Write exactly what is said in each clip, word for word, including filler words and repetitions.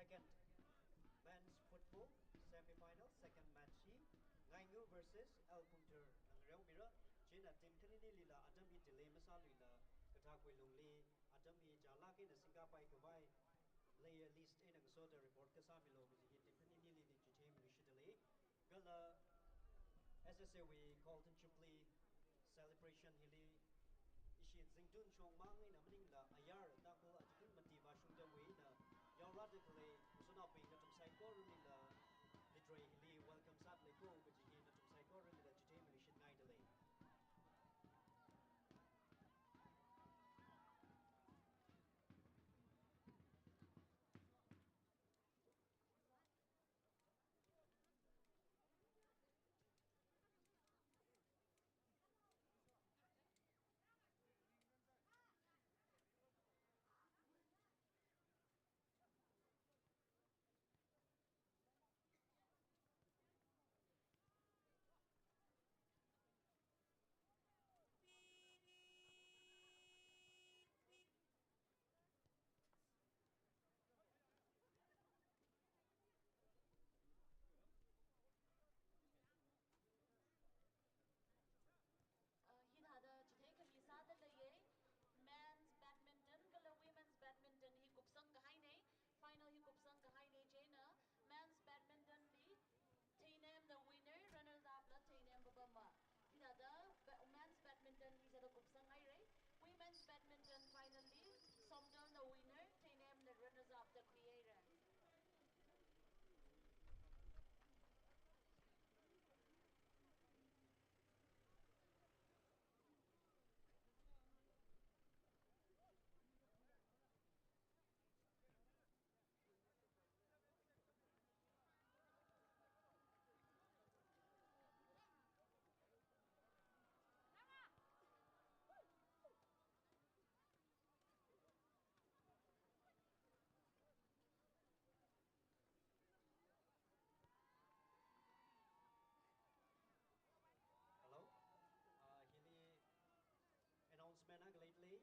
Second men's football semi-final, second match hi Ngaingu versus L Phungthar na ngareomira. Chieina team khaninilila atam hi delay masāluila kathākhui lungli atam hi chālāk eina singkapai khavai player list eina ngasoda report kasāmilo kaji hi team khaninilila chitheiluishitdalei. Kala S S A wui Golden Jubilee celebration hili ishi zingtun shongmang eina maningla ayar Tangkhul achikun mati vāshungda wuina yaorāda khalei ngasotnaobing nathum saikoranila Mitrei hili welcome sādalei ko kaji hi nathum saikoranila chitheiluishitngaidalei. Uh, hithāda chithei khami sāda leiya. Men's badminton kala women's badminton hi kupsang kahaina. Final hi kupsang kahaina chieina men's badminton li Theinem na winner, runners up la Theinem Babama. Hithāda ba-, men's badminton hi sāda kupsanghaira. Women's badminton final li Somdal na winner, Theinem na runners up da khuihaira. Hello. Uh, hili announcement akha leilei.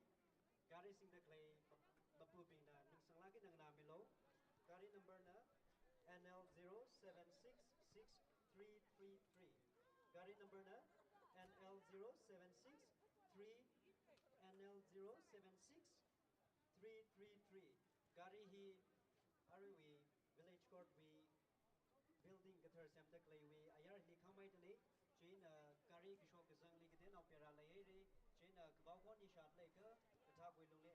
Gari singda khalei ma-, mapubingna ningsanglāk eina nganāmilo. Gari number na N L zero seven six six three three three. Gari number na N L zero seven six three, N L zero seven six three three three. Gari hi aruiwui Village Court wui building kathar semda khaleiwui ayarli khangmeidalei. Chieina gari kashok kazangli kateonao pera leihaira. Chieina kavao khon hi shāda leiakha kathākhui lungli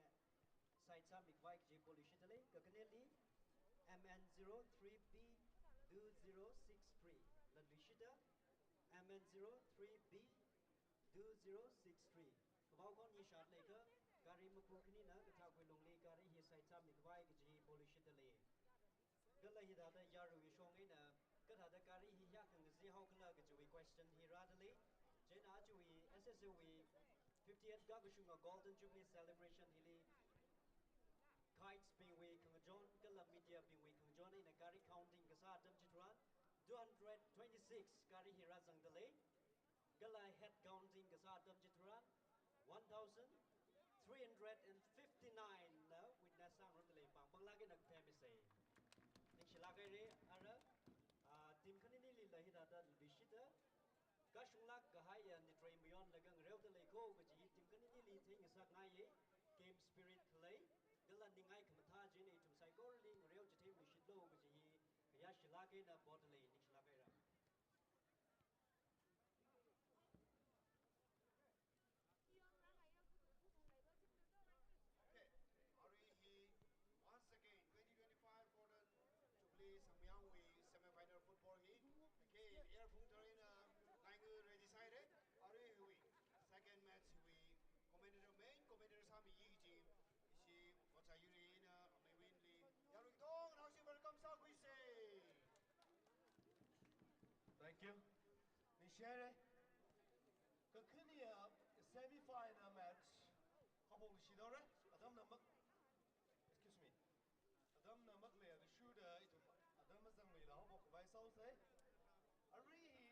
side sāmikhavai kaji poluishitdalei. Kakhaneli M N zero three B two zero six three. Latluishita M N zero three B two zero six three. Kavao khon hi shāda leiakha gari mapu khanina kathākhui lungli gari hi side sāmikhavai kaji poluishitdalei. Kala hithāda yaruiwui shong eina kathāda gari hi hiyākha ngazihao khala kajiwui question hi rādalei. Chieina aruiwui S S A wui fiftieth kakashunga Golden Jubilee celebration hili kites bingwui khangachon kala media bingwui khangachon eina gari counting kasā atam chitharan two hundred twenty-six gari hi rāzangdalei. Kala head counting kasā atam chitharan one thousand three hundred and fifty-nine na witness sāngarumdalei. Pāng panglāk eina katheimisa. Ningshilāk haira. Ara, ah, team khaninilila hithāda luishita kashunglāk kahaiya nitrei mayonlaga ngareodalei ko kaji hi team khaninili theingasakngaiya. Game spirit khalei kala ningai khamathā chieina ithum saikorali ngareo chitheiluishitlo kaji hi khayāshilāk eina podalei. Ningshilāk haira. Okay, arui hi once again twenty twenty-five Golden Jubilee Sangmayangwui semi-final football hi. Okay, L Phungthar eina Ngaingu ready sāhaira. Arui hiwui second match hiwui commentator, main commentator sāmiya kaji ishi Ocha Yuri eina Amei Winli. Yarui katongana naoshi welcome sākhuisa. Thank you. Ningshihaira. Kakhane, uh, semi-final match haophokluishithaora. Atamna mak-, excuse me. Atamna makhalei athishurda ithum atam mazangluila haophok khavai sāhaosa. Arui hi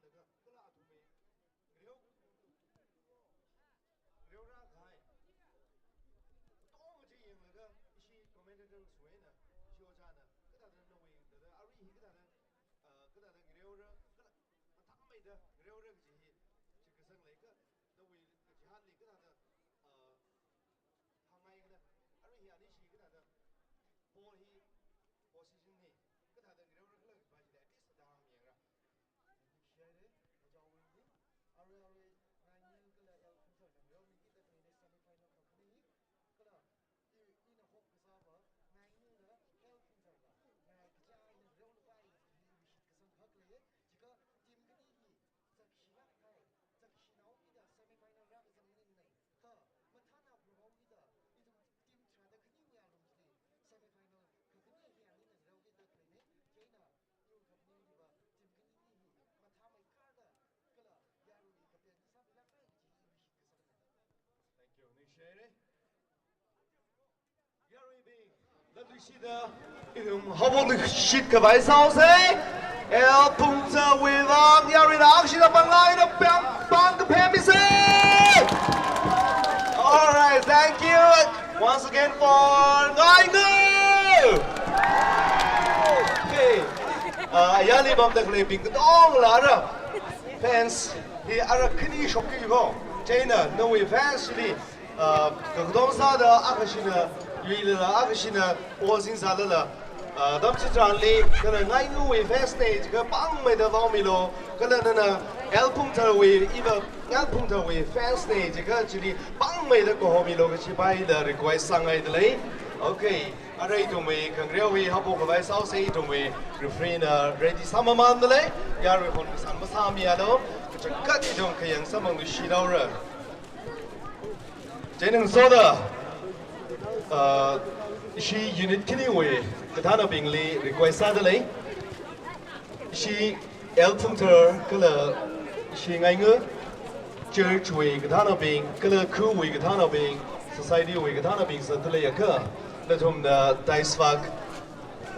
Kala athumwui ngareo, ngareorā kahai katonga chi yanglaga ishi commentator shuina, ishi ojāna kathāda nawui thāda arui hi kathāda, ah, kathāda ngareora, kathā mathāmeida ngareora kaji hi shitkasang leika, nawui kachihānli kathāda, ah, hāngngaikhala, arui hi anishi kathāda ball hi position hi kathāda ngareora khala kaji pa chili at least thāda hāngmiyangra. Share, Majaowui, arui arui Ngainu kala L Phungthar na ngareomi kida khaleina semi final kakhane hi, kala i, ina hope kasāva Ngainu kala L Phungthar va ngai kaja eina ngareolapai hi shitkasang hak lei, jiakha team khani hi zakshinao, zakshinao kida semi final rākazang maningmana. Kha mathāna Prohowui da, ithum team tharāda khaniwui alungli semi final kakhane hi ani na rao kida khaleina, chieina iwui kaphaning hiva team khani hi mathāmeikarda kala yaruiwui kapen sāmilākpai kaji hi shitkasangna. Thank you. Ningshire. Yaruibing, latluishida ithum haophokluishit khavai sāhaosa. L Phungtharwui vang yaruina akshida panglāk eina pang, pangkaphem misa. All right, thank you once again for Ngainu. Okay. Ah, ayarli pamda khaleibing katonga ara fans hi ara khani shokki ko. Chieina nawui fans chili, ah, kakadong sāda akhashina yuilala, akhashina ozing sālala, ah, atam chitharanli, kala Ngainuwui fans na jiakha pāngmeida vaomilu, kala nana L Phungtharwui, iva L Phungtharwui fans na jiakha chili pāngmeida kahomilu kachi pa ina request sāngaidalei. Okay, ara ithumwui khangareo hi haophok khavai sāhaosa, ithumwui referee na ready sāmamāndalei, yaruihon kasān masāmialu, kachangkhat ithum khayang samphangluishit haora. Chieina ngasoda, ah, ishi unit khaniwui kathānabingli request sādalei. Ishi L Phungthar kala ishi Ngainu church wui kathānabing, kala khawui kathānabing, society wui kathānabing sādalei akha, nathumna dais vak,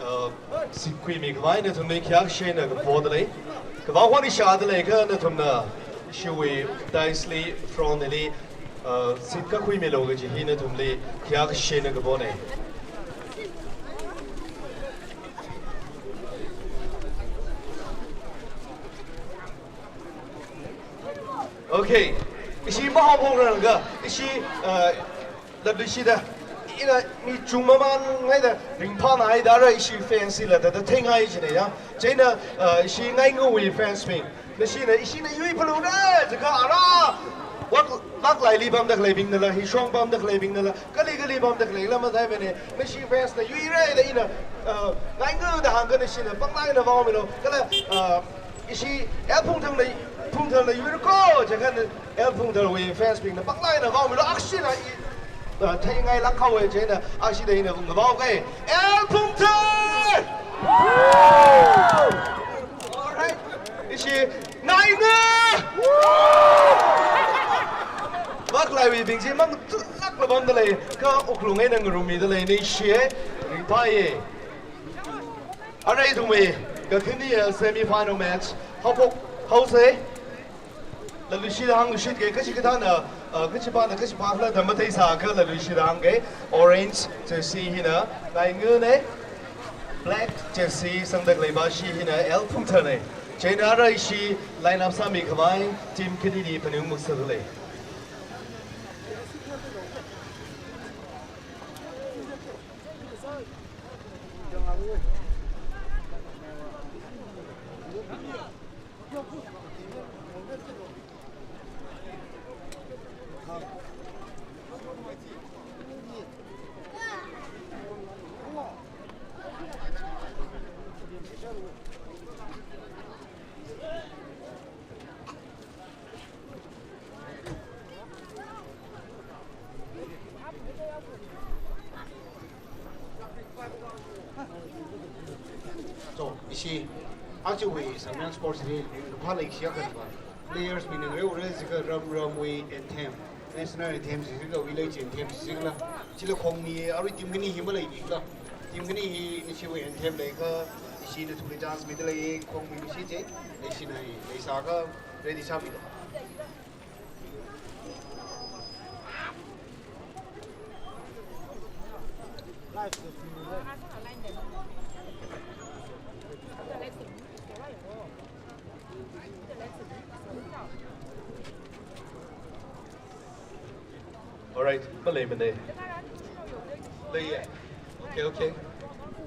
uh, seat khuimi khavai nathumli khayākashina kapodalei. Kavā honi shādalei kha nathumna ishiwui dais li front li, uh, seat kakhuimilu kaji hi nathumli khayākashina kapona. Okay. Ishi mahaophokrang kha, ishi, uh, latluishida, ina mi chungmamānngaida ringphānāhaida ara ishi fans hila thāda theingai jina ya. Chieina, uh, ishi Ngainuwui fans bing, nashina ishina yuiphalungra jiakha ara vak, vaklaili pamda khaleibingnala, hishong pamda khaleibingnala, kali kali pamda khaleila mathāimana, nashi fans na yuira da ina, uh, Ngainu da hāngkha nashina panglāk eina vaomilu, kala, uh, ishi L Phungtharna, Phungtharna yuira ko jiakha L Phungtharwui fans bingna panglāk eina vaomilu, akshina i, uh, theingailāk haowa. Chieina akshida ina ngavaoka. L Phungthar! All right. Ishi Ngainu! Vaklaiwui bing chi mang tulak la pamdalei, kha wuklung eina ngarummidalei, ningshiya, ringphāya. Ara ithumwui kakhane semi final match haophok haosa. Latluishida hāngluishitke, kachikathāna, uh, kachipana kachipākhala da matheisākha latluishida hāngke. Orange jersey hina Ngainuna, black jersey sangda khaleipa chi hina L Phungtharna. Chieina ara ishi line up sāmi khavai team khanili phaningung sādalei. So, ishi, achiwui Sangmyang Sports Day, lupha leikashiya khanva. Players bingna ngareora jiakha ram ramwui anthem, national anthem jiakha, village anthem jiakha. Chila khongni arui team khani hi maleibingla. Team khani hi nishiwui anthem leikha, ishi nathumli chance mida lei, khongmi mishi je, ishi na, ishiakha ready sāmilu. Alright, maleimana. Leiya. Okay, okay.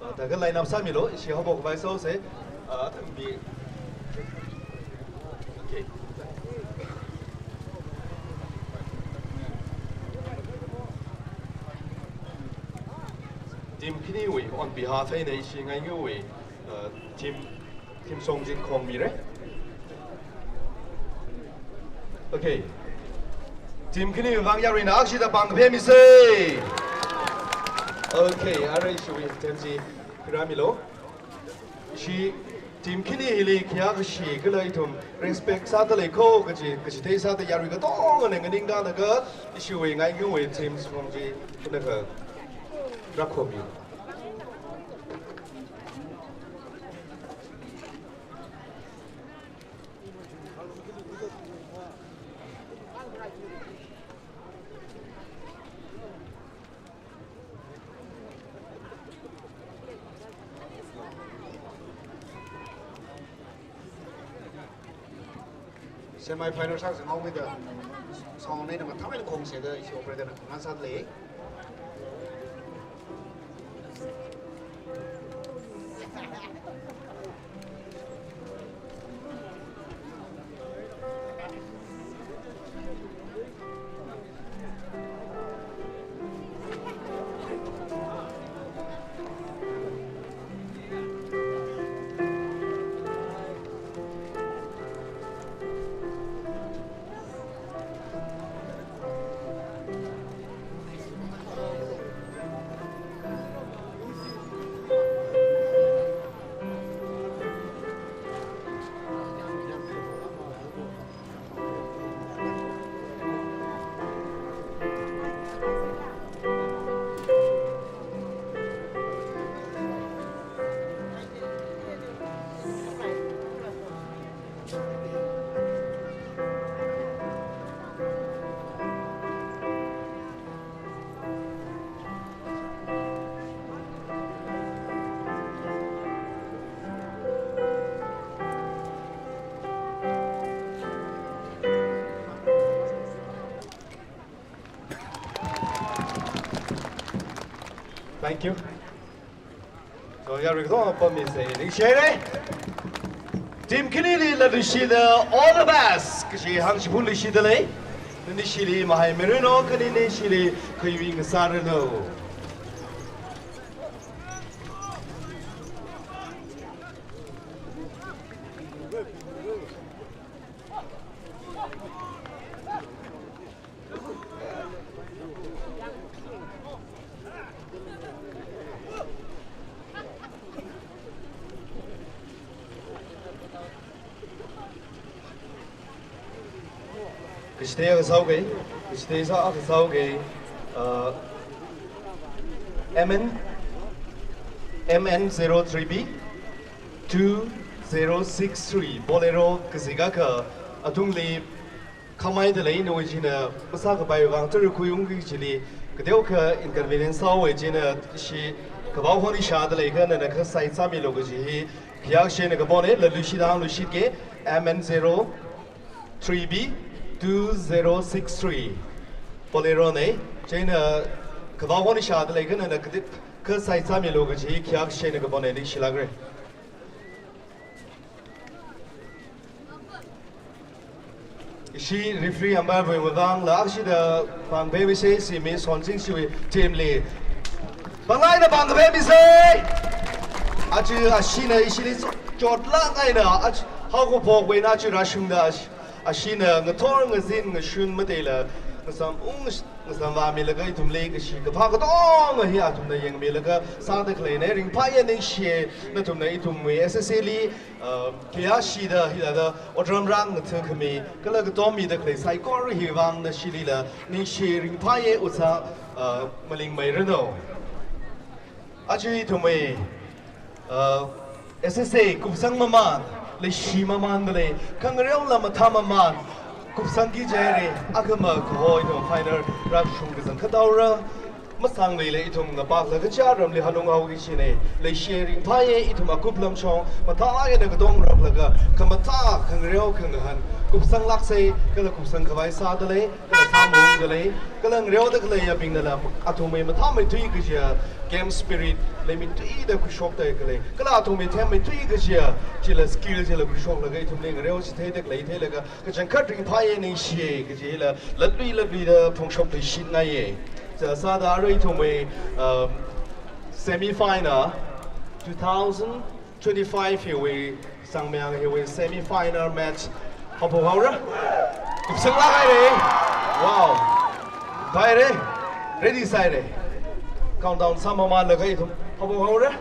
Uh, thākha line up sāmilu, ishi haophok khavai sāsa. Uh, athang bi. Okay. Team khaniwui, on behalf eina ishi ngaingawui, uh, team Team song chi khongmira. Okay. Team khani vang yaruina akshida pāng kaphemisa. Okay, arui ishi anthem chi pharāmilu. Ishi team khani hili khayākashi kala ithum respect sāda lei ko kaji, kaji theisāda yarui katongana nganingkalaga ishiwui ngaingawui team song chi khanakha rākhomi. Semi final sākazang haomida, song eina mathāmeida khongsa da ishi operator na khongna sāda lei. Thank you. So, yarui katongana pāmisa, ningshihaira. Team khanili Latluishida all the best kaji hāngchiphunluishida lei. Nanishili mahaimiranu, kha nanishili khuiwui ngasāranu. Kashite kasau kai, kashite sa kasau kai, uh, M N, M N zero three B two zero six three, Bolero kazingakha, atungli khamei dalei nawui china masākapai vang tara khuiungki chili, kateokha inconvenience sāhaowa china ishi kavao honi shāda leikha nana kha side sāmilu kaji hi khayākashi eina kapona. Latluishida hāngluishitke, M N zero three B two zero six three Bolero na. China kavao honi shāda leikha nana kateokha side sāmilu kaji hi khayākashi eina kapona, ningshilākra. Ishi referee umpire wui mavangla akshida pāng kaphemisa, simi Sonching shiwui team li. Pāng eina pāng kaphemisa. Aja ashina ishili chot, chotlāk eina, aja haokaphok eina aja rāshungda aja, ashina ngathor ngazin ngashun mateila ngasam ung ngasam vāmilaga ithumli kashi kaphā katonga hi athumna yangmilaga sāda khaleina. Ringphāya, ningshiya, nathumna ithumwui S S A li, uh, khayāshida hithāda otram rāngathakhami kala katom mida khalei saikora hi vang nashilila ningshi, ringphāya, otsak, uh, malingmeiranu. Aja ithumwui, uh, S S A kupsang mamān, leishi mamān dalei, khangareola mathā mamān, kupsangki jihaire, akhama kaho ithum final rāshung kazang kadaora, masangluila ithum ngapāklaga kaja ramli hanung haoki kajina, leishi ringphāya ithum akup lamshong, mathālāk eina katongraklaga, khamathā khangareo khangahān, kupsanglāksei, kala kupsang khavai sādalei, kala sāmung dalei, kala ngareoda khaleiyabingnala, athumwui mathāmeithui kajiya, game spirit, leimeithuida khuishokda khalei, kala athumwui themmeithui kajiya, chila skill chila khuishoklaga, ithumli ngareo chitheida khalei theilaga, kachangkhat ringphāya ningshiya, kajila, latlui latluida phongshok leishingaiya. Sāda arui ithumwui, um, semi-final, two thousand twenty-five hiwui, sangmayang hiwui semi-final match haophok haora. Kupsanglāk haire. Wow. Phaire. Ready sāhaire. Countdown sāmamānlaga ithum haophok haora.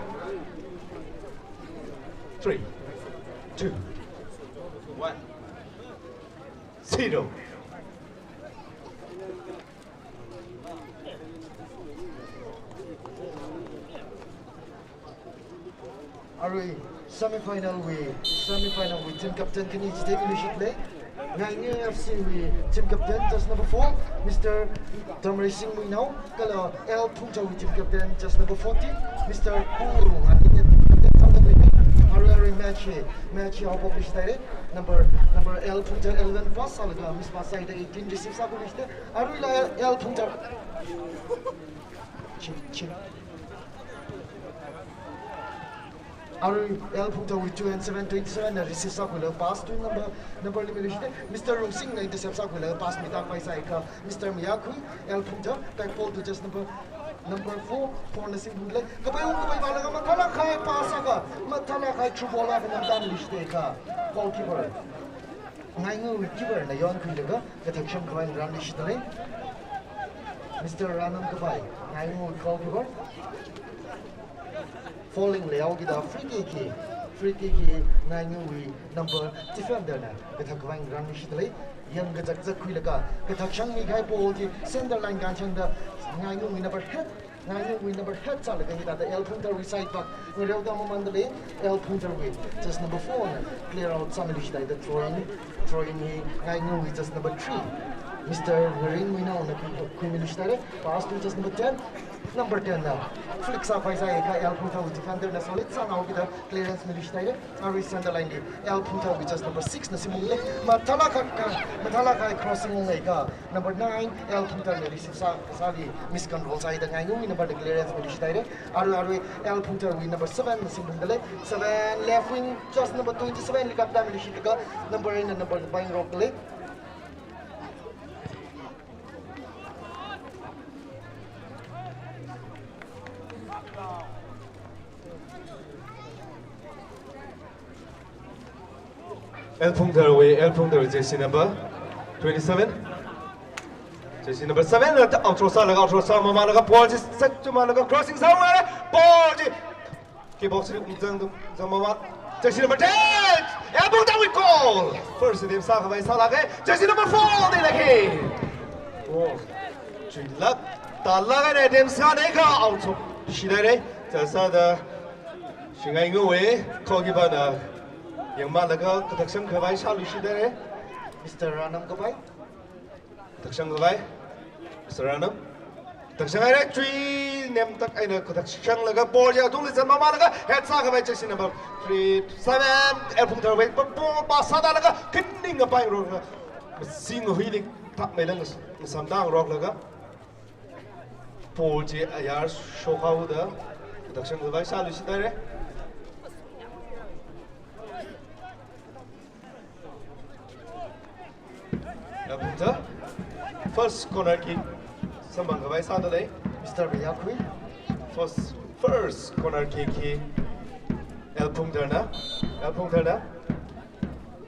Three, two, one, zero. Arui semi-final wui, semi-final wui team captain khani chitheimiluishit lei. Ngainga F C wui team captain, jersey number four, Mister Damreising Muinao, kala L Phungthar wui team captain, jersey number fourteen, Mister Pu Rung, ani team captain sāda lei. Arui, arui match hi, match hi haophokluishit haire. Number, number L Phungthar eleven pass sālaga, miss pass sāhaida eighteen receive sākhuiluishit. Aruila L Phungthar. Chip, chip. Arui L Phungtharwui two and seven, twenty-seven na receive sākhuilaga pass to number, number limit lishite. Mister Rungsingna intercept sākhuilaga pass mitākpai sāhaikha, Mister Mayakhui, L Phungthar, back ball to jersey number, number four, four na singphungdalei. Kapai ung kapai vālaga mathālāk kahai pass akha, mathālāk kahai through ball akha namtān lishite kha, goalkeeper. Ngaingawui keeper na yonkhuilaga, kathak shangkhavai ngarānluishitdalei. Mister Ranam Kapai, Ngaingawui goalkeeper. Falling layout kida free kick hi, free kick hi Ngaingawui number defender na kathak khavai ngarānluishitdalei. Yangkazak zakkhuilaga, kathak shangmi kahai ball chi center line kānshangda Ngaingawui number head Ngaingawui number head sālaga hithāda L Phungtharwui side back ngareoda mamandalei, L Phungtharwui jersey number four na clear out sāmiluishithaida throw in, throw in hi Ngaingawui jersey number three, Mister Ngaring Muinao na khui, khuimiluishithaire, pass to jersey number ten, number ten na flick sākhavai sāhaikha L Phungtharwui defender na solid sānao kida clearance miluishithaire. Arui center line li L Phungtharwui jersey number six na singphungdalei. Mathālāk kahai, mathālāk kahai crossing unghaikha number nine L Phungthar na receive sā, sāli miscontrol sāhaida Ngaingawui number na clearance miluishithaire. Arui, arui L Phungtharwui number seven na singphungdalei. Seven left wing, jersey number twenty-seven li kapda miluishitlaga number eight na number kapai ngarokdalei. L Phungtharwui, L Phungtharwui jersey number twenty-seven. Jersey number seven na outro sālaga, outro sāmamānlaga, ball chi set tumānlaga, crossing sāhaire, ball chi kick box li zang, zangmamān. Jersey number ten, L Phungtharwui goal. First attempt sākhavai sālāke, jersey number four dei lāke. Oh, chuilāk, tālāk eina attempt sāhaikha outro shithaire. Chāsāda Shingaingawui goalkeeper na yangmānlaga kathak shangkhavai shāluishithaire. Mister Ranam Kapai. Kathak shangkhavai. Mister Ranam. Kathak shanghaire, chuinemtak eina kathak shanglaga ball ya tungli zangmamānlaga head sākhavai jersey number three seven, L Phungtharwui pa, pa, pass sādalaga khaning kapai ngarokda, masing huili thakmeida ngasamda ngaroklaga ball chi ayar shokhaoda kathak shangkhavai shāluishithaire. L Phungthar. First corner kick samphangkhavai sādalei. Mister Mayakhui. First, first corner kick hi L Phungtharna. L Phungtharna.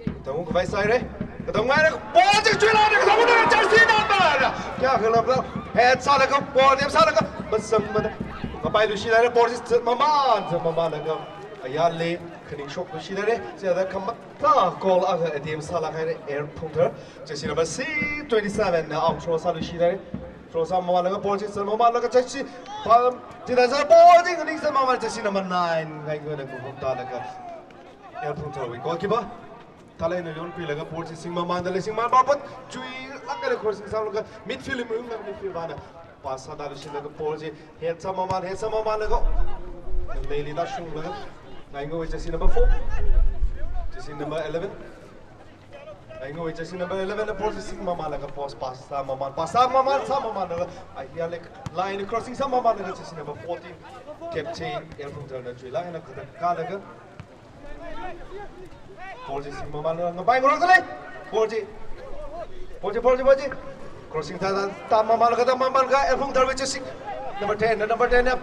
Katang ungkhavai sāhaire. Katang unghaire. Ball chi chuilākda katang unghaire, jersey number. Kayākha lamla. Head sālaga, ball attempt sālaga, mazangmada kapailuishithaire, ball chi zangmamān, zangmamānlaga ayarli khaning shokluishithaire. Chithāda khamathā goal akha attempt sālāk haire L Phungthar. Jersey number C twenty-seven na outro sāluishithaire. Cross sāmamānlaga ball chi sāmamānlaga jersey, pam, chithāda ball chi nganingsāmamān jersey number nine, Ngaingawui eina khuiphok tālaga. L. Phungtharwui goalkeeper. Thālāk eina yonkhuilaga ball chi singmamānda lei, singmamān pāpot, chuilāk eina crossing sālaga midfield li munglaga midfield vāna. Pass sāda lushilaga ball chi head sāmamān, head sāmamānlaga. Leili tāshunglaga. Ngaingawui jersey number four. Jersey number eleven. Ngaingawui jersey number eleven na ball chi singmamānlaga post pass sāmamān, pass sāmamān, sāmamānlaga. Ahiya lei line crossing sāmamānlaga jersey number fourteen. Captain L. Phungtharna chuilāk eina kathāda kālaga. Ball chi singmamānlaga ngapai ngarokta lei. Ball chi. Ball chi, ball chi, ball chi. Crossing tā, tā, tāmamānlaga, tāmamānlaga, L. Phungtharwui jersey. Number ten, number ten, yap.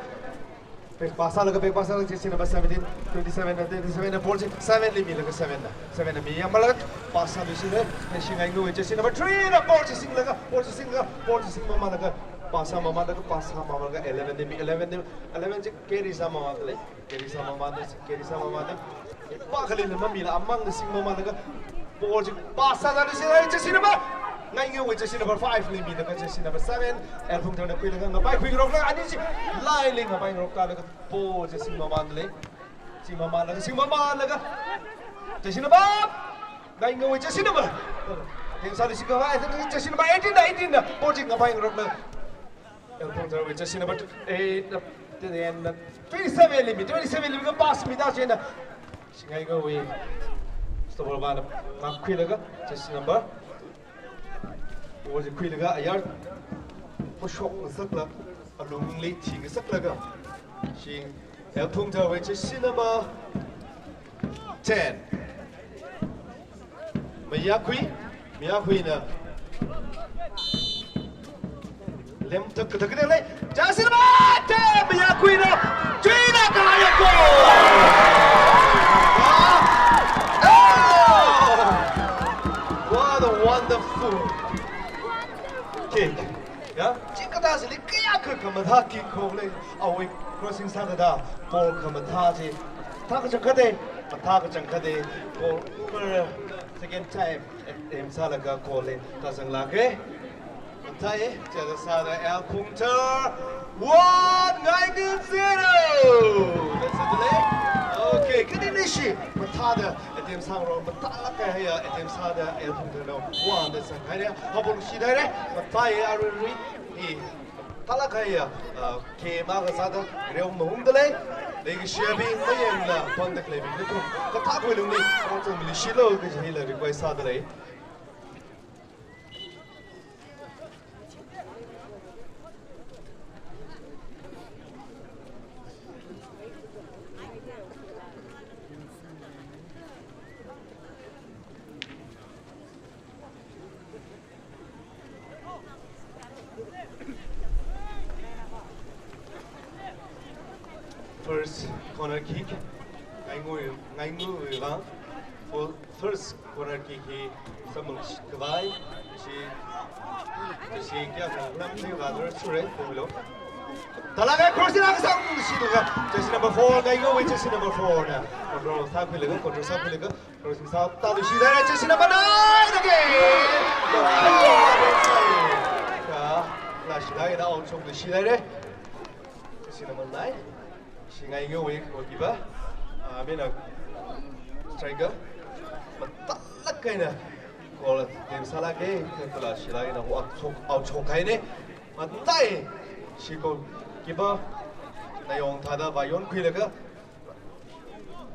Back pass sālaga, back pass sālaga, jersey number seventeen, twenty-seven, twenty-seven, ball chi seven li milaga seven na. Seven na miyāmānlaga, pass sāluishina, Ngaingawui jersey number three na ball chi singlaga, ball chi singlaga, ball chi singmamānlaga, pass sāmamānlaga, pass sāmamānlaga, eleven li mi, eleven li, eleven chi carry sāmamānda lei. Carry sāmamānda, carry sāmamānda. Pākhalei mamila amangna singmamānlaga. Ball chi pass sāda lushilaga jersey number. Ngaingawui jersey number five li milaga jersey number seven. L. Phungtharna khuilaga ngapai khuingarokla ani chi. Line li ngapai ngaroktālaga. Ball chi singmamānda lei. Singmamānlaga, singmamānlaga. Jersey number. Ngaingawui jersey number. Atem sāluishikhavai, jersey number eighteen na, eighteen na. Ball chi ngapai ngarokla. L. Phungtharwui jersey number eight, uh, ten, uh, twenty-seven li mi, twenty-seven li mi ka pass mida china. Shi Ngaingawui stopper vāna ngākkhuilaga, jersey number. Ball chi khuilaga ayar pushok ngasakla, alungli thi ngasaklaga. Shi L. Phungtharwui jersey number ten. Mayakhui, Mayakhuina. Lemtak katak katak lei. Jersey number ten, Mayakhuina. Chuina kahaiya goal. Oh! What a wonderful kick. Ya, chikathā chili kayākha khamathā kick kho lei, awui crossing sāda da, ball khamathā chi. Thā kachangkhatta, mathā kachangkhatta, goal over second time, atem sālaga goal li tāzanglāka. Mathāi, chithāda sāda L. Phungthar one, Ngainga zero. That's it, lei. Okay, kani nishi, mathāda, atem sāngarok, mathālāk kahaiya, atem sāda L. Phungtharna one da zanghaira. Hapong shi daira, mathāi arui rui, hi, mathālāk kahaiya, ah, game akha sāda, reo mahungda lei, leikashiyabing, mayangla, pāngda khaleibing nathum, kathā khuilungli, pāngchang mili shilo, kaji hila request sāda lei. First corner kick. Ngainga, Ngainga vang. For first corner kick hi samul khavai. Shi, shi kayākha lam chi vāra sure, kumlo. Thālāk eina cross ina kasang shi laga. Jersey number four, Ngaingawui jersey number four na. Control sākhuilaga, control sākhuilaga. Crossing sāda lushidaira, jersey number nine again. Ka, lashilaga ina outshok lushidaira. Jersey number nine. Shi Ngaingawui goalkeeper. Ah, mina striker. Mathālāk eina goal atem sālāka, kala shilaga ina outshok, outshok kahaina. Mathāi, shi goalkeeper na yong thāda vāyonkhuilaga.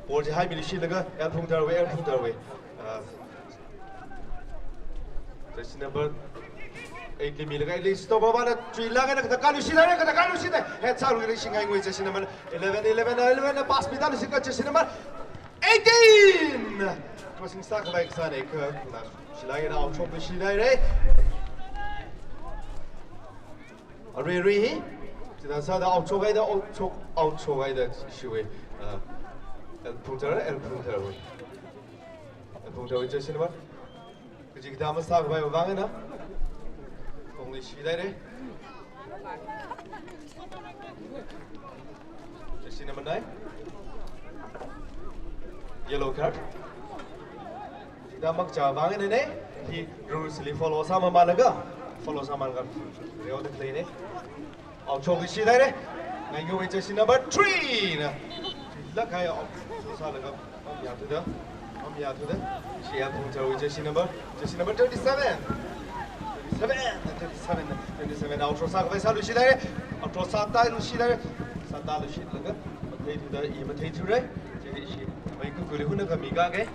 Ball chi haimi lushilaga, L. Phungtharwui, L. Phungtharwui. Ah, jersey number eight li milaga, eight li stopper vāna, chuilāk eina kathā kālushida, kathā kālushida. Head sālaga shi Ngaingawui jersey number eleven, eleven, eleven, pass mida lushilaga jersey number eighteen. Crossing sākhavai kasāna, kha, na, shilaga ina outshok lushidaira. Arui rui hi, chithāda sāda outshok haida, outshok, outshok haida shiwui, ah, L. Phungthar, L. Phungtharwui. L. Phungtharwui jersey number. Kaji kathā masākhavai vang eina. Kongli shidaira. Jersey number nine. Yellow card. Chithāda makachā vang eina ne, hi rules li follow sāmamānlaga. Follow sāmānlaga reoda khaleine. Out shokluishit haire. Ngaingawui jersey number three na. Lakhai out shok sālaga. Pamyathuda. Pamyathuda. Shi L Phungtharwui jersey number. Jersey number twenty-seven. Twenty-seven, twenty-seven, twenty-seven. Out shok sākhavai sāluishit haire. Out shok sātāluishit haire. Sātāluishitlaga. Matheithuda, i matheithura. Chili shi. Mai kukuli huna kami kake.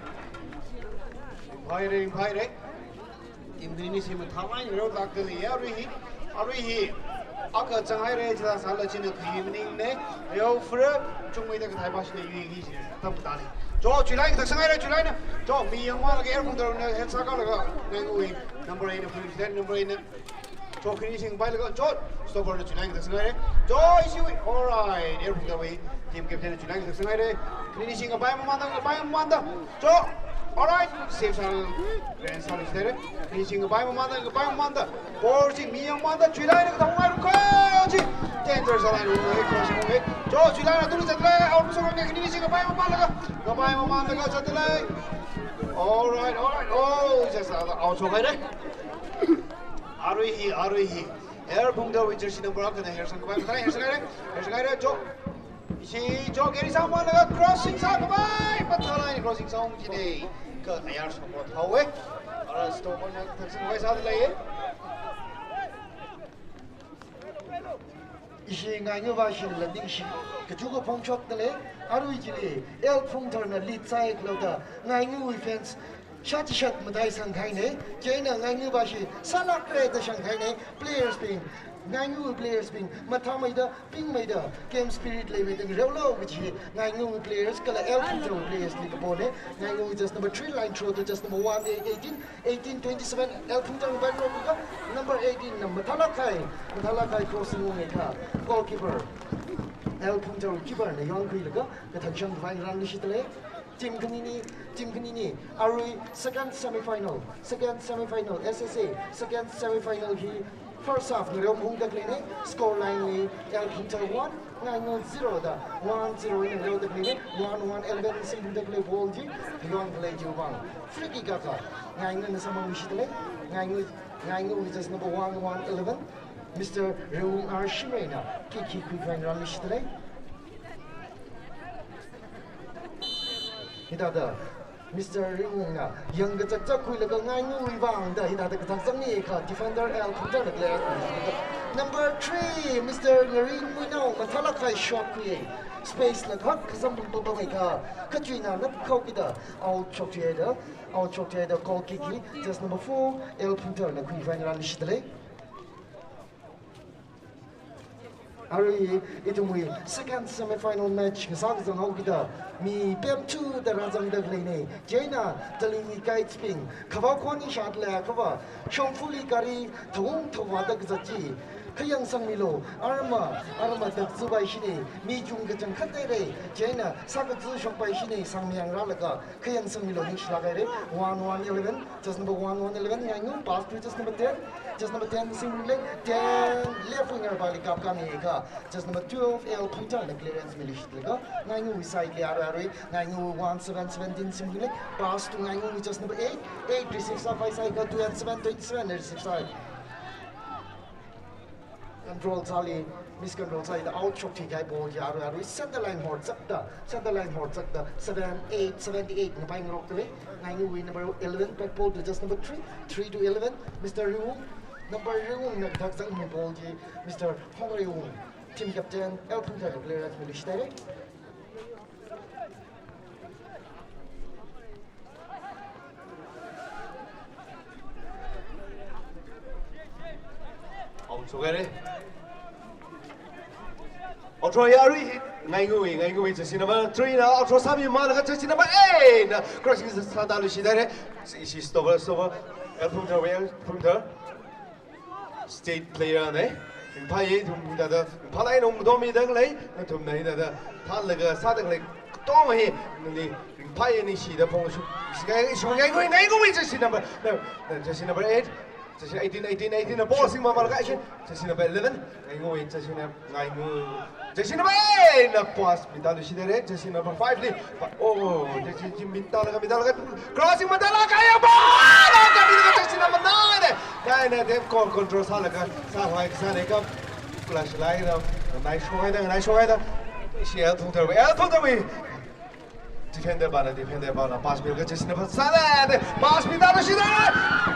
Ringphāhaire, ringphāhaire. Team khaninishi mathālāk eina reolāk dalei, arui hi, arui hi. Akha zanghaire, chithāsālala china khuimaningmane. Reofra, chungmeida kathai pāshina yuishi, tam katale. Jo, chuilāk eina kathak sanghaire, chuilāk eina. Jo, mi yangmalaga L Phungtharna head sākalaga, ngaingawui number eight na khuiluishit, number eight na. Jo, khaninishi ngapailaga, jo, stopper na chuilāk eina kathak sanghaire. Jo, ishiwui, alright, L Phungtharwui team captain na chuilāk eina kathak sanghaire. Khaninishi ngapai mamanda, ngapai mamanda. Jo, alright, save sāla, clearance sāluishit haire. Khaninishi ngapai mamanda, ngapai mamanda. Ball chi mi yangmanda, chuilāk eina kathāngai rukha chi. Danger sālāk eina rukha, crossing rukha. Jo, chuilāk eina tungli zatlei, out shokrange, khaninishi ngapai mamanda, ngapai mamanda zatlei. Alright, alright, oh, just out, out shokhaire. Arui hi, arui hi. L Phungtharwui jersey number akhana hersang kapai mathālāk, hersang haire, hersang haire, jo. Ishi jo carry sāmānlaga crossing sākhavai, mathālāk eina crossing sāung jine. Kha ayar shokra thaowe. Ara stopper na kathak sangkhavai sādalei. Ishi Ngaingawui vāshila ningshi. Kachuka phongshok dalei. Arui chili L Phungtharna lead sāhaiakha da. Ngaingawui fans shat shat mathāi sangkahaine, chieina Ngaingawui vāshi sālākre da shangkahaine, players bing, Ngaingawui players bing, mathāmeida, pingmeida, game spirit leimeida, reolo kachi, Ngaingawui players, kala L Phungtharwui players li kapone, Ngaingawui just number three line throw to just number one, eighteen, eighteen, twenty-seven, L Phungtharwui back row ka, number eighteen na mathālāk kahai, mathālāk kahai crossing ungkha, goalkeeper, L Phungtharwui keeper na yonkhuilaga, kathak shangkhavai ngarānluishit dalei. Team khanini, team khanini, arui second semi-final, second semi-final, S S A, second semi-final hi first half na reomungda khaleine, score line li L Phungthar one, Ngaingaw zero da, one zero eina reoda khaleine, one one eleven singda khalei ball chi, yon khalei chiwui vang. Free kick akha, Ngaingawna samphangluishit dalei, Ngaingaw, Ngaingawui just number one one eleven, Mister Rewung R Shimeina, kick hi khuikhavai ngarānluishit dalei. Hithāda, Mister Rewungna, yangkachak chak khuilaga Ngaingawui vang da, hithāda kathak zangni kha, defender L Phungtharna clear. Number three, Mister Ngaringmuinao, mathālāk kahai shot khui. Space la khak, kazam pum pum pum kha, kachuina nap khao kida, out shok thuida, out shok thuida, goal kick hi, just number four, L Phungtharna khuikhavai ngarānluishit dalei. Arui ithumwui second semi-final match ngasā kazang haokida mi pemthuda rāzangda khaleine. Chieina Delhi guides bing khavā khon ishat le khavā shongfali gari thawung thawvāda kazat chi. Khayangsangmilu, arma, arma takzubai shine, mi chungkachang khat leire. Chieina sākazu shokpai shine, sangmiyangrālaga, khayangsangmilu ningshilāk haire. One one eleven, just number one one eleven, Ngaingaw, pass to just number ten. Just number ten, Singwunglek, ten, left winger pali kapkāmi kha. Just number twelve, L Phungtharna clearance miluishitlaga, Ngaingawui side li arui arui, Ngaingaw one seven seventeen Singwunglek, pass to Ngaingawui just number eight, eight receive sāpai sai kha, two and seven, twenty-seven receive sai. Control sāli, miscontrol sāli, out shok thuikahai ball chi arui arui, center line horchakda, center line horchakda, seven, eight, seventy-eight ngapai ngarok dalei, Ngaingawui number eleven, back ball to just number three, three to eleven, Mister Rewung, number Rewungna kathak zangmi ball chi, Mister Hong Rewung, team captain, L Phungtharna clearance miluishit dalei. Out shok haire. Out shok ya arui, Ngaingawui, Ngaingawui jersey number three na, out shok sāmimalaga jersey number eight na, crossing sātāluishit haire. Ishi stopper, stopper. L Phungthar, L Phungthar. State player ne. Ringphāye, ithum hithāda, ringphālāk eina ungdomida khalei, nathumna hithāda, thānlaga sāda khalei, katonga hi, nali, ringphāye ningshida phongshuk, shingai, shingai, Ngaingawui, Ngaingawui jersey number, no, no, jersey number eight, jersey eighteen, eighteen, eighteen, na ball singmamalaga, eighteen, jersey number eleven, Ngaingawui, jersey number, Ngaingaw, jersey number eight, na pass mitāluishit haire, jersey number five li, pa-, oh, jersey chi mitālaga, mitālaga, crossing matālaga, ya ball, la, jersey number nine, Kaina dem con-, control sālaga, sākhavai kasāna kha, kula shilai da, nai shohaida, nai shohaida. Ishi L Phungtharwui, L Phungtharwui. Defender pana, defender pana, pass milaga chasina pa sāda, pass mida da shida.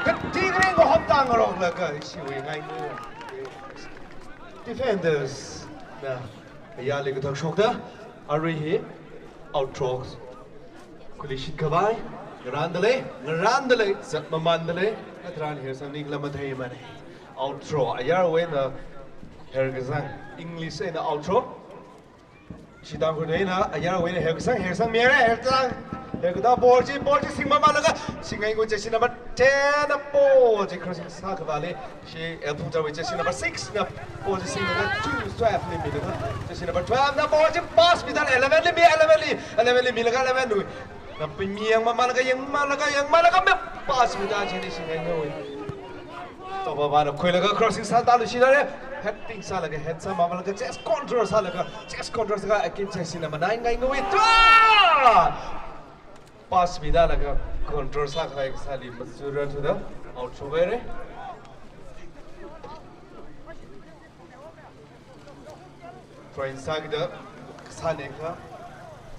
Kating ring ko hop tang rong laga, ishiwui ngai ko. Defenders na, ayarli kathak shokda, arui hi, out throw. Khuilishit khavai, ngarānda lei, ngarānda lei, zat mamānda lei, ngatharan hersang ningla mathei mana. Out throw, ayarwui eina herkasang, English eina out throw. Ishi Tangkhulwui eina ayarwui eina herkasang, hersangmira, herkasang. Herkada ball chi, ball chi sing mamānlaga, singngaiwui jersey number ten na ball chi crossing sākhavai lei. Ishi L Phungtharwui jersey number six na ball chi singlaga two twelve li milaga. Jersey number twelve na ball chi pass mida eleven li mi, eleven li, eleven li milaga eleven wui. Na pimi yangmamānlaga, yangmamānlaga, yangmamānlaga mi pass mida chili singngaiwui. Tawpa pana khuilaga crossing sāda luishida lei. Heading sālaga, head sāmamānlaga, chest control sālaga, chest control sālaga, again jersey number nine ngaiwui. Tua! Pass mida laga control sākhavai kasāli matsura thuda out shokhai lei. Throw in sākida kasāna kha,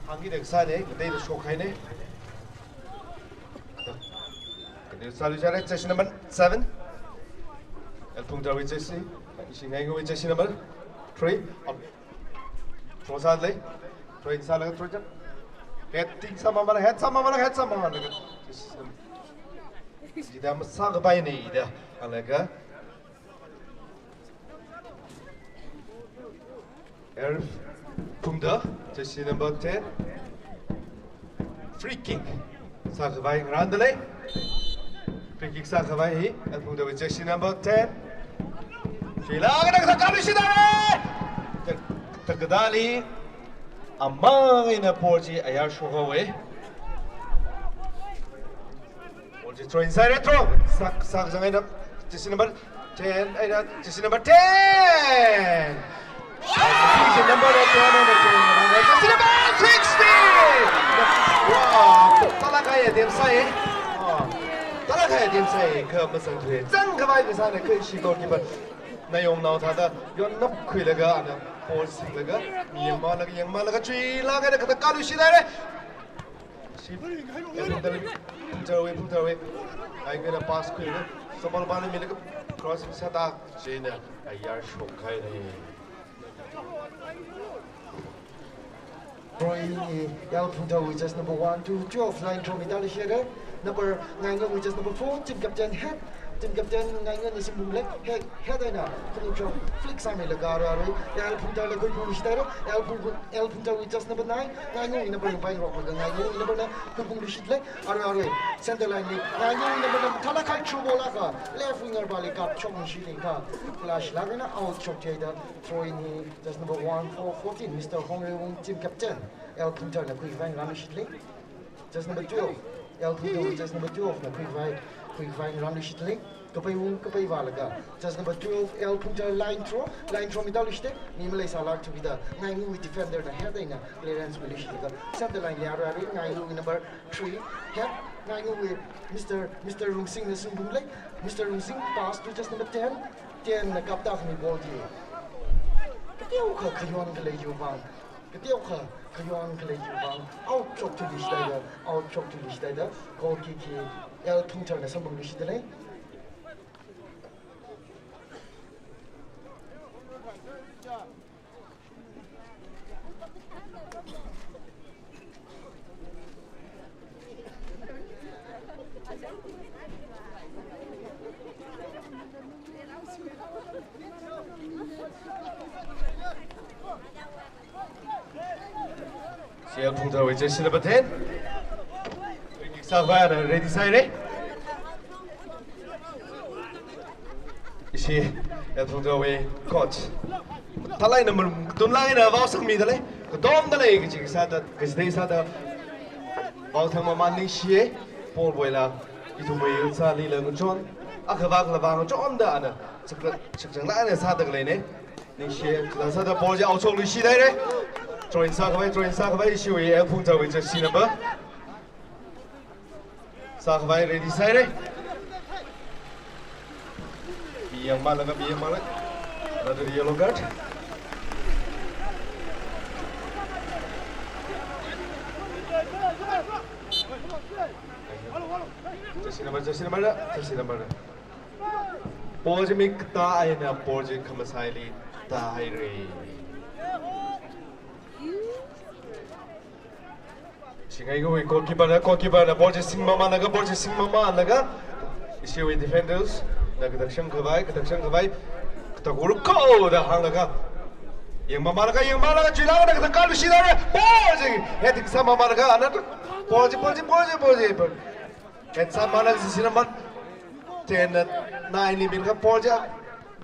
hāngkida kasāna, ngateida shokhaina. Kani sālu jare, jersey number seven. L Phungtharwui jersey, ishi ngaingawui jersey number three. Out. Throw sāda lei. Throw in sālaga throw jump. Heading sāmamānlaga, head sāmamānlaga, head sāmamānlaga. Jida masākapaina da. Alaga. L Phungthar, jersey number ten. Free kick sākhavai ngarānda lei. Free kick sākhavai hi, L Phungtharwui jersey number ten. Shila kada kada kalu shida lei. Tak-, takadali. Amang eina ball chi ayar shokhaowa. Ball chi throw in sāra, throw. Sāk, sākazang eina jersey number ten, eina jersey number ten. Jersey number ten, number ten, jersey number sixteen. Wow, talakaya dem sai. Wow. Talakaya dem sai, kha masang thui. Zangkhavai kasāna kha ishi goalkeeper. Nayongnao thāda, yonnap khuilaga, ana, ball singlaga, mi yangmalaga, yangmalaga, chuilaga, kada kalu shida lei. Shi, Phungtharwui, Phungtharwui. Ai, kena pass khuilaga, Sambalpana milaga, cross sāda, chieina, ayar shokhaina. Throw in hi L Phungtharwui jersey number one to twelve line throw mida luishida lei. Number nine ngawui jersey number four, team captain head. Team captain nine ngana simbung lei. Head, head eina. Kunu throw flick sāmilaga arui arui. L Phungtharla khuiphung shida lei. L Phung, L Phungtharwui jersey number nine. Nine ngawui number yang pai roklaga nine ngawui number na khuiphung luishit lei. Arui arui. Center line li. Nine ngawui number na thalakhai throw ball akha. Left winger pali kapshok nishilingkha. Flash lagana out shoktheida. Throw in hi jersey number one four fourteen, Mister Hongreiwung, team captain. L Phungtharna khuikhavai ngarān luishit lei. Jersey number twelve, L Phungtharwui jersey number twelve na khuikhavai, khuikhavai ngarān luishit lei. Kapaiwung, kapaiva laga. Jersey number twelve, L Phungthar line throw, line throw mida luishit lei. Mi maleisālak thubida. Nine ngawui defender na head eina clearance mi luishitlaga. Center line li arui arui, nine ngawui number three, head, nine ngawui Mister, Mister Rungsingna simbung lei. Mister Rungsing pass to jersey number ten. Ten na kapda khami ball chi. Kateokha khayon khalei chiwui vang. Kateokha khayon khalei chiwui vang. Out shokthui luishida, out shokthui luishida. Goal kick hi L Phungtharna samphang luishida lei. Ishi L Phungtharwui jersey number ten. Sākhavai ana ready sāhaira. Ishi L Phungtharwui coach. Thalai number tunlai na vao sangmida lei. Katomda lei kaji sāda, kaji sāda. Vao thang mamān ningshiya. Ball boila. Ithumwui sālila ngachon. Akhava akhava ngachonda ana. Chak, chakchang lana sāda khaleina. Ningshiya, chila sāda ball chi out shok luishit haira. Throw in sākhavai, throw in sākhavai, ishiwui L Phungtharwui jersey number. Sākhavai, ready sāhaira. Yangmalaga, mi yangmalaga. Another yellow card. Jersey number, jersey number, jersey number. Ball chi mikatā eina ball chi khamasaili tāhaira. Shingaingawui goalkeeper na, goalkeeper na ball chi singmamānlaga, ball chi singmamānlaga, ishiwui defenders na katak shangkhavai, katak shangkhavai, katak uruk ko da hānglaga, yangmamānlaga, yangmamānlaga, chuilāngda katak kaluishit haira, ball chi heading sāmamānlaga, another ball chi, ball chi, ball chi, ball chi, ball. Head sāmamānlaga, jersey number ten na, nine li minlaga ball chi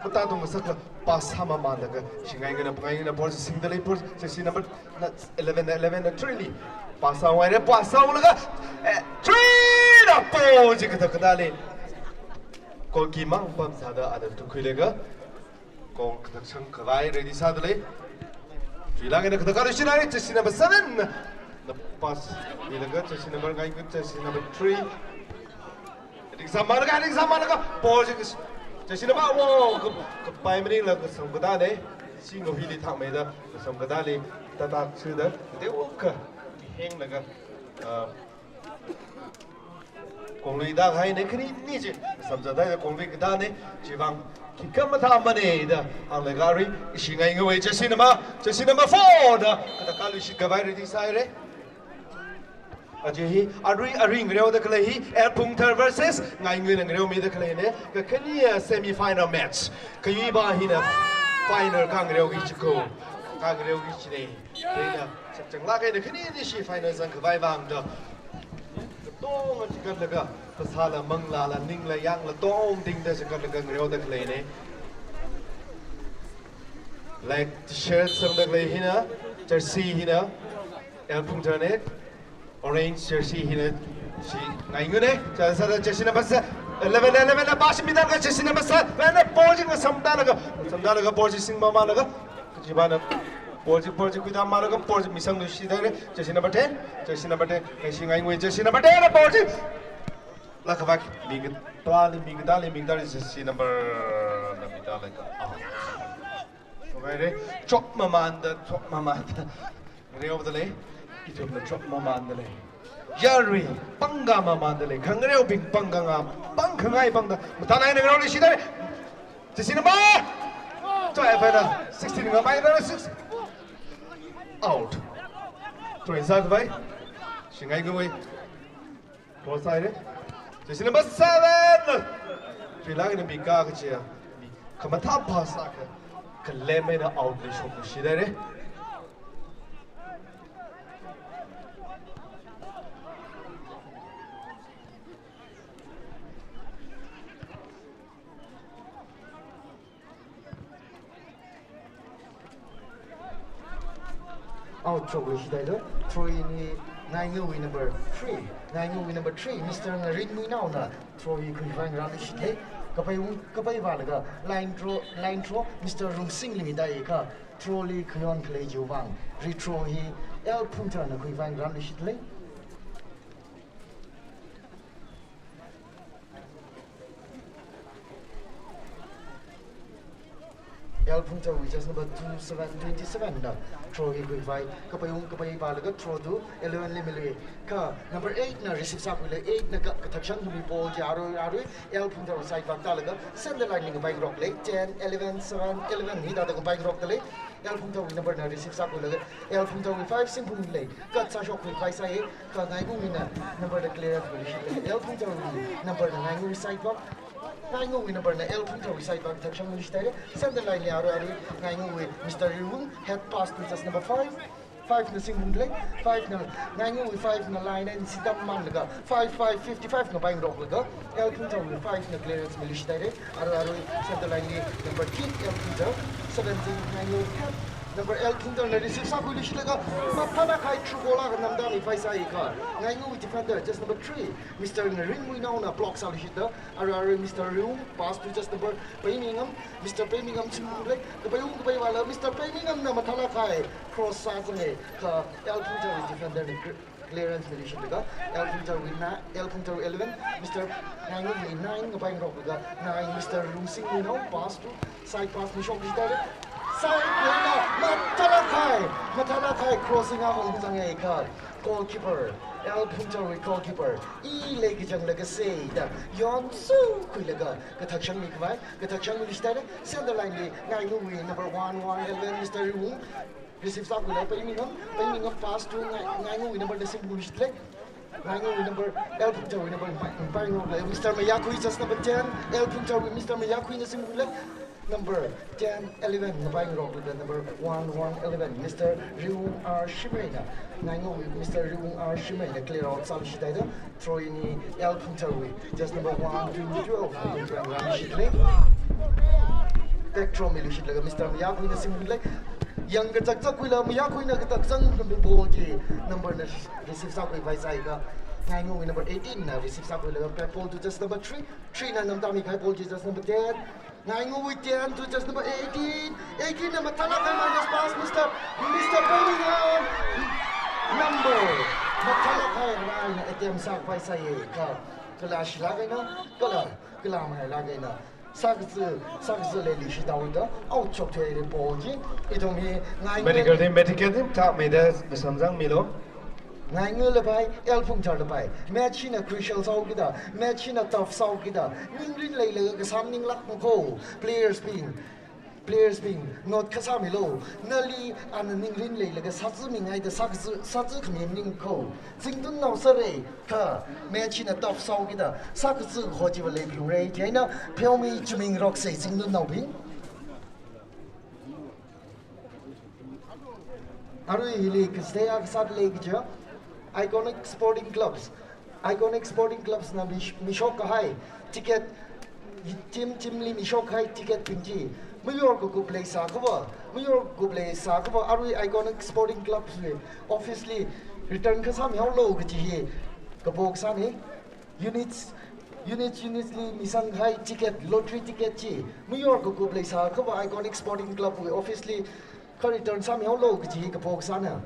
matā tung masakla, pass sāmamānlaga, Shingaingana, Pangaingana ball chi singdalei, ball chi jersey number na eleven na, eleven na three li pass sāhaira, pass sāhaolaga, eh, three na ball chi katak katāli goalkeeper mang pamsāda ana tukhuilaga, kong katak shangkhavai ready sādalei. Chuilāngana katak kaluishit haira, jersey number seven na pass milaga, jersey number nine, jersey number three. Heading sāmamānlaga, heading sāmamānlaga, ball chi kas-, jersey number, wow, ka-, kapai maningla kasam katāna. Singawuili thakmeida kasam katāli tātākshida, teokha henglaga, ah, konglui tāhaina, khani ni chi samzat haida konglui katāna. Chivang khikha mathāmana da hānglaga arui Shingaingawui jersey number, jersey number four da katak kaluishit khavai ready sāhaira. Aja hi arui, arui ngareoda khalei hi L Phungthar versus Ngaingawuina ngareomida khaleina. Kakhane semi final match. Kayuiva hina final khangareoki chiko, khangareoki kachina. Chieina shakzanglāk eina khani nishi final zangkhavai vang da, katonga chikatlaga, phasāla manglāla ningla yangla tongtingda chikatlaga ngareoda khaleina. Black shirt sangda khalei hina, jersey hina L Phungtharna. Orange jersey hina Shingaingawuna. Chānsāda jersey number se-, eleven, eleven na pass midalga jersey number seven na ball chi ngasamtālaga, ngasamtālaga ball chi singmamānlaga, kachivana ball chi, ball chi khuitāmamānlaga ball chi misangluishit haira. Jersey number ten, jersey number ten, Shingaingawui jersey number ten na ball chi lākhavai, mikatāli, mikatāli, mikatāli, jersey number, na mikatālaga, ah. Chokhaira, chokmamānda, chokmamānda ngareodalei, ithumna chokmamāndalei. Yarui, pangkhamamāndalei. Khangareobing pangkha ngam, pangkhangai pangda mathālāk eina ngareoluishit haira. Jersey number, choi, final sixteen ngamai, final six. Out. Throw-in sākhavai Shingaingawui. Cross sāhaira. Jersey number seven. Chuilāngana mikā kachi, mi khamathā phasākha, khalem eina out li shokluishit haira. Out chokluishit haira. Throw-in hi Ngaingawui number three, Ngaingawui number three, Mister Ngarinmuinaona throw hi khuivai ngarānluishit lei. Kapai ung, kapai vālaga line throw, line throw, Mister Rungsingli midai kha, throw li khayon khalei chiwui vang, rethrow hi L Phungtharna khuivai ngarānluishit lei. L Phungtharwui jersey number two seven, twenty-seven na throw hi khuivai, kapai ung kapai vālaga throw tu eleven li milui. Kha number eight na receive sākhuilei, eight na ka, kathak shangkhamei ball chi arui, arui L Phungtharwui side vang tālaga center line li ngapai ngarok lei, ten, eleven, seven, eleven hithāda ngapai ngarokdalei. L Phungtharwui number na receive sākhuilaga, L Phungtharwui five singphungli cut sāshokkhui phai sāi, kha Ngaingawuina number na clearance ngaluishit lei. L Phungtharwui number na Ngaingawui side vang, Ngaingawui number na L Phungtharwui side vang thakshang ngaluishit haira. Center line li arui arui Ngaingawui Mister Rirung, head pass to just number five. Five na singphungdalei, five na, Ngaingawui five na line eina sitam manlaga, five, five, fifty-five ngapai ngaroklaga, L Phungtharwui five na clearance miluishit haira. Arui, arui center line li number eight L Phungthar, seventeen Ngaingawui head, number L Phungtharna receive sākhuiluishitlaga, mathālāk eina through ball akha namda miphai sāi kha, Ngaingawui defender, just number three, Mister Ngarinmuinaona block sāluishitda, arui, arui Mister Rirung, pass to just number Peimingam, Mister Peimingam singphungdalei, kapai ung kapai vāla, Mister Peimingamna mathālāk eina cross sāzanga, kha L Phungtharwui defender na gr-, Clearance mi leishitlaga, L Phungtharwui na, L Phungtharwui eleven, Mister Ngaingawui nine ngapaingaroklaga, nine Mister Rungsingwui nao, pass to, side pass mishok leishithaira. Side lena, mathālāk kahai, mathālāk kahai crossing a ungzang eikha, goalkeeper, L Phungtharwui goalkeeper, i leikachang leikasei da, yonsu khuilaga, kathak shangmi khavai, kathak shangmi leishithaira, center line li, Ngaingawui number one, one eleven, Mister Riwung, receive sākhuilaga Paimingam, Paimingam pass to Ngai-, Ngaingawui number na simkhui leishitlei. Ngaingawui number, L Phungtharwui number, Pai-, Paingarok lei, Mister Mayakhui, just number ten, L Phungtharwui Mister Mayakhuina simkhuilei. Number ten, eleven, Paingarok lei, number one, one eleven, Mister Riwung R Shimeina. Ngaingawui Mister Riwung R Shimeina clear out sāluishithaida. Throw in hi L Phungtharwui, just number one, twenty twelve, Phungtharwui ngarān shitli. Back throw miluishitlaga Mister Mayakhuina simkhuilei. Yangkachakchakkhuila Mayakhuina katak zangmi ball chi number na receive sākhuivai sāikha. Ngaingawui number eighteen na receive sākhuilaga back ball to just number three. Three na namtāmi kahai ball chi just number ten. Ngaingawui ten to just number eighteen. Eighteen na mathālāk kahai minus pass, Mister, Mister Birmingham. Number mathālāk kahai rai na attempt sākhavai sāikha. Kala shilāk eina, kala, kala mahailāk eina. Sākazā, sākazā leiluishithaoda, out shokthuihaira ball chi. Ithum hi Ngainga medical team, medical team, tak mida, masamzangmilu. Ngainga lapai, L Phungthar lapai. Match hina crucial sāhaokida, match hina tough sāhaokida. Ningrin leilaga kasā maninglāk makho. Players bing, players bing, note kasāmilu. Nali ana ningrin leilaga sāzāmingaida sākazā, sāzākhami maning kho. Zingtunnao sāra, kha, match hina tough sāhaokida, sākazā kaho chiva leibihaira, chieina, pheomi chumingaroksei zingtunnaobing. Arui hili kastei akha sāda lei kaja, Iconic Sporting Clubs. Iconic Sporting Clubs na mish-, mishok kahai ticket, team, team li mishok kahai ticket bing chi. Mayor kakup leisā akhava, mayor kakup leisā akhava, arui Iconic Sporting Clubs wui office li return kasāmihaolu kaji hi kapo kasāna. Units, units, units li misang kahai ticket, lottery ticket chi, mayor kakup leisā akhava Iconic Sporting Club wui office li kha return sāmihaolu kaji hi kapo kasāna.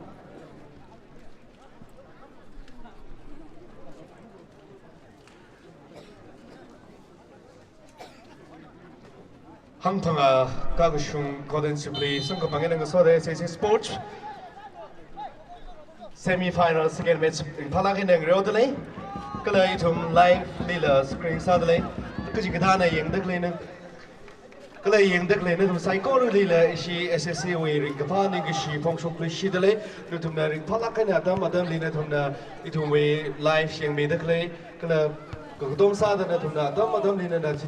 Hangphangā kakashung Golden Jubilee samkaphang eina ngasoda S A C Sports semi final second match ringphālāk eina ngareoda lei. Kala ithum live lila screen sāda lei. Kachikathāna yangda khaleina, kala yangda khaleina nathum saikoralila ishi S A C wui ringkaphā ningkashi phongshokluishida lei. Nathumna ringphālāk eina atam atamli nathumna ithumwui live yangmida khalei. Kala kakatom sāda nathumna atam atamli nana chi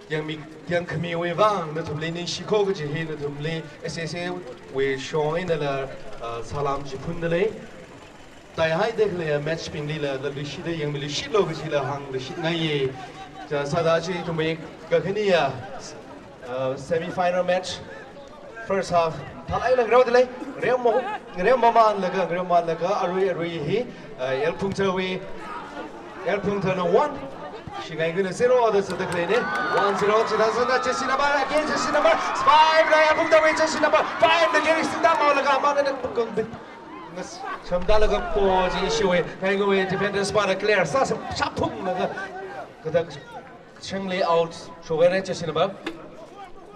yangmi, yangkhamiwui vang nathumli ningshi kho kaji hi nathumli S A C wui shong einala, ah, salam chiphunda lei. Taihaida khalei match binglila, la luishida yangmiluishitlu kajila hāngluishitngaiya. Cha sāda chi ithumwui kakhaniya, ah, semi final match. First half, phālāk eina ngareoda lei, ngareo mo, ngareo mamānlaga, ngareo mamānlaga, arui, arui hi, uh, L Phungtharwui, L Phungtharna one, Shingaingana zero, da sāda khaleina, one zero, chithāsāda, jersey number, again, jersey number five na, L Phungtharwui jersey number five na, again, singda maolaga, amangana pukang bit. Ngas, chamdalaga po, chi ishiwui, Ngaingawui defenders pana clear, sā, sā, sāphunglaga, kadak, Changli out, shokhaira jersey number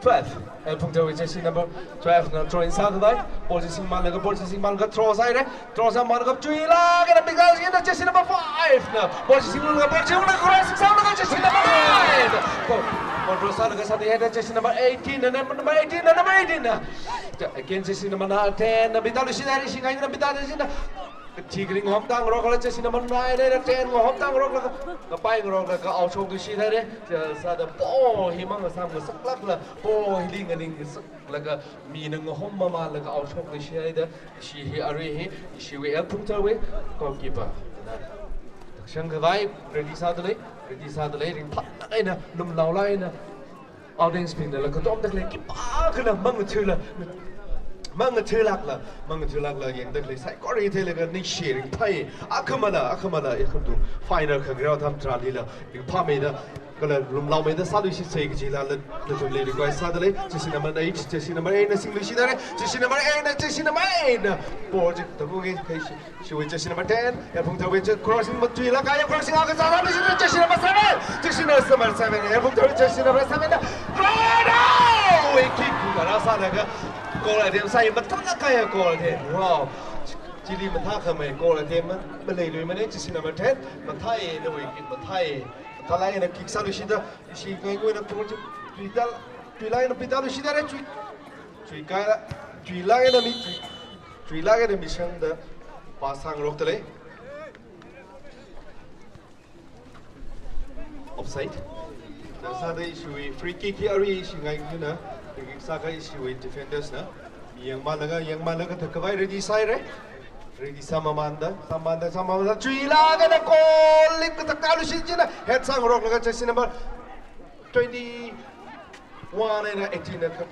twelve. L Phungtharwui jersey number twelve na throw in sākhavai. Ball chi singmānlaga, ball chi singmānlaga, throw sāhaira. Throw sāmānlaga, chuilāk eina bigdalshina jersey number five na. Ball chi singmānlaga, ball chi unglaga, cross sālaga jersey number nine. Ball, ball throw sālaga sāda haira jersey number eighteen na, number eighteen na, number eighteen na. Again jersey number nine, ten na, bigdaluishina, Shingaingana bigdaluishina. Kathi kali ngahomtā ngarokla jersey number nine eina ten ngahomtā ngarokla, kapai ngarokla ka out shokluishit haira, sāda po hi mangasāmngasaklākla, po hili nganingngasaklaga, mina ngahom mamānlaga out shokluishit haida, ishi hi arui hi, ishiwui L Phungtharwui, goalkeeper. Shangkhavai, ready sāda lei, ready sāda lei, ringphālāk eina, lumlaolāk eina. Audience bingnala katomda khalei khipākhala mangathāla, mangathālākla, mangathālākla yangda khalei saikora theilaga ningshi ringphāi. Akhamala, akhamala, ikhumtu final khangareo atam tharanlila ringphāmeida Kala lumlaomeida sāluishitsei kajila nathumli request sādalei. Jersey number eight, jersey number eight na singluishitdalei. Jersey number eight na, jersey number eight na ball chi takuki, kaishi, shiwui jersey number ten, Elphungtharwui chi crossing matuila kaya, crossing akha sāluishitdalei, jersey number seven, jersey number seven, Elphungtharwui jersey number seven na, right out! Wui kick kala sālaga goal attempt sāi, mathālāk kahai goal attempt. Wow. Chili mathākhamei goal attempt ma, maleiluimana, jersey number ten, mathāi, nawui kick mathāi. Mathālāk eina kick sāluishitda, ishi ngaikuina ball chi, tuita, tuilāk eina pitāluishitdalei, tui, tuikala, tuilāk eina mi, tui, tuilāk eina mishangda, pass sāngarokdalei. Offside. Sāda ishiwui free kick hi arui ishi ngaikuina, free kick sākha ishiwui defenders na. Mi yangmalaga, yangmalaga thākhavai ready sāhaira. Ready sāmamanda, sāmamanda, sāmamanda, tuilāk eina goal li kathāktāluishit china, head sāngaroklaga jersey number twenty-one eina eighteen na kha.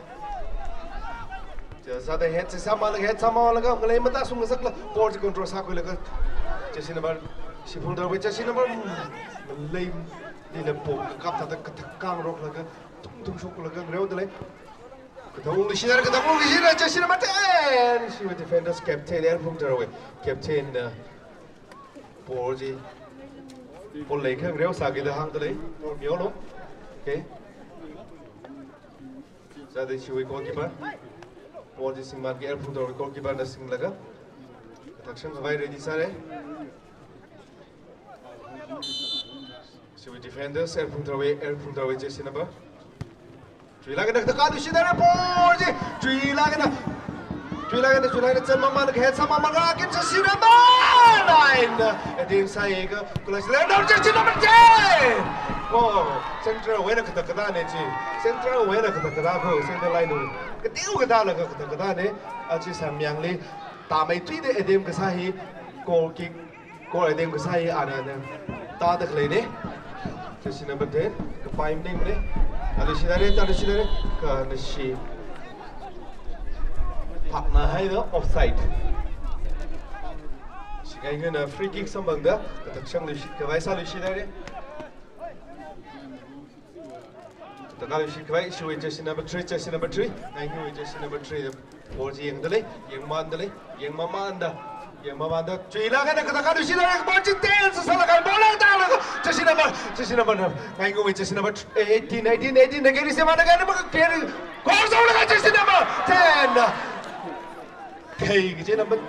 Chi sāda head chi sāmalaga, head sāmalaga, ngalei matāshung ngasakla, ball chi control sākhuilaga, jersey number, Shipungtharwui jersey number, mm, ngalei nila ball kakap thāda kathāktāngaroklaga, tung tung shoklaga ngareodalei. Kathāungluishitdalei, kathāungluishitdalei, jersey number ten. Shiwui defenders captain, Elphungtharwui captain na ball chi, ball leikha ngareo sākida hāngdalei. Ball mihaolu. Okay. Sāda shiwui goalkeeper. Ball chi singmanki, Elphungtharwui goalkeeper na singlaga, kathākshang khavai ready sāra. Shiwui defenders, Elphungtharwui, Elphungtharwui jersey number. Tuilāk eina kathāktāluishitdalei ball chi, tuilāk eina, tuilāk eina, tuilāk eina, chānmamalaga, head sāmamalaga, again jersey number nine. Attempt sāi kha, kula sila, now jersey number ten. Oh, centrewui eina kathāktāna chi. Centrewui eina kathāktāko, center line wui. Kateokha tālaga kathāktāna. Achi samyangli, tāmeithuida attempt kasā hi, goal kick. Goal attempt kasā hi ana na. Tāda khaleina. Jersey number ten, kapai maningmana. Tāluishitdalei, tāluishitdalei. Kha nashi phakna haida offside. Ishi ngaikuina free kick samphangda, kathākshang luishit khavai sāluishitdalei. Kathāktāluishit khavai, ishiwui jersey number three, jersey number three. Ngaikuiwui jersey number three. Ball chi yangdalei, yangmandalei, yangmamanda, yangmamanda. Tuilāk eina kathāktāluishitdalei, ball chi ten sāsālaga, ball la tālaga, jersey number, jersey number, ngaikuiwui jersey number eighteen, eighteen, eighteen na carry sāmalaga, number carry, goal sālaga, jersey number ten. Kei kaji number,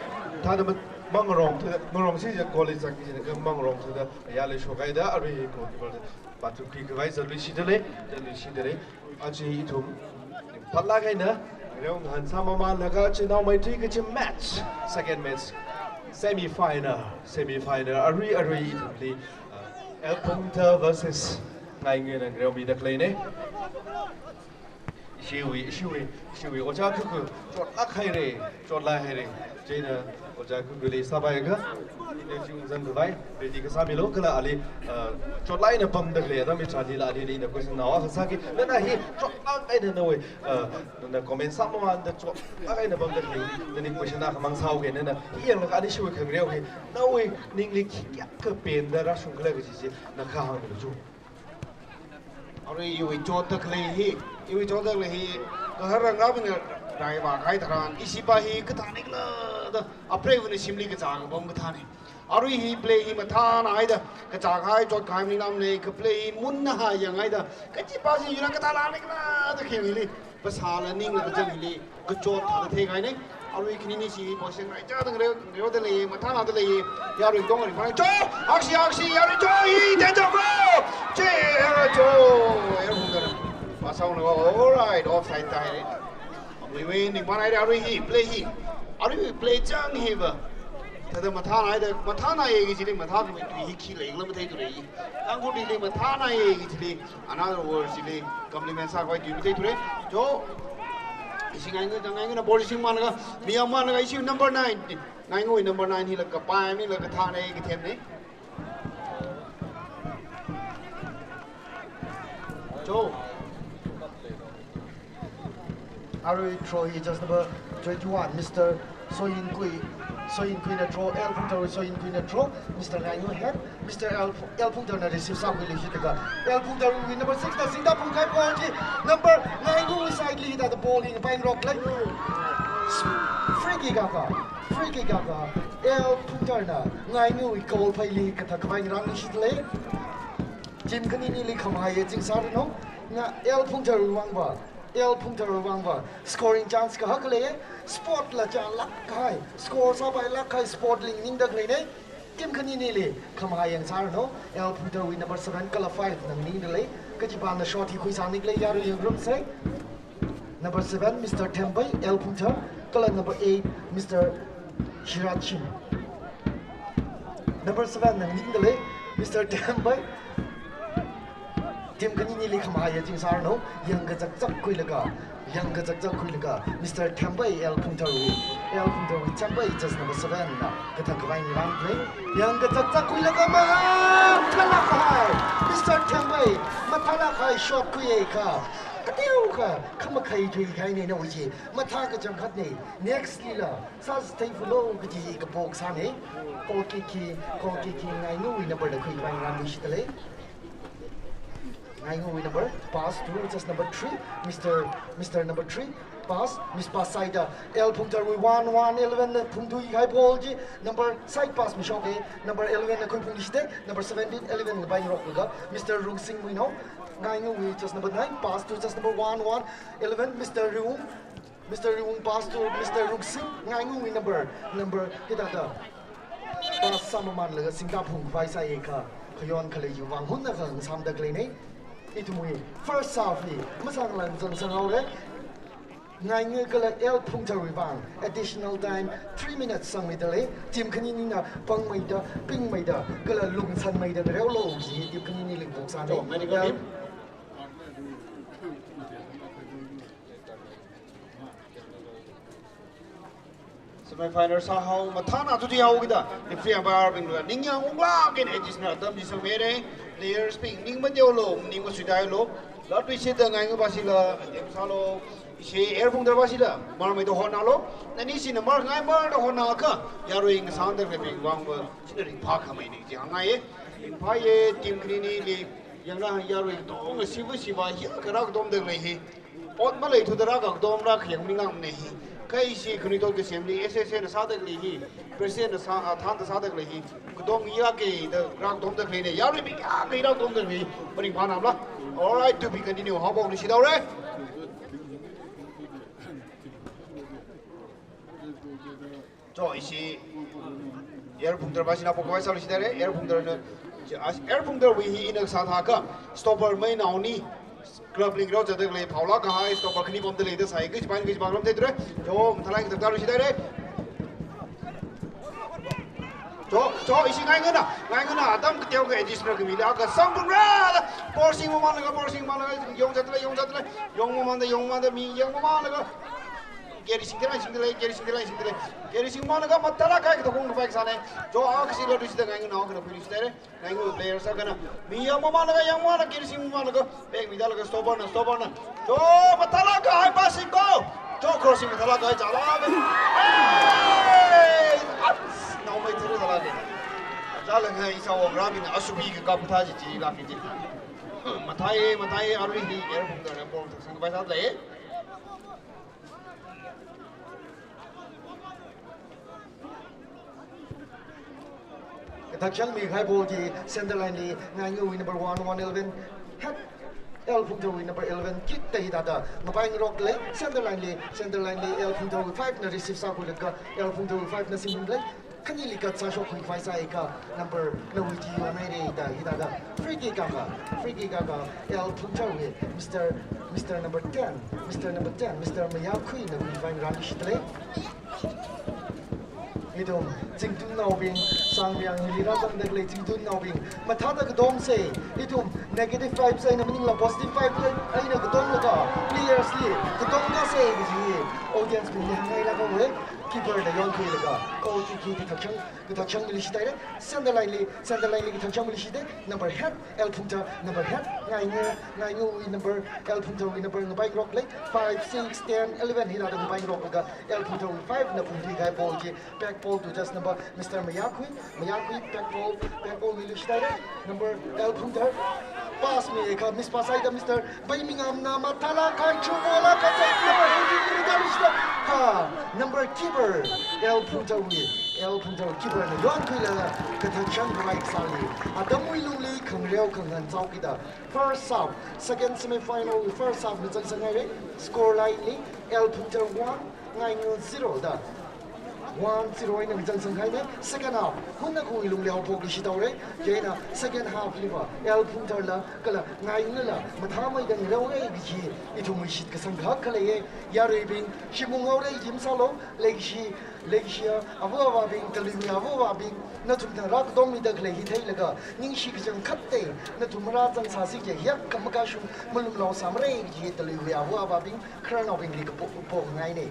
thāda ma, mangarong thuda, ngarong si ja goal li zang kaji na, mangarong thuda, yāli shokhaida, arui goalkeeper pathukhui khavai zatluishitdalei, zatluishitdalei. Achi ithum, phatlāk eina, reo ngahān sāmamalaga, achi naomeithui kaji match, second match, semi-final, semi-final, arui, arui ithumli, uh, Elphungthar versus Ngainguina ngareomida khaleina. Ishiwui, ishiwui, ishiwui ojā Khuku, chotlāk haira, chotlāk haira. Chieina ojā Khukuli sāpai kha, ina chi ungzang khavai, ready kasāmilu, kala ali, uh, chotlāk eina pamda khalei, atam ithālila alila ina question nao akha sāki, nana hi chotlāk eina nawui, uh, nana comment sāmamanda chotlāk eina pamda khalei, nani question akhamang sāuke, nana hi yanglaga ani shiwui khangareo hi, nawui ningli khikha kapenda rāshung khala kaji chi, na kha hānglu chu. Arui iwui chotda khalei hi, iwui chotda khalei hi, kahar rangrabing rai vākahai tharan, ishi pa hi kathāna khala da, apreiva̱na shimli kachā kapam kathāna. Arui hi play hi mathāna haida, kachākahai chotkahai maningmana, kha play hi munna ha yanghaida, kachi pa chi yuna kathālana khala da khayang hili, phasāla ningla kachang hili, kachot thāda theikahaina. Arui khanini chi position raichāda ngareo, ngareoda lei, mathānada lei. Yarui tong ri phai. Cho! Aksi, aksi, yarui cho! Hi, te cho ko! Che, era cho! Era hung dara. Pass on ko. All right, offside tai. Arui win ni panai, arui hi, play hi. Arui play chang hi ba. Thāda mathāna haida, mathānaya kaji chili, mathākhamei tui hi khi leila matheithura. Tangkhulli mathānaya kaji chili, another word chili, compliment sākhavai tui matheithura. Cho, ishi Ngaingu, Ngainguina ball singmalaga, mi yangmalaga, ishi number nine. Ngaingu number nine hila kapai maningla kathāna kathemna. Cho. Arui throw hi just number twenty-one, Mister Soyinkui. Soyinkhuina throw, L Phungtharwui Soyinkhuina throw, Mister Ngaingu head, Mister L, L Phungtharna receive sākhuiluishitlaga, L Phungtharwui number six na singda phungkahai ball chi, number Ngainguwui side li hithāda ball hi ngapaingarokle. Free kick akha, free kick akha, L Phungtharna Ngainguwui goal phaili kathak khavai ngarānluishitlei. Team khaninili khamahai yāching sāranu, na L Phungtharwui vangva, L Phungtharwui vangva scoring chance kahak lei, spot la chānlāk kahai, score sāpailāk kahai spot li nganingda khaleina. Team khaninili khamahai yāng sāranu, L Phungtharwui number seven kala five na nganingdalei, kachipāna shot hi khuisānikle yarui yangrumsei. Number seven, Mister Thembai, L Phungthar, kala number eight, Mister Shirachin. Number seven na nganingdalei, Mister Thembai. Team khaninili khamahai yāching sāranu, yāng kachakchak khuilaga, yāng kachakchak khuilaga, Mister Thembai, L Phungtharwui, L Phungtharwui Thembai, just number seven na kathak khavai ngarānle. Yāng kachakchak khuilaga mathālāk kahai, Mister Thembai, mathālāk kahai shot khuiakha, kateokha khamakhai thuikahaina nawui chi, mathā kachangkhatna. Next lila sātheifulo kaji kapo kasāna. Goal kick hi, goal kick hi Ngainguwui number na khuikhavai ngarānluishitlei. Ngainguwui number, pass to just number three, Mister, Mister number three, pass, miss pass sāhaida, L Phungtharwui one one eleven na phungthuikahai ball chi, number side pass mishoka, number eleven na khuiphungluishita, number seventeen, eleven ngapaingaroklaga, Mister Rungsingwui nao, Ngainguwui just number nine, pass to just number one one eleven, Mister Riung, Mister Riung pass to Mister Rungsing, Ngainguwui number, number hithāda pass sāmamanlaga singda phungkhavai sāakha, khayon khalei chiwui vang hunna khangasāmda khaleina. Ithumwui first half hi masānglāng zangsanghao lei. Ngaingu kala L Phungtharwui vang additional time three minutes sangmidalei. Team khaninina pāngmeida, pingmeida, kala lungsanmeida ngareolo kaji team khaninili kapo kasāna. Chao, medical team. Semi final sāhao mathāna thuihaokida, referee umpire bingla ningyāng unglāk eina additional time chi sangmira. Players bing ning mateolo, ning masuitālo. Latluishitda Ngaingu vāshila, attack sālo. Ishi L Phungthar vāshila marmeida hotnālo. Nanishina marngai marda hotnāakha, yarui ngasāngda khaleibing vangva china ringphākhameina chi hāngngaiya. Ringphāya, team khaninili yangna, yarui katonga siva siva hi kharā katomda khalei hi. Ot maleithudara katomra khayang maningmana hi. Kha ishi khanuithot kasemli S S A na sāda khalei hi, President na sā, ah, thānda sāda khalei hi, katong yākida rākatomda khaleina, yaruibing yākida rākatomda khalei, maringphānamla. Alright, to be continue. Haophokluishithaora. Chao, ishi L Phungthar vāshina haophok khavai sāluishithaora. L Phungtharna, chi, ah, L Phungtharwui hi ina sāthākha, stopper mainaoni, club ling rao zatda khalei phaolāk kahai stopper khani pamda leida sāi, kachipān kachipā lam theithura. Chao, mathālāk eina kathak tāluishithaora. Chao, chao, ishi Ngaingana, Ngaingana atam kateokha additional khamilaga sangphungra da. Ball singmamānlaga, ball singmamānlaga, yong zatdalei, yong zatdalei, yongmamānda, yongmamānda, mi yongmamānlaga. Geri singdalei, singdalei, geri singdalei, singdalei. Geri singmamānlaga mathālāk kahai kathak ung kapai kasāna. Chao, akha sila luishitda Ngaingana akhana phuiluishithaora. Ngaingu players akhana. Mi yangmamānlaga, yangmamānlaga, geri singmamānlaga. Pengmidalaga stopper na, stopper na. Chao, mathālāk kahai passing ko. Chao, crossing mathālāk kahai chālāka. Hey! Ats! Naomeithuda lāka. Chālāka, ishāwo ngarābingna asubi kakap kathā chi chilāka chi. Mathāi, mathāi, arui hi L Phungtharna ball thaksan kapai sālei. Kathak changmi kahai ball chi center line li Ngaingawui number one, one eleven, hat L Phungtharwui number eleven kick da hithāda ngapaingarokle, center line li, center line li L Phungtharwui five na receive sākhuilaga L Phungtharwui five na singphunle. Khanili cut sāshokkhui khavai sāakha number nawui chi yonhaira da hithāda free kick akha, free kick akha L Phungtharwui Mister, Mister number ten, Mister number ten, Mister Mayakhuina khuikhavai ngarānluishitdalei. Ithum Chingtunnaobing, Sangbiang hili rāzangda khalei Chingtunnaobing mathāda katomsa. Ithum negative vibes eina maningla positive vibes eina katomlaga players li katomkasa kaji audience bingli hāngngailāka we. Keeper na yonkhuilaga goal kick hi kathakchang, kathakchang miluishit haira. Center line li, center line li kathakchang miluishit haira. Number eight, L Phungthar, number eight, Ngaingu, Ngaingu wui number, L Phungthar wui number ngapaingarok lei. Five, six, ten, eleven hithāda ngapaingaroklaga L Phungthar wui five na phungthuikahai ball chi back ball to just number Mister Mayakhui, Mayakhui back ball, back ball miluishit haira. Number L Phungthar. Pass miakha miss pass haida Mister Baimingam na mathālāk kahai chu ball akha chai number eighteen mi dalishda. Ha, number keeper, L Phungthar wui, L Phungthar keeper na yonkhuilaga kathakchang khavai kasāli atamwui lungli khangareo khangahān chaokida. First half, second semi-final wui first half na zangsang haira. Score line li L Phungthar one, Ngaingu zero da one zero eina zangsang haira. Second half, hunna khui lungli haophokluishit haora. Chieina second half liva L Phungtharla kala Ngaingula mathāmeida ngareora kaji ithumwui shitkasang kahak khaleiya. Yaruibing, shimung haora kaji masālu, leikashi, leikashiya ava avābing, kaluiwui ava avābing, nathum thang rākatomida khalei hi theilaga ningshi kachangkhatta nathum marāzangsāsi kaji hiyākha makashung malumlao sāmara kaji kaluiwui ava avābing, khararnaobingli kapo, pongaina.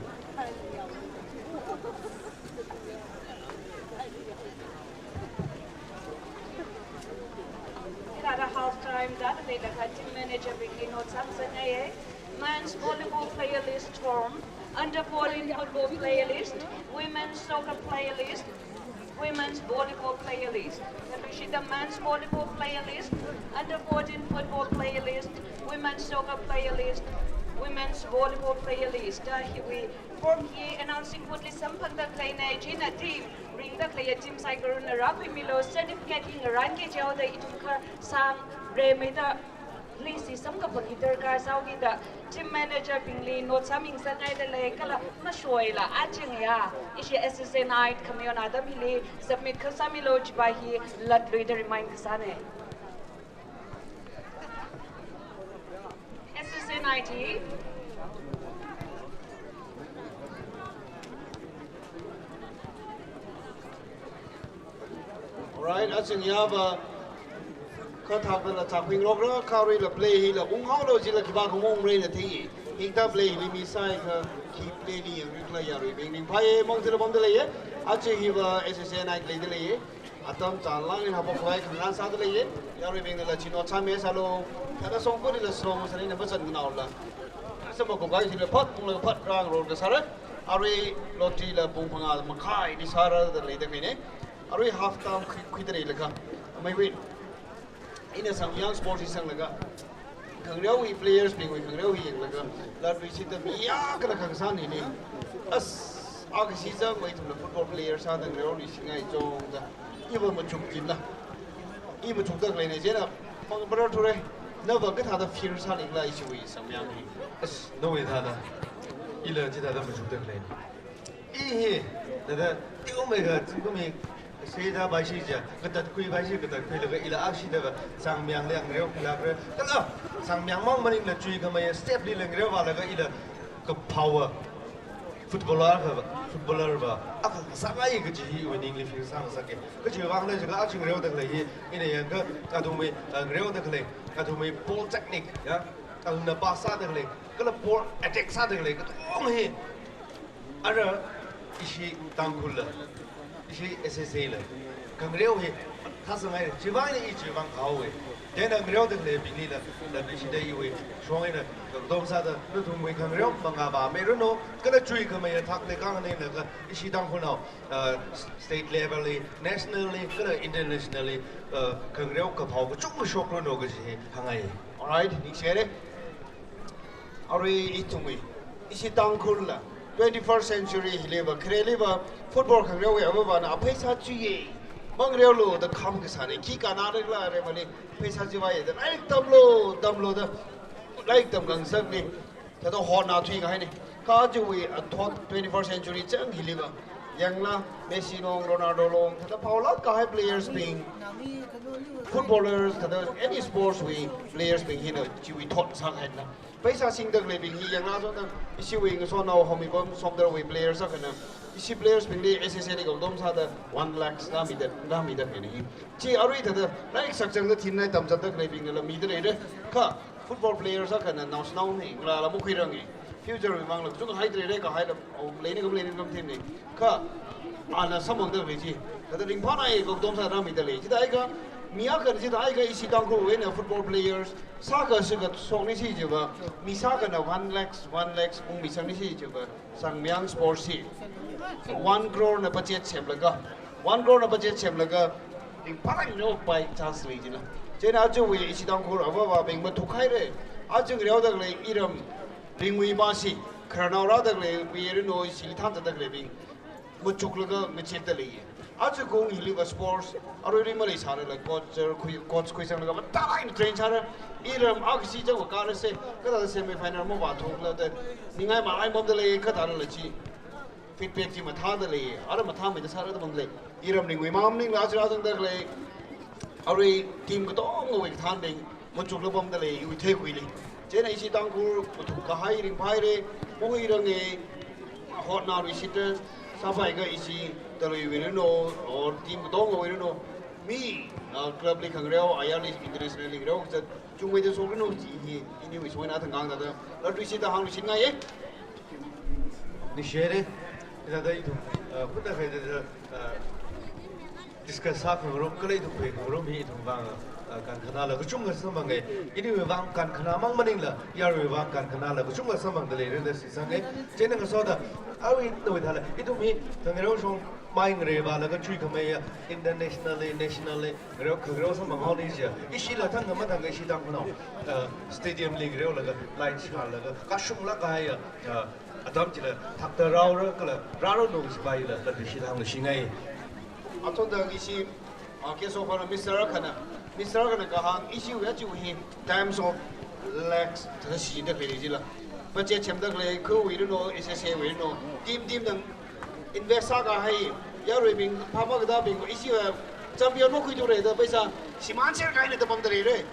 Hithāda half time dāda leilakha team manager bingli note sāngasakngaiya. Men's volleyball player list form, under fourteen football player list, women's soccer player list, women's volleyball player list. Then we see the men's volleyball player list, under fourteen football player list, women's soccer player list, women's volleyball player list. Uh, here we form hi announcing board li samphangda khaleina. Chieina team ringda khaleiya team saikorana rākhuimilu, certificate hi ngarānki jihaoda ithum kha sāngremeida list hi samkaphang hi darkar sāhaokida team manager bingli note sāmingasakngaida lei. Kala mashoila achingya ishi S S A night khamayon atam hili submit kha sāmilu, chiva hi latluida remind kasāna. S S A night hi. Alright, achingyava kha thakdala thakmingarokra, kha aruila play hila unghaolu jila khipākha maungmara eina thei. Hithāda play hili misāakha khi play li yangrikhala yaruibing ringphāya, maung jila pamda leiya. Achi hiva S S A night leida leiya. Atam chānlāk eina haophok khavai khangarān sāda leiya. Yaruibingnala chi note sāmisālu. Thāda songkuri la song sāni na pachan nganaola. Sāma ko kai sila phat pungla phat rāngarok kasāra. Arui lottery la pung phangā makhaili sārada leida khaleina. Arui half time khui, khuida leilakha. Amei win. Ina Sangmyang sports hi sanglaga, khangareowui players bingwui khangareo hi yanglaga, latluishitta mi yākha kasāna ni. As, akha season wui ithumla football player sāda ngareo luishingai chongda. Iva machukchinla. I machukda khaleina chieina, mang brother thure, nava kathāda feel sāningla ishiwui Sangmyang hi. As, nawui thāda. Ila chithāda machukda khaleina. I hi, thāda, teomeikha, zingkum hi, seida baishi ja, katatkhui baishi, katatkhuilaga ila akshida va, Sangmyangli ngareo khilakra. Kala, Sangmyang mang maningla chuikhamei step li ngareo vālaga ila kaphaowa footballer kha, footballer va, akha sāngai kaji hi iwui ningli feel sāngasaka. Kajiwui vangna jiakha achi ngareoda khalei hi, ina yangakha, athumwui, ah, ngareoda khalei, athumwui ball technique, ya, athumna pass sāda khalei, kala ball attack sāda khalei, katonga hi, ara ishi Tangkhul la, ishi S S A la, khangareo hi thāsāngai, chiwui vangna i chiwui vang kahaowa. Chieina ngareoda khaleibinglila, latluishida iwui shong eina, katom sāda, nathumwui khangareo mangā vāmiranu, kala chuikhamei thakli khanganeilakha, ishi Tangkhulnao, uh, state level li, national li, kala international li, uh, khangareo kaphao kachungkha shokranu kaji hi hāngngai. Alright, ningshihaira. Arui ithumwui, ishi Tangkhul la, twenty-first century hiliva, khareliva, football khangareowui avāvana, apheisā chiya, mangareolu da kham kasāna, khi kanna rikla re mali, pheisā chiva ya da, lairik tamlu, tamlu da, lairik tamkhangasakna, thāda hotnathui kahaina. Kha chiwui athot twenty-first century chang hiliva, yangla, Messi long, Ronaldo long, thāda phaolāk kahai players bing, footballers, thāda any sports wui players bing hina chiwui thot sākahaina. Pheisā singda khaleibing hi yangla sona, ishiwui ngasotnao Hongmipam Somdalwui players akhana, ishi players bingli S S A li katom sāda one lakh sāmida, sāmida khaleina hi. Chi arui thāda, lairik sakchangda thinai tamzatda khaleibingnala mida leira. Kha football players akhana naoshinao hi, ngalāla makhuiranga. Future wui vangla kachungkha haidalei, kahai la, oh, leini kam leini kam themni. Kha, ana samphangda lei chi. Thāda ringphānai katom sāda rāmida lei. Chithākha, mi akhana chithākha ishi Tangkhulwui eina football players, sākha sākha shokni si chiva, mi sākhana one lakhs, one lakhs ungmisangni si chiva, Sangmayang Sports hi one crore na budget semlaga, one crore na budget semlaga, ringphālāk eina pai chance lei jila. Chieina aja wui ishi Tangkhul avāvabing mathukhaira. Aja ngareoda lei iram ringwui masi, khararnao rāda lei, wui rino ishi thanzāda leibing machuklaga ngachitda lei. Aja kung hiliva sports, arui ri maleisālala coach, khui, coach khuisanglaga mathālāk eina train sāra, iram akha si chang va kārase, kathāda semi final mavāthuklaga, ningai malai mamda lei, kathālala chi. Feedback chi mathāda lei, ara mathāmeida sāra da pamda lei. Iram ringwui mang maningla aja rāzangda lei. Arui team katongawui kathānbing machukla pamda lei, iwui theikhuili. Chieina ishi Tangkhul mathuk kahai ringphāhaira, mahuiranga, hotnarui shita, sāpaikha ishi Taluiwui rino, or team katongawui rino, mi, ah, club li khangareo, ayarli international li ngareo kazat, chungmeida shokranu chi hi, iniwui soina thangkang thāda, latluishitda hāngluishitngaiya. Ningshihaira, hithāda ithum, uh, khunda khaida, uh, discuss sākhangarum, kala ithum khuikhangarum hi ithum vang, uh, kankhanāla kachungkha samphanga. Iniwui vang kankhanā mang maningla, yaruiwui vang kankhanāla kachungkha samphangda leira da shitsanga. Chieina ngasoda, arui nawui thāla, ithum hi, khangareo shong mai ngareivālaga chuikhameiya, internationally, nationally, ngareo khangareo samphang haoni jiya. Ishila thangkha mathangkha ishi Tangkhulnao, uh, stadium li ngareolaga, light shālaga, kashunglāk kahaiya, uh, atam chila thakta rāra kala rāranu kajipa hila, latluishitda hāngluishingai. Athumda ishi, ah, K S O khana, Mister khana, Mister khana kahāng, ishiwui aja hi times of lakhs thāda shichinda khalei jila. Budget semda khalei, khawui rino, S S A wui rino, team team dang invest sākahai, yaruibing, phāphā kathābing, ishiva champion makhuithura da paisa shimānser kahaina da pamda leira.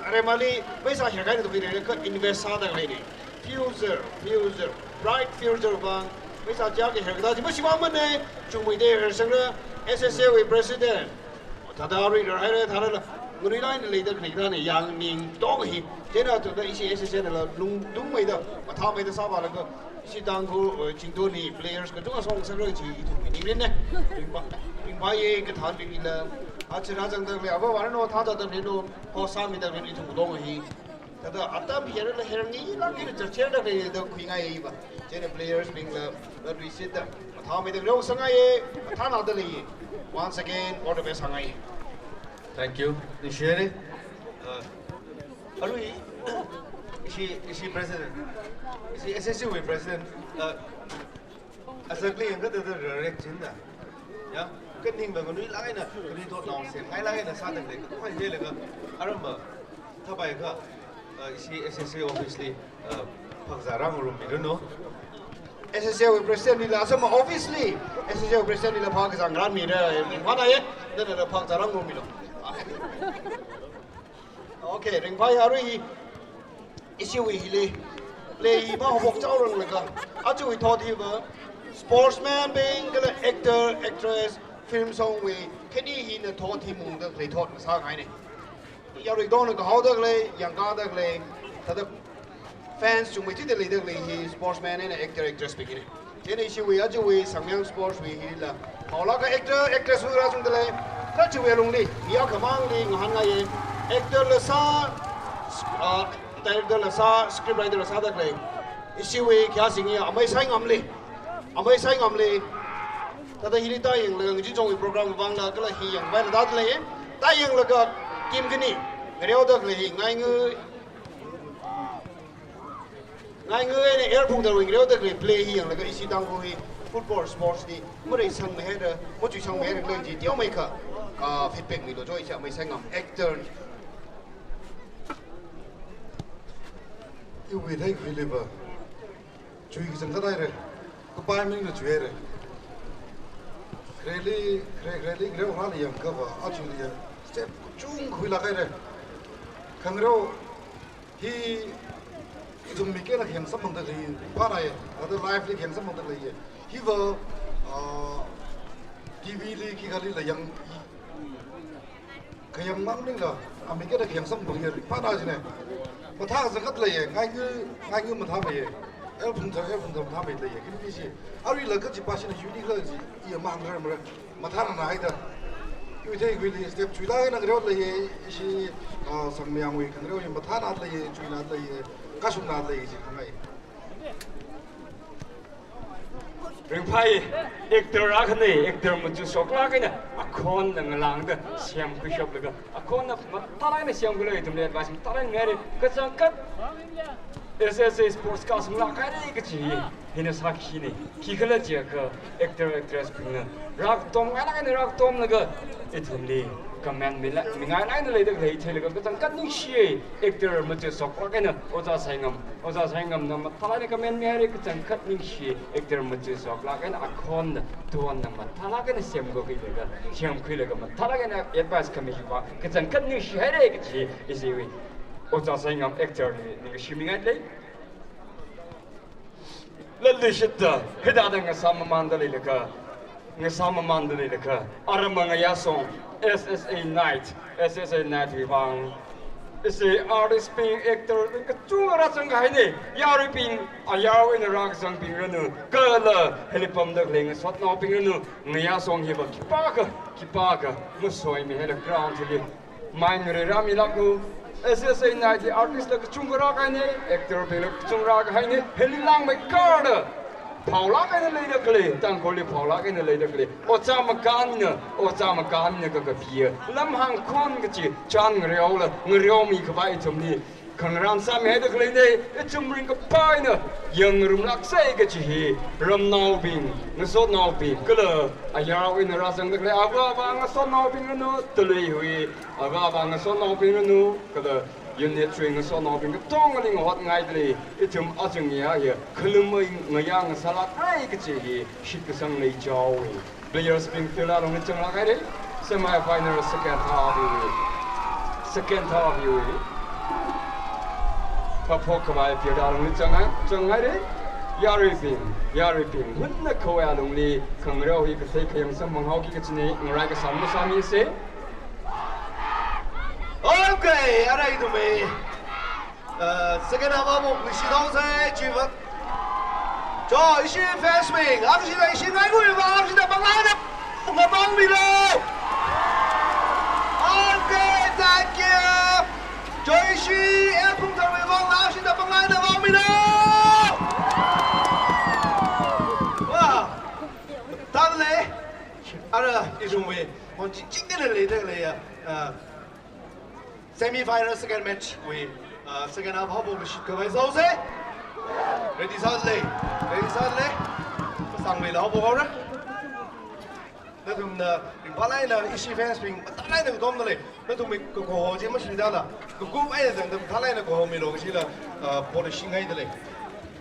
Aremali, paisa her kahaina da khuira, kha invest sāda leina. Future, future, bright future vang, paisa chiyākha her kathā chi mashimānmana, chungmeida hersangra, S S A wui president. Thāda rui rarhaira, thālala, nganuilāk eina leida khalei kathāna, yangning tong hi. Chieina thāda ishi S S A nala lungtungmeida, mathāmeida sāvālaga, ishi Tangkhul, uh, Chingtoni players kachungkha shokngasakra chi ithumwui ningrinna. Ringphā, ringphāya kathānbingla, aja rāzangda lei, avāva rino, thāzāda rino, host sāmida rino ithum katong hi. Thāda atam hi rila herngilāk eina chāchāda leida khuingaiva. Chieina players bingla, latluishitda, mathāmeida ngareo sāngaiya, mathānāda leiya. Once again, all the best sāngai. Thank you. Ningshihaira. Uh, arui, ishi, ishi president, ishi S S A wui president, uh, azakli yangkha thāda rarek chinda. Ya, kaningva nganuilāk eina, nganuithotnao semngailāk eina sāda lei, kathāda leilaga, aramba, thāpaikha, uh, ishi S S A office li, uh, phākazā rāngarummiranu. S S A wui president lila, asama office li, S S A wui president lila phākazā ngarānmira, ringphānaiya, nana phākazā rāngarummilu. Okay, ringphāya arui hi, ishiwui hili, play hi mahaophok chaoranglaga, ajawui thot hiva, sportsman bing kala actor, actress, film song wui, khani hina thot hi mungda khalei thot ngasākahaina. Yarui katongna kahaoda khalei, yangkāda khalei, thāda fans chungmei chida leida khalei hi sportsman eina actor actress bing hina. Chieina ishiwui ajawui Sangmayang Sports wui hila, haolāka actor actress wui rāzangda lei, kha chiwui lungli, mi akhamangli ngahānngaiya, actor la sā, uh, director la sā, script writer la sāda khalei, ishiwui khayāshingi amei Saingamli, amei Saingamli, thāda hili tāyanglaga, ngachonchong wui program vangla, kala hi yangpaila tāda lei, tāyanglaga, kim khani, ngareoda khalei hi, ngainga, ngainga eina air phungda rui ngareoda khalei play hi yanglaga ishi Tangkhul hi football sports li, mareisangmeihaira, machuisangmeihaira khalei chi teomeikha, ah, feedback milu jo, ishi amei Saingam actor. Iwui theikhuiliva, chuikachang kadaire, kapai maningla chuire. Khareli, khare, khareli, khareo kharāli yangkhava, achuili ya, step kachungkha khuilāk haire. Khangareo hi, ithum mik eina khayang samphangda khalei, phānai, other life li khayang samphangda khalei. Hiva, ah, T V li khikhalila yang, khayang mang maningla, amik eina khayang samphang ya, phānai jine. Mathā zakhat leiya, ngainga, ngainga mathāmeiya. L Phungthar, L Phungthar mathāmeida leiya. Khin pi si. Aruila kachi pa sina unique la ji, iya mahāngra mara. Mathānana haida. Iwui theikhuili step chuilāk eina ngareo leiya, ishi, ah, Sangmayangwui khangareo hi mathāna leiya, chuina leiya, kashungna leiya ji hāngngai. Ringphai, actor akhana, actor machukshoklāk eina, akhonna ngalāngda semkhuishoklaga, akhonna mathālāk eina semkhuilaga ithumli advice mathālāk eina mihaira, kachangkhat S S A Sports Council lāk haira kachi hi, hina sākhina, khikhala jiakha actor actress bingna rākatomngailāk eina rākatomlaga, ithumli comment mila, mingailāk eina leida khalei theilaga kachangkhat ningshiya, actor machukshoklāk eina Ojā Saingam, Ojā Saingamna mathālāk eina comment mihaira, kachangkhat ningshi, actor machukshoklāk eina akhonna, tonna mathālāk eina semkhuilaga, semkhuilaga mathālāk eina advice khami va, kachangkhat ningshihaira kachi, ishi iwui Ojā Saingam actor li ningshimingailei. Latluishitta, hithāda ngasāmamanda leilakha, ngasāmamanda leilakha, aram ngayāshong, S S A Night, S S A Night wui vang. Ishi artist bing, actor bing kachungkha rāzangkahaina, yaruibing, ayarwui eina rākazangbing ranu, kala hili pamda khalei ngasotnaobing ranu, ngayāshong hiva khipākha, khipākha masoimihaila ground hili mai ngareirāmilāklu. S S A Night li artist la kachungkha rākahaina, actor bing la kachungkha rākahaina, hili langmeikarda phaolāk eina leida khalei, Tangkhulli phaolāk eina leida khalei, Ojā Makanna, Ojā Makanna kakapiya Lamhāngkhon kachi chān ngareola ngareomikhavai ithumli khangarān sāmihaida khaleina, ithum ringkaphā eina yangngarumlāksei kachi hi, ramnaobing, ngasotnaobing, kala ayarwui eina rāzangda khalei ava avā ngasotnaobing ranu, taleihui ava avā ngasotnaobing ranu, kala unit three ngasotnaobing katongali ngahotngaidalei, ithum aja ngayā hi khalumwui ngayā ngasālākra kachi hi shitkasang leichaowa. Players bing field alungli changlāk haira. Semi final second half hi. Second half hi. Phaphokkhavai field alungli chang, chang haira. Yaruibing, yaruibing, hunnakhawui alungli khangareo hi kathei khayang samphanghao ki kachina, ngarai kasā masāmisa. Okay, ara ithumwui, uh, second half apong leishithaosei, chiva. Cho, ishi fans bing, akhashida ishi ngaikhui va, akhashida pānglāna, ngapangmilu. Okay, thank you. Cho, ishi, eh, Phungtharwui vang, akhashida pānglāna pāngmilu. Wow. Thank you. Ara, ithumwui, mon ching ching dina leida leiya, uh, semi final second match wui, uh, second half haophok leishitkhavai sāhaosei. Ready sālei, ready sālei. Masangmeila haophok haora. Nathumna ringphālāk eina ishi fans bing mathālāk eina katomda lei. Nathumwui kakoho chi mashidala, kakup eina tangda mathālāk eina kahomilu kachila, uh, polish shingaida lei.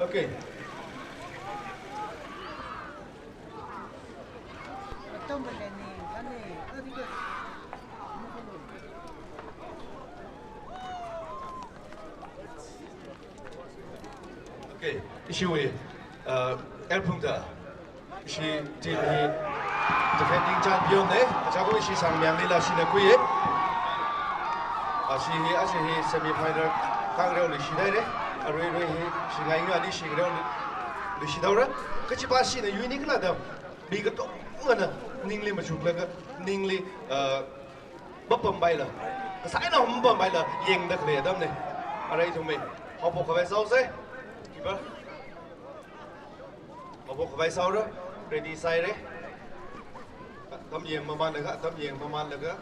Okay. Okay, ishiwui, uh, L Phungthar, ishi team hi defending champion na, achaku ishi Sangmayanglila ishina khuiya. Ashi hi, ashi hi semi final khangareo leishithaira, aruirui hi ishi ngaingareo ali ishi ngareo leishithaora. Kachipa ishina unique lada, mi katongana ningli machuklaga, ningli, uh, mapampaila, kasā eina mapampaila yangda khalei atamna. Ara ithumwui haophokkhavai sāhaosei. Keeper. Haophokkhavai sāhaora. Ready sāhaira. Atam yangmamanlaga, atam yangmamanlaga.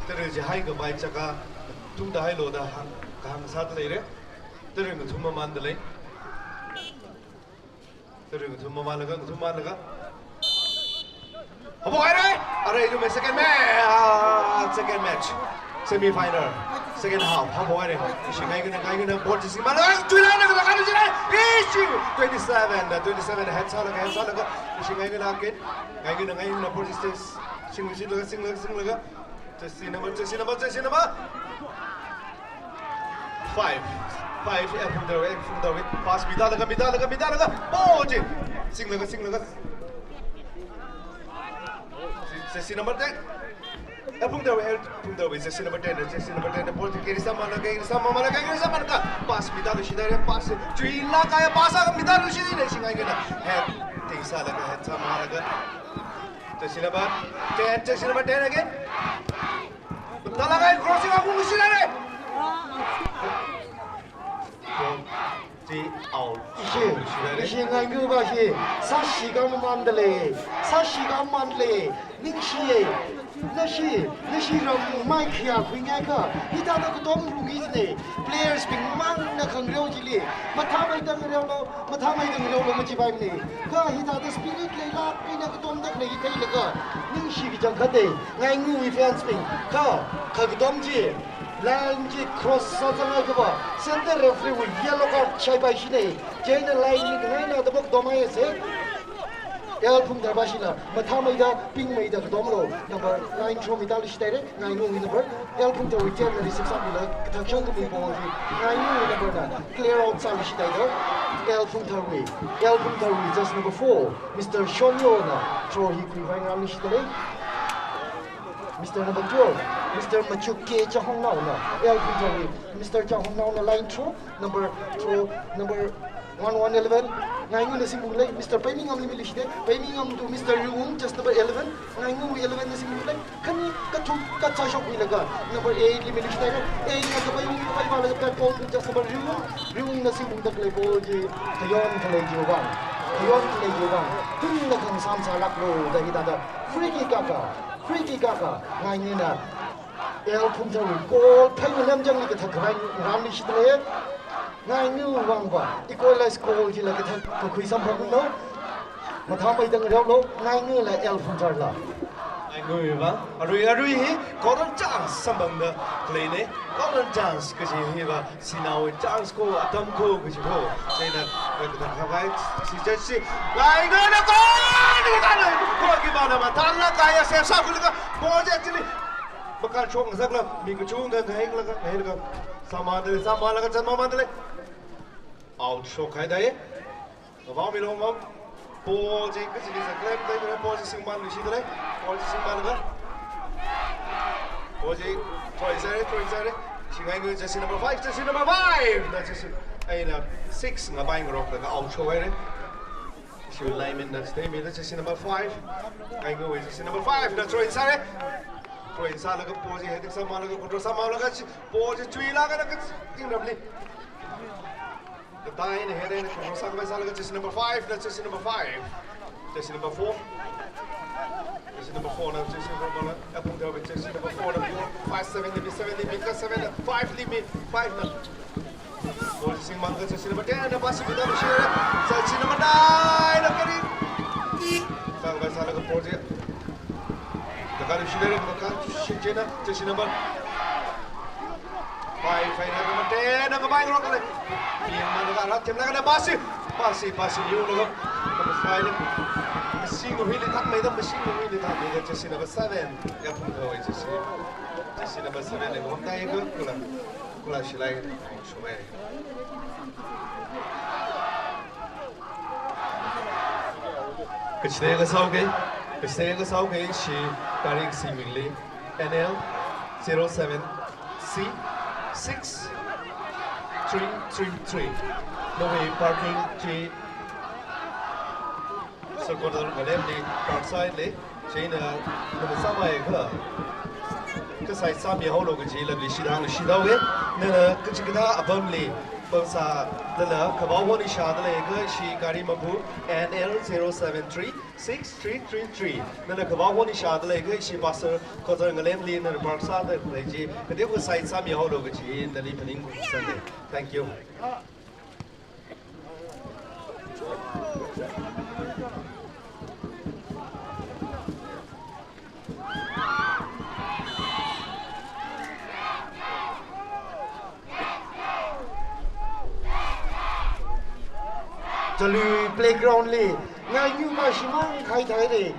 Tara chi haikhavai chaka, tungda hailu da hāng, kahāng sāda leira. Tara ngathum mamanda lei. Tara ngathum mamanlaga, ngathum mamanlaga. Haophok haira! Ara ithumwui second ma-, ah, second match. Semi final. Second half. Haophok haira. Ishi ngaingareo, ngaingareo, ball chi singmalaga, chuilāna, kala kala chila. Ishi twenty-seven, uh, twenty-seven, head sālaga, head sālaga. Ishi ngaingareo again. Ngaingareo, ngaingareo, ball chi sing, sing, singlaga, singlaga, singlaga. Jersey number, jersey number, jersey number. Five. Five, L Phungthar, L Phungthar, pass midalaga, midalaga, midalaga. Ball chi. Singlaga, singlaga. Jersey number ten. L Phungtharwui, L Phungtharwui, jersey number ten, jersey number ten, ball carry sāmalaga, carry sāmalaga, carry sāmalaga. Pass mida luishithaira, pass. Chuilaga ya pass akha mida luishithaira, Shingaingaina. Head, ting sālaga, head sāmalaga. Jersey number ten, jersey number ten again. Talaga crossing akha luishithaira. Three out. Ishi, ishi ngaingapashi, sāshikha mamandalei, sāshikha mamandalei, ningshiya, nashi, nashi ram mai khayā khuingaikha, hithāda katom rungki jina, players bing mangna khangareo chili, mathāmeida ngareolo, mathāmeida ngareolo machipaimana, kha hithāda spirit leilāk eina katomda khalei theilaga, ningshi kachangkhatta, ngaingawui fans bing, kha, kha katom chi, line chi cross sāzangakha va, center referee wui yellow card shaipaishina. Chieina line li khangaina tabok domai ase. L Phungthar pashila, mathāmeida, pingmeida katomlo. Number nine throw mida luishithaira, ngaingawui number. L Phungtharwui chieina receive sāmila, kathak shang kami ball hi. Ngaingawui number na, clear out sāluishithaida. L Phungtharwui, L Phungtharwui, just number four, Mister Shonyona, throw hi khuikhavai ngaluishithaira. Mister number twelve, Mister Machuk K Chahongnaona, L Phungtharwui, Mister Chahongnaona line throw, number throw, number one one eleven, ngaingawuina singphunglei, Mister Paimingam li miluishithaira, Paimingam to Mister Riwung, just number eleven, ngaingawui eleven na singphunglei, khani kathum katsa shokkhuilaga, number eight li miluishithaira, eight na Paimingam, Paimingam laga back ball to just number Riwung, Riwungna singphungda khalei ball chi, khayon khalei chiwui vang, khayon khalei chiwui vang, tungna khangsam sālāklo da hithāda, free kick akha, free kick akha, ngaingawuina, L Phungtharwui goal phei malemchangli kathak khavai ngaluishithaira. Ngaingawui vang va, equalize goal chila kathak kakhui samphanglo. Mathāmeida ngareolo, ngaingawuila L Phungtharla. Ngaingawui vang, arui, arui hi, golden chance samphangda khaleina, golden chance kaji hi va, sinaowui chance ko, atam ko, kaji ko. Chieina, kathak khavai, si, si, si, ngaingawuina goal, goal, goal, goalkeeper na mathānlaga ya save sākhuilaga, ball chi chili, Makan shok ngasakla, mi kachungkha ngahailaga, ngahailaga. Sāmandalei, sāmalaga, sāmandalei. Out shokhaidai. Ngavao milo ngavao. Ball chi, kachi kachi claim dai, ball chi singmanluishithaira. Ball chi singmanlaga. Ball chi, throw in sāra, throw in sāra. Shingaingawa jersey number five, jersey number five. Na jersey, eina six, ngapai ngaroklaga out shokhaira. Shi lineman na stay mi, jersey number five. Ngaingawui jersey number five, na throw in sāra. Throw in sālaga ball chi heading sāmalaga, control sāmalaga, chi, ball chi chuilaga na kachi, ting ramli. Kataina heading control sākhavai sālaga jersey number five, na jersey number five. Jersey number four. Jersey number four na, jersey number four na, L Phungtharwui jersey number four na, five seven li mi, seven li mi, ka seven na, five li mi, five na. Ball singmalaga jersey number ten na pass mida luishithaira. Jersey number nine na carry sākhavai sālaga ball chi. Taka luishithaira, taka shit china, jersey number five, five na number ten na ngapai ngaroklaga. Mimang na ara themlaga na pass. Pass, pass, yunglaga. Number five. Machine wheel li thakmeida, machine wheel li thakmeida, jersey number seven. L Phungtharwui jersey. Jersey number seven na ngomtaiga, kula. Kula shilai. Kachithei kasā kei, kachithei kasā kei, shi gari simingli N L zero seven C six three three three. Nawui parking chi Sir Gordon William li park sāhailei, chieina, nana sāmeiakha, kasai sāmihaolu kaji lamli shithang shithaowe, nana kachikathā apamli, pamsālala, kavao hon ishāda leiakha, ishi gari mapu N L zero seven three six three three three. Nana kavao hon ishāda leiakha, ishi Pastor Gordon William li nana park sāda lei chi, kateokha sai sāmihaolu kaji, nali phaning kusangei. Thank you. Chalui playground li, Ngaingaopashi mang khaithaire.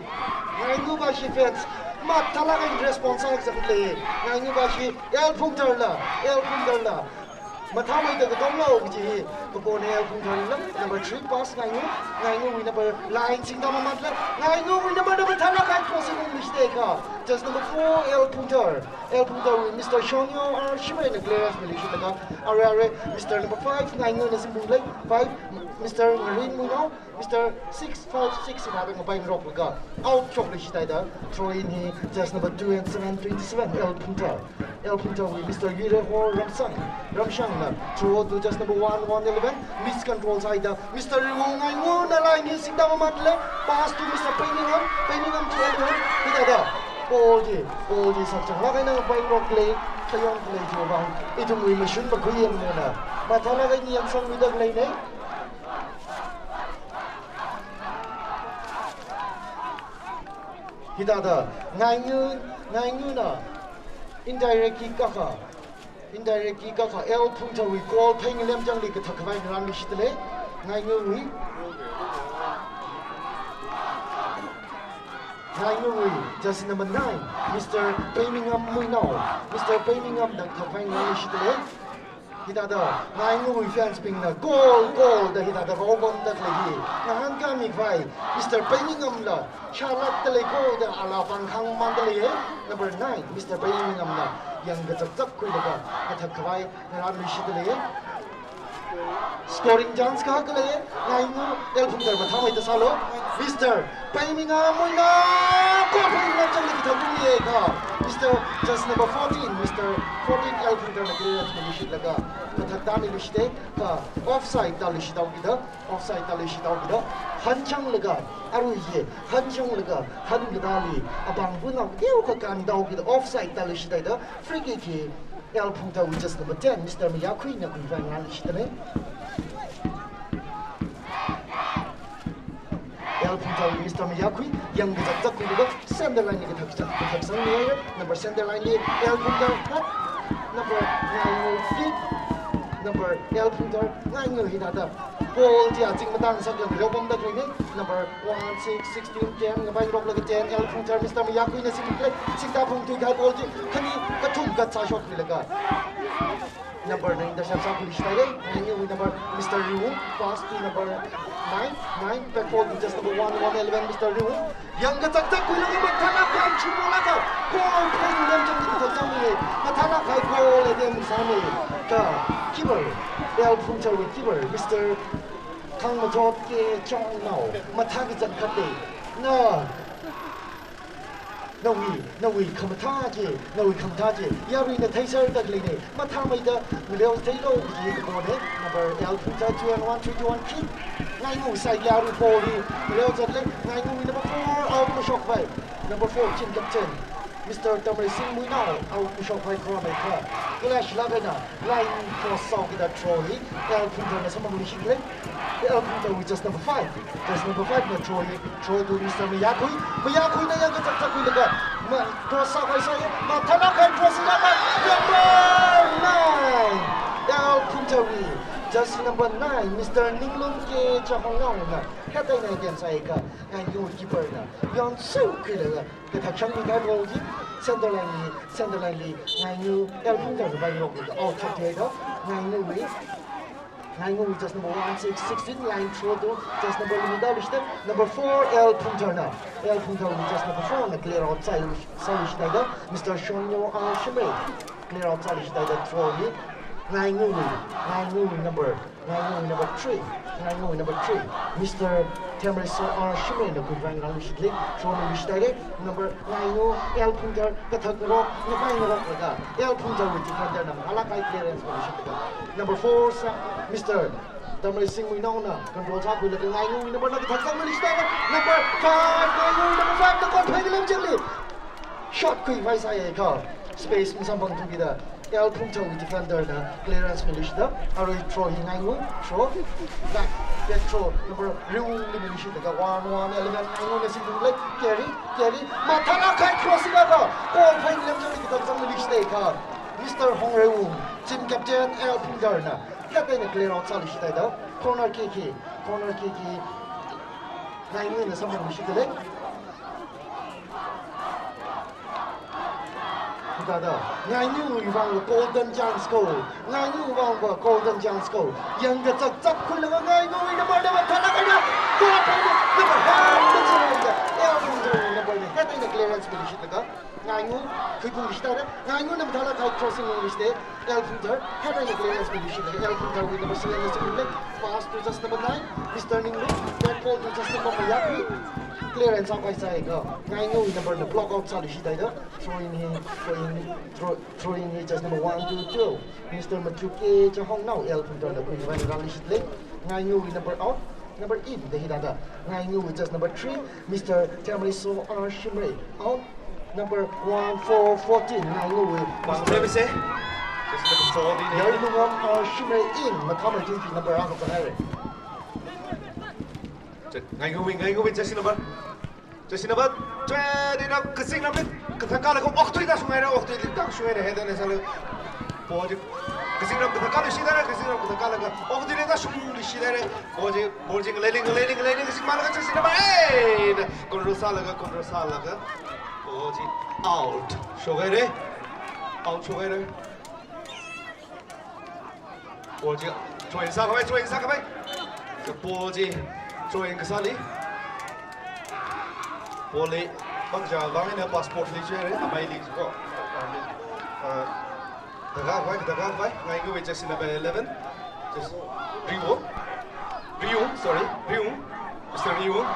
Ngaingaopashi fans, mathālāk eina response sāzanglei. Ngaingaopashi, L Phungtharla, L Phungtharla. Mathāmeida katomlo kaji hi kapona L Phungtharwuila. Number three pass Ngaingu. Ngainguwui number line singda mamatla. Ngainguwui number na mathālāk kahai crossing ungluishitda kha. Just number four, L Phungthar. L Phungtharwui Mister Shonyo R Shimeina clearance miluishitlaga. Arui arui Mister number five, Ngainguna simphunglei. Five, Mister Ngarin Muinao. Mister six five six hithāda ngapaingaroklaga out shokluishithaida, throw in hi just number two and seven, twenty-seven, L Phungthar. L Phungtharwui Mister Yuireihor Ramsang, Ramshangna throw to just number one, one eleven, miscontrol sāhaida, Mister Riwung Ngainguna line hi singda mamatla, pass to Mister Peiningam, Peiningam to L one, hithāda ball chi, ball chi sakchanglāk eina ngapaingaroklei, khayon khalei chiwui vang, ithumwui mashun makhuiyamna mathālāk eina yangsangmida khaleina. Hithāda, Ngaingu, Ngainguna indirect kick akha, indirect kick akha, L Phungtharwui goal phei ngalemchangli kathak khavai ngarānluishitdalei, Ngainguwui. Ngainguwui, jersey number nine, Mister Peiningam Muinao, Mister Peiningam da kathak khavai ngarānluishitdalei. Hithāda, Ngainguwui fans bingna, "Goal, goal," da hithāda raopamda khalei hi ngahānkāmi khavai, Mister Peiningam la, shālākdalei goal da ala pāngkhangmandalei, number nine, Mister Peiningamna, yangkazakzak khuilaga, kathak khavai, ngarānluishitdalei. Scoring chance akha khalei, Ngaingu, L Phungthar mathāmeida sālu, Mister Peiningam Muinao, goal phei ngalemchangli kathak khuiya kha. Mister, jersey number fourteen, Mister fourteen L Phungtharna clearance miluishitlaga, kathak tāmiluishitda kha, offside tāluishithaokida, offside tāluishithaokida, hanchanglaga, arui ye, hanchanglaga, hankadali, apāng puna, teokha kānthaokida, offside tāluishithaida, free kick hi, L Phungtharwui jersey number ten, Mister Mayakhuina khuikhavai ngarānluishitdalei. L Phungtharwui Mister Mayakhui, yangkazakzak khuilaga, center line li kathak, kathaksangmiya, number center line li, L Phungthar hat, number Ngaingu kick, number L Phungthar, Ngaingu hithāda. Ball chi aching matang saklāk raopamda khaleina, number one, six, sixteen, ten, ngapaingaroklaga ten, L Phungthar, Mister Mayakhuina simphunglei, singda phungthui kahai ball chi, khani kathum katsā shot khuilaga. Number nine intercept sākhuiluishithaira, Ngainguwui number Mister Riwung, pass to number nine, nine, back ball to just number one, one eleven, Mister Riwung. Yangkazakzak khuilaga mathālāk kahai chungmolāka, goal phei ngalemchangli kathaksangmi, mathālāk kahai goal attempt sāmi. Kha, keeper, L Phungtharwui keeper, Mister Khangmathot K Chongnao, mathā kazang khatta. Na, nawui, nawui khamathā chi, nawui khamathā chi, yaruina theiserda khaleina, mathāmeida ngaleotheilu kaji kapona, number L Phungthar two and one, three to one kick. Ngaingu side li arui ball hi, ngaleozatlei, Ngainguwui number four, out mashokpai. Number four, team captain, Mister Tamreising Muinao, out mashokpai, throw mei kha. Kala shilāk eina, line cross sāhaokida throw hi, L Phungtharna samphangluishitlei. L Phungtharwui just number five. Just number five na throw hi. Throw to Mister Mayakhui. Mayakhuina yangkazakzak khuilaga. Ma, cross sākhavai sāya. Mathālāk kahai cross sāya. Number nine. L Phungtharwui. Just number nine, Mister Ninglung K Chahongnaona. Hithāda eina attempt sāya kha. Ngaingu keeper na. Yonsu khuilaga. Kathakshang mi kahai ball chi. Center line li. Center line li. Ngaingu. L Phungthar khavai rok. Out shot theida. Ngainguwui. Ngainguwui just number one, six, sixteen, line throw to just number eleven, number four, L Phungtharna. L Phungtharwui just number four na clear out sālu, sāluishithaida, Mister Shonyo R Shimei. Clear out sāluishithaida throw hi Ngainguwui, Ngainguwui number, Ngainguwui number three, Ngainguwui number three, Mister Themreiso R Shimeina khuikhavai ngarānluishitlei, throw miluishithaira, number Ngaingu, L Phungthar, kathak ngarok, ngapai ngaroklaga, L Phungtharwui defender na mathālāk kahai clearance miluishitlaga. Number four sā, Mister Tamreising Muinaona control sākhuilaga Ngainguwui number na kathak sāngmiluishithaira. Number five, Ngainguwui number five na goal phei ngalemchangli shot khuikhavai sāya kha. Space masamphangthukida L Phungtharwui defender na clearance miluishitda. Arui throw hi Ngaingu, throw. Back, back throw, number Riwungli miluishitlaga one one eleven Ngainguna simphunglei. Carry, carry. Mathālāk kahai cross sālaga goal phei ngalemchangli kathak sāngmiluishithaira kha. Mister Hongreiwung, team captain L Phungtharna. Hithāda eina clear out sāluishithaida. Corner kick hi, corner kick hi. Ngainguna samphangluishitlei. Thāda, Ngainguwui vang golden chance ko. Ngainguwui vang golden chance ko. Yangkachak chapkhuilaga Ngainguwui number na mathālāk eina. Ko phaina, number hand na chilāngda. L Phungthar number na head eina clearance mi leishitlaga. Ngainguwui khuiphung leishithaira. Ngainguwui number thālāk khai crossing leishithaira. L Phungthar, head eina clearance mi leishitlaga. L Phungtharwui number seven na chimle. Pass to just number nine, Mister Ninglu. Back ball to just number Mayakhui. Clearance sākhavai sāhaiakha. Ngainguwui number na block out sāluishithaida. Throw in hi, throw in, throw, throw in hi just number one to twelve. Mister Machuke Chahongnao, L Phungtharna khuikhavai rāluishitle. Ngainguwui number out, number eight da hithāda. Ngainguwui just number three, Mister Tiamaliso R Shimray, out. Number one four fourteen, Ngainguwui Mister Yarlungam R Shimray in, mathāmei twenty number akha zanghaire. Ngainguwui, Ngainguwui, jersey number. Jersey number twenty na kazingramli kathākalaga okthuida shunghaira, okthuida shunghaira, head eina sālaga. Ball chi kazingram kathākala shithaira, kazingram kathākalaga okthuida shungluishithaira. Ball chi, ball chi ngaleiling, ngaleiling, ngaleiling, kazingmalaga jersey number eight. Control sālaga, control sālaga. Ball chi out shokhaire. Out shokhaire. Ball chi throw in sākhavai, throw in sākhavai. Ball chi throw in kasāli. Ball li pangcha vang eina passport li chire, amei li ko. Uh, daga vai, daga vai, Ngainguwui jersey number eleven. Just Riwung. Riwung, sorry, Riwung. Mister Riwung.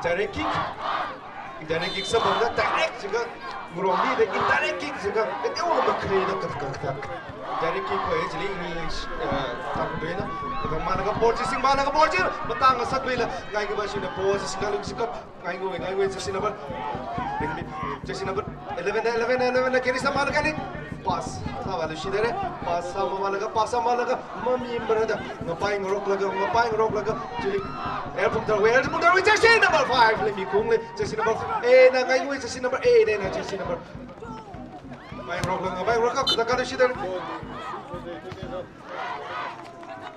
Direct kick. Direct kick sāpamda direct jiakha ngarongli da indirect kick jiakha kateowa makhalei da kathak kathak. Direct kick kho chili English, uh, thang tuina. Kathak malaga ball chi singmalaga ball chi matang ngasakluila. Ngainguwui bashina ball chi singkalu jiakha Ngainguwui, Ngainguwui jersey number. Jersey number eleven, eleven, eleven, keri sāmalaga ni. Pass sāvāluishithaire. Pass sāmamalaga, pass sāmalaga. Mami mbarada. Ngapai ngaroklaga, ngapai ngaroklaga. Chili. L Phungtharwui, L Phungtharwui jersey number five li mikhungli. Jersey number eight na Ngainguwui jersey number eight na jersey number. Ngapai ngaroklaga, ngapai ngaroklaga. Kathākala shithaire.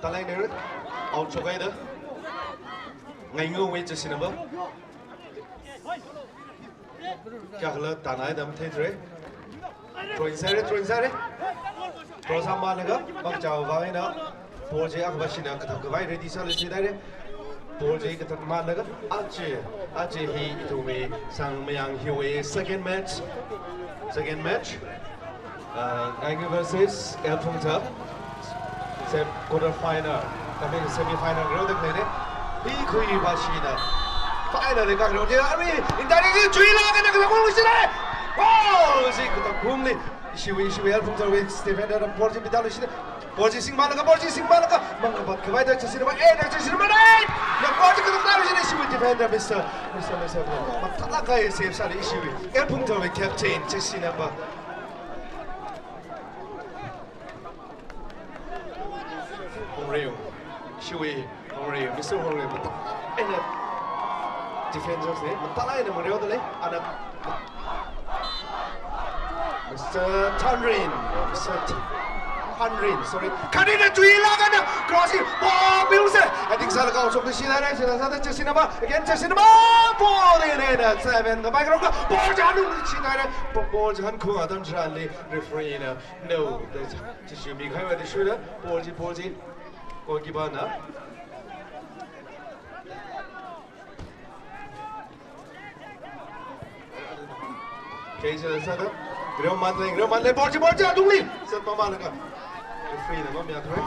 Talai nere. Out shokhaida. Ngainguwui jersey number. Kayākhala tānai da matheithura. Throw in sāhaire, throw in sāhaire. Throw sāmalaga, pangcha vang eina. Ball chi akha bashina kathak khavai ready sāluishithaire. Ball chi kathak malaga, aja, aja hi ithumwui Sangmayang hiwui second match. Second match. Uh, Ngainguwui versus L Phungthar. Sem quarter final. Kami semi final rode khaleine. Hi khuiva shina. Final li kharode. Arui, indirect li chuilaga na kathak khuiluishithaire. Wow! Zi kathak khuili. Ishiwui, ishiwui L Phungtharwui defender na ball chi mitāluishithaire. Ball chi singmalaga, ball chi singmalaga. Mangkapat khavaida jersey number eight, jersey number eight. Na ball chi kathak tāluishithaire, ishiwui defender, Mister, Mister, Mister. Mathālāk eina save sāli ishiwui. L Phungtharwui captain, jersey number. Hongreu. Ishiwui Hongreu, Mister Hongreu, mathālāk eina defenders ne, mathālāk eina mangreoda lei, ana Mister Thanrin, Mister T-, Thanrin, sorry. Khanina chuilaga na crossing, ball piuse. I think sālaga shokluishithaire, sāda sāda jersey number, again jersey number four, seven, ngapai ngarokla, ball chi hanungluishithaire, ball chi hankhui atam chitharanli, referee na. No, that's, just you make highway the shooter. Ball chi, ball chi. Goalkeeper na. Okay, so that's that. Real Madrid, Real Madrid, ball chi, ball chi, adungli. Sat pamalaga. Referee na mamiya thoi.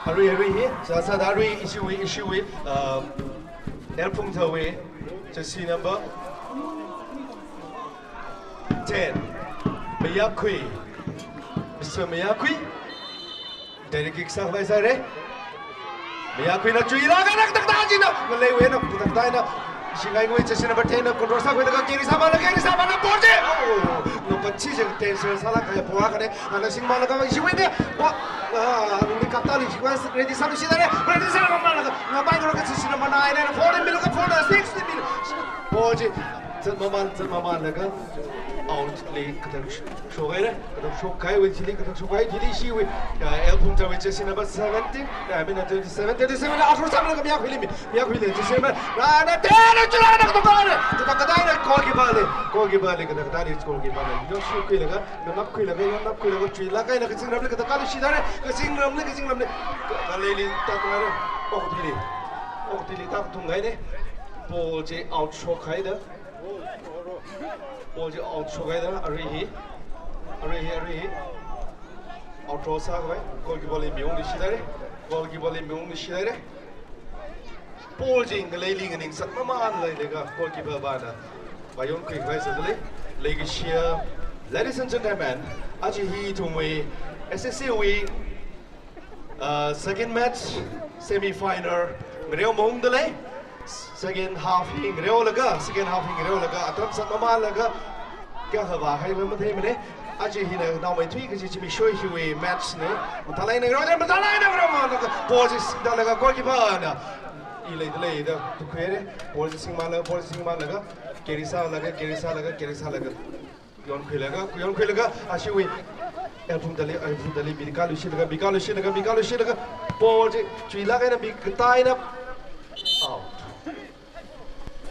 Arui, arui hi. So that's that. Arui ishiwui, ishiwui. Um, L Phungtharwui. Jersey number ten, Mayakhui. Mister Mayakhui. Direct kick sākhavai sāhaire. Mayakhuina chuilaga na kathak tā china. Ngaleiwui na kathak tāna. Ishi Ngainguwui jersey number ten na control sākhuilaga keri sāmala, keri sāmala ball chi. Oh, no, but chi je ten sālāk kahai ball akhane. Ana singmalaga ishiwui ne. Ball. Ah, ni kapta li chi ready sāluishithaire. Ready sāmalaga. Ngapai ngarokla jersey number nine na four milaga four na six milaga. Ball chi. Zatmaman, zatmamanlaga out li kathak sh-, shokhaira, kathak shokhaiwui thili, kathak shokhai thili ishiwui, uh, L Phungtharwui jersey number seventeen, uh, I mean, uh, twenty-seven, twenty-seven, athor samlaga mayākhuili mi, mayākhuili jersey number, rana, tena, chulana, kathak kadaina, kathak kadaina, goalkeeper li, goalkeeper li, kathak kadaina, goalkeeper li, yonshukhuilaga, nganapkhuilaga, yonnapkhuilaga, chuilāk eina kazingramli kathak kali shidare, kazingramli, kazingramli, ka-, kaleili tātunghaira, okathuili, okathuili tātunghaina, ball chi out shokhaida. Ball chi out shokhaida, arui hi. Arui hi, arui hi. Out throw sākhavai. Goalkeeper li mayonli shidaire. Goalkeeper li mayonli shidaire. Ball chi ngaleili nganingsat mamanlailaga goalkeeper pana mayonkhuikhavai sādalei. Leikashiya, ladies and gentlemen, aja hi ithumwui S S C wui Uh, second match, semi-final, ngareo maungdalei. Second half hi ngareolaga, second half hi ngareolaga, atam sāmamanlaga, kayākha vāhaila matheimana. Aja hina naomeithui kaji zimiksho hiwui match na. Mathālāk eina ngareodalei, mathālāk eina ngareomalaga, ball chi singdalaga, goalkeeper na. I leidalei da, tukhuire, ball chi singmalaga, ball chi singmalaga, carry sālaga, carry sālaga, carry sālaga. Yonkhuilaga, yonkhuilaga, ashiwui. L Phungtharli, L Phungtharli, mi kalushilaga, mi kalushilaga, mi kalushilaga. Ball chi, chuilāk eina mi kataina. Out.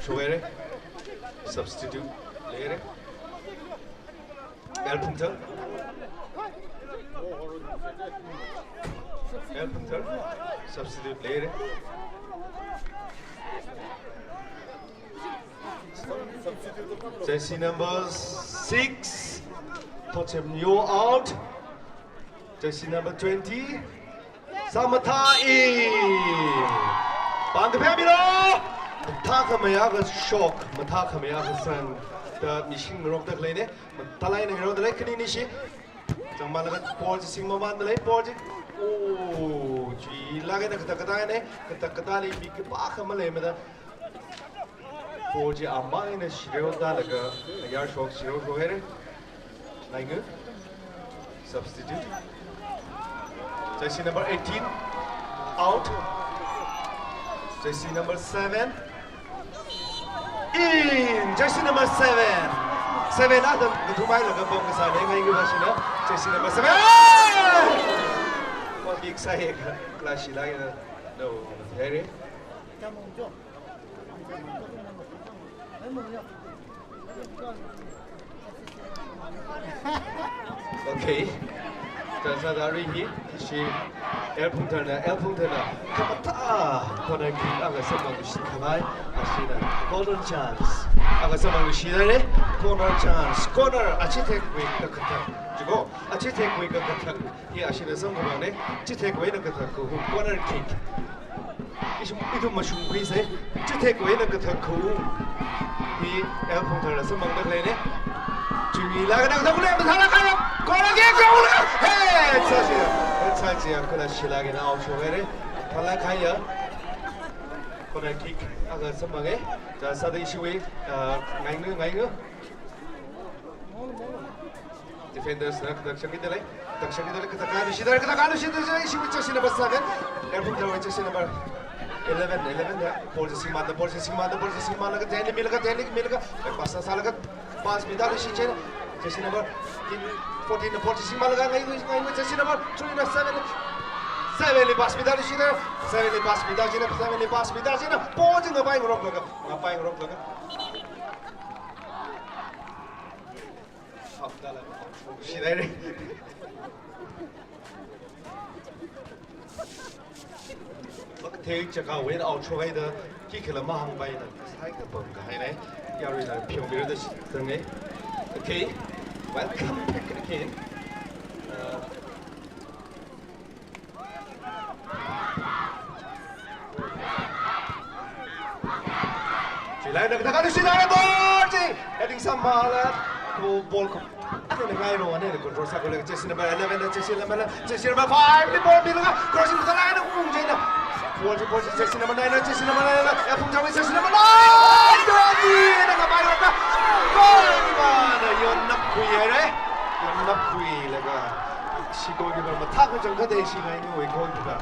Shokhaire. Substitute leire. L Phungthar. L Phungthar. Substitute leire. Jersey number six, Thotchem Nyo out. Jersey number twenty, Samatha Ing. Pāng kaphemilo. Mathākhamei akha shok, mathākhamei akha san. Da mishing ngarokda khaleina. Mathālāk eina ngareodalei khani nishi. Changmalaga ball chi singmamandalei, ball chi. Oh, chuilāk eina kathak kadaina, kathak kadaili mi khipākha maleimada. Ball chi amang eina shireo tālaga, ayar shok shireo shokhaire. Ngainga. Substitute. Jersey number eighteen. Out. Jersey number seven. In. Jersey number seven. Seven atam ngathumhailaga pamkasāna, ngainga vāshina. Jersey number seven. Pamik sāya, kala shilāk eina. No, very. Okay. Chānsāda arui hi, ishi L Phungtharna, L Phungtharna, khamathā corner kick akha samphangluishit khavai, ashina golden chance akha samphangluishit haire, corner chance, corner, achithekwui kakathak, chiko, achithekwui kakathak. Hi ashina samkhavangna, chithekwui eina kathak kahum, corner kick. Ithum, ithum mashungkhuisa, chithekwui eina kathak kahum. Hi L Phungtharna samphangda khaleina. Chuilāk eina kathak kahum, mathālāk eina, corner kick, kahum, hey, sāchiya, hey, sāchiya, kala shilāk eina out shokhaire. Mathālāk eina corner kick akha samphanga. Chānsāda ishiwui, uh, ngainga, ngainga. Defenders na kathak shakidalei, kathak shakidalei, kathak kaluishitdalei, kathak kaluishitdalei, ishiwui jersey number seven, L Phungtharwui jersey number eleven, eleven da, ball chi singmanda, ball chi singmanda, ball chi singmalaga, tangli milaga, tangli milaga, pass sālaga, pass midaluishit china, jersey number fourteen na ball chi singmalaga, ngainga, ngainga, jersey number three na seven, seven li pass midaluishitda, seven li pass mida china, seven li pass mida china, ball chi ngapai ngaroklaga, ngapai ngaroklaga. Shidai re. Makathei chaka win out shokhaida, khikhala mahāngpaina, sai kapam kahaina, yaruina pheomirada shitang e. Okay, welcome back again. Uh, Chilai na kathak kaluishitdalei ball chi. Heading sāmala. Ko ball ko. Ane na ngairo, ane na control sākhuilaga jersey number eleven da, jersey number, jersey number five li ball milaga. Crossing kathālāk eina ungchaina. Ball chi, ball chi, jersey number nine na, jersey number nine na. L Phungtharwui jersey number nine. Twenty na ngapai rokta. Goalkeeper na yonnapkhui haire. Yonnapkhuilaga. Ishi goalkeeper mathākachang kade ishi ngainawui goalkeeper.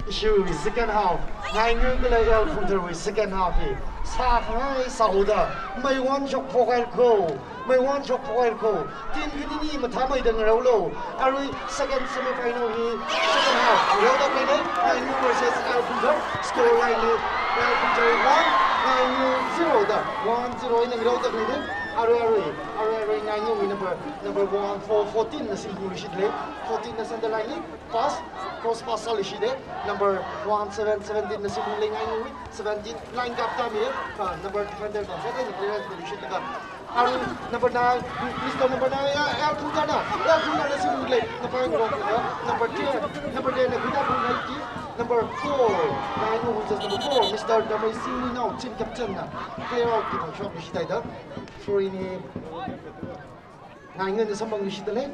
Ishiwui second half, Ngaingu kala L Phungtharwui second half hi sākhangai sāhaoda, meiwon shokphok haira ko, meiwon shokphok haira ko. Team khanini mathāmeida ngareolu. Arui second semi-final hi second half ngareoda khaleina, Ngaingu versus L Phungthar. Score line li L Phungthar one, Ngaingu zero da, one zero eina ngareoda khaleina. Arui, arui, arui, arui Ngainguwui number, number one four, fourteen na simbungluishit lei, fourteen na center line li. Pass, cross pass sāluishit lei, number one seven, seventeen na simbung lei Ngainguwui, seventeen line gap tāmi, kha number defender na, head and clearance miluishitlaga. Arui number nine, Mister Number nine, ya, L Phungthar na, L Phungthar na simbung lei, number one, number ten, number ten na khuida phung lei ki, number four, Ngaingu, which is number four, Mister Damreising Muinao, team captain na, clear out ki thang shokluishit haida, throw in hi. Ngaingana samphangluishit lei.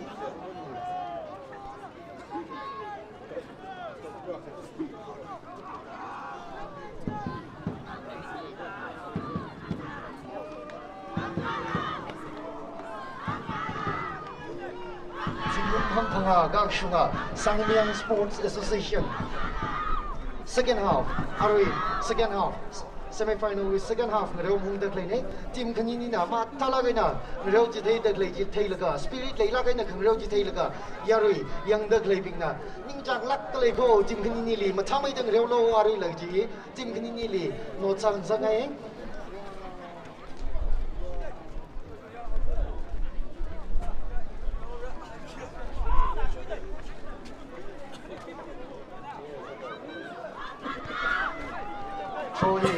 Zingkum phang phangā kashunga Sangmyang Sports Association. Second half, arui second half. Semi-final wui second half ngareo maungda khaleina, team khaninina mathālāk eina ngareo chitheida khalei chi theilaga, spirit leilāk eina khangareo chi theilaga, yarui yangda khaleibingna ningchānglākda lei ko, team khaninili mathāmeida ngareolu aruila chi, team khaninili notsang zangai. Throw hi,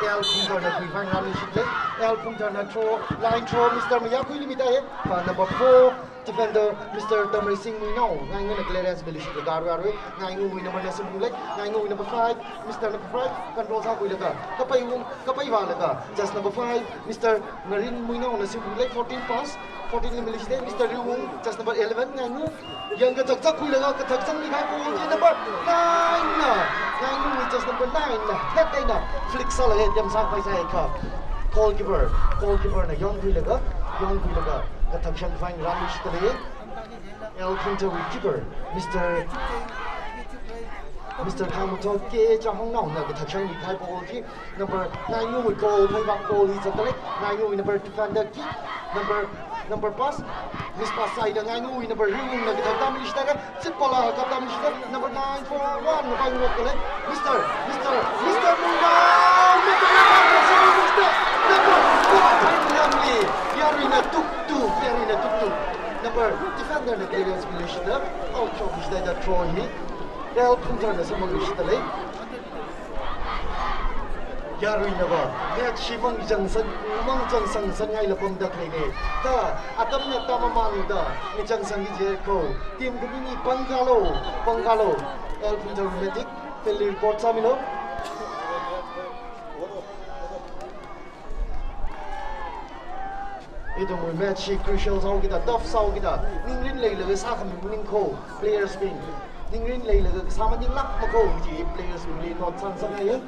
L Phungtharna khuiphai ngarānluishit lei. L Phungtharna throw, line throw, Mister Mayakhuili mida lei. Pa number four, defender, Mister Damreising Muinao. Ngaingana clearance miluishitlaga arui arui. Ngainguwui number na simbung lei. Ngainguwui number five, Mister number five, control sākhuilaga. Kapai ung, kapai vālaga. Just number five, Mister Ngarin Muinaona simbung lei, fourteen pass, fourteen li miluishit lei, Mister Riwung, just number eleven, Ngaingu. Yang kathak thak khuilaga, kathak zangmi kahai ball chi number nine na. Ngaingu just number nine na. Head eina flick sālaga attempt sākhavai sāi kha. Goalkeeper, goalkeeper na yangkhuilaga, yangkhuilaga, kathak shangkhavai ngarānluishit lei. L Phungtharwui keeper, Mister Mister Thangmathot K Changhongnaona kathak shangmi kahai ball chi number nine Ngainguwui goal, phaibak goal hi zatda lei. Ngainguwui number defender kick, number, number pass, miss pass sāhaida Ngainguwui number Riwungna kathak tāmiluishit lei. Zip ball akha tāmiluishit lei. Number nine four one na paingarokda lei. Mister, Mister, Mister Muinao, Mister Muinao, Mister, number four, Thangmathot K. Yaruina tuktuk, yaruina tuktuk. Number defender na clearance miluishitda, out of his, da throw hi. L Phungtharna samphangluishit lei. Yaruina va, match hi mangchang san, mangchang sang san ngaila pamda khaleina. Kha, atamna tamamānda, mangchang sang hi je ko. Team khanini pangkalo, pangkalo. L Phungthar Romantic, field report sāmilo. Ithumwui match hi crucial sāhaokida, tough sāhaokida, ningrin leilaga sākhami maning ko, players bing. Ningrin leilaga sā maninglāk ma ko, chi players bingli note sāngasakngai.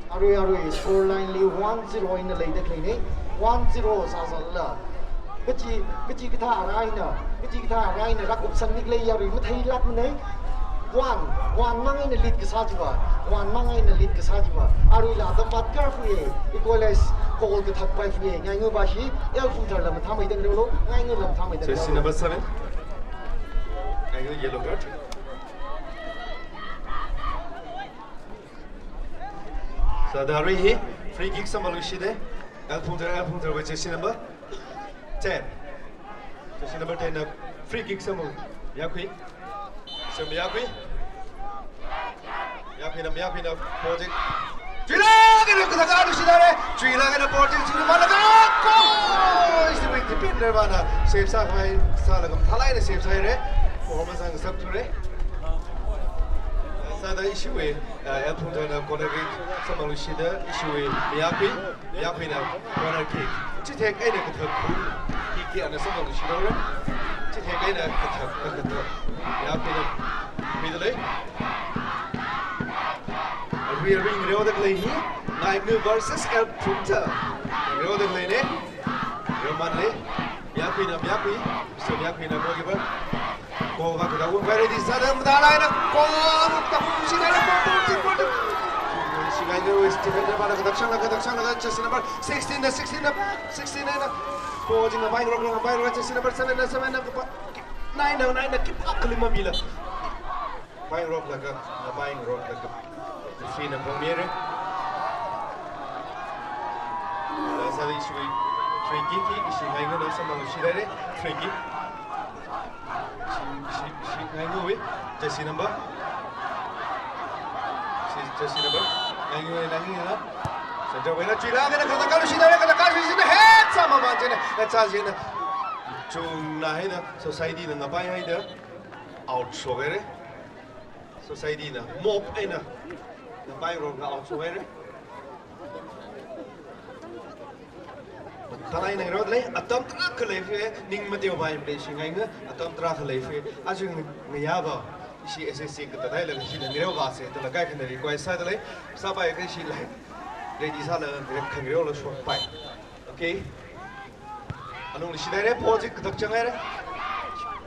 Arui, arui, score line li one zero eina leida khaleina, one zero sāsālala. Kachi, kachi kathā arā eina, kachi kathā arā eina rākupsanmi khalei yarui matheilākmana. One, one mang eina lead kasā chiva, one mang eina lead kasā chiva. Aruila atam vātkarfaya, equalize goal kathak paifaya, Ngaingu va hi, L Phungtharla mathāmeida ngareolo, Ngaingula mathāmeida ngareolo. Jersey number seven. Ngaingu yellow card. Sāda arui hi free kick samphangluishita. L Phungthar, L Phungtharwui jersey number ten. Jersey number ten na free kick samphang. Mayakhui. Sam Mayakhui. Mayakhuina, Mayakhuina project. Chuilāk eina kathak tāluishithaira. Chuilāk eina project, chuilāk eina goal! Ishiwui defender vana save sākhavai sālaga mathālāk eina save sāhaira. Performance ngasakthura. Sāda ishiwui, uh, L Phungtharna corner kick samphangluishita, ishiwui Mayakhui, Mayakhuina corner kick. Chithek eina kathak khu, kick hi ana samphangluishithaora. Chithek eina kathak, kathak. Mayakhuina khuida lei. Arui, arui ngareoda khalei hi, Ngaingu versus L Phungthar. Ngareoda khaleina. Ngareomān lei. Mayakhuina, Mayakhui. Mister Mayakhuina goalkeeper. Goal va khuda wungpai ready sāda matālāk eina goal, ta kum shida eina goal, goal, goal, goal. Shingainga West defender vāna katak shangla, katak shangla, jersey number sixteen na, sixteen na, sixteen na. Ball chi ngapaingarokla, ngapaingarokla, jersey number seven na, seven na, kapa-, nine na, nine na, keep up khalei mamila. Ngapaingaroklaga, ngapaingaroklaga. Referee na phongmire. Lasa ishiwui free kick hi, ishi ngainga na samang shida re, free kick. Ishi, ishi, ishi ngaingawui, jersey number. Ishi jersey number. Ngaingawui, ngaingawui. Center wui eina chuilāk eina katakālu shida re, katakālu shida, head sāmaman china, head sā china. Chungna haina, society na ngapai haida. Out shokhaire. Society na mob eina ngapaingarokla out shokhaire. Matālāk eina ngarok lei, atam tarākha lei fie, ning mateo bai mde shingainga, atam tarākha lei fie, aja ngayā va, ishi S S C katātailaga hina ngareo vāse, da laga kaikhana request sāda lei, sāpai kashi lei, ready sālaga ngareo khangareola shokpai. Okay. Alungli shida re, ball chi katak chang haire.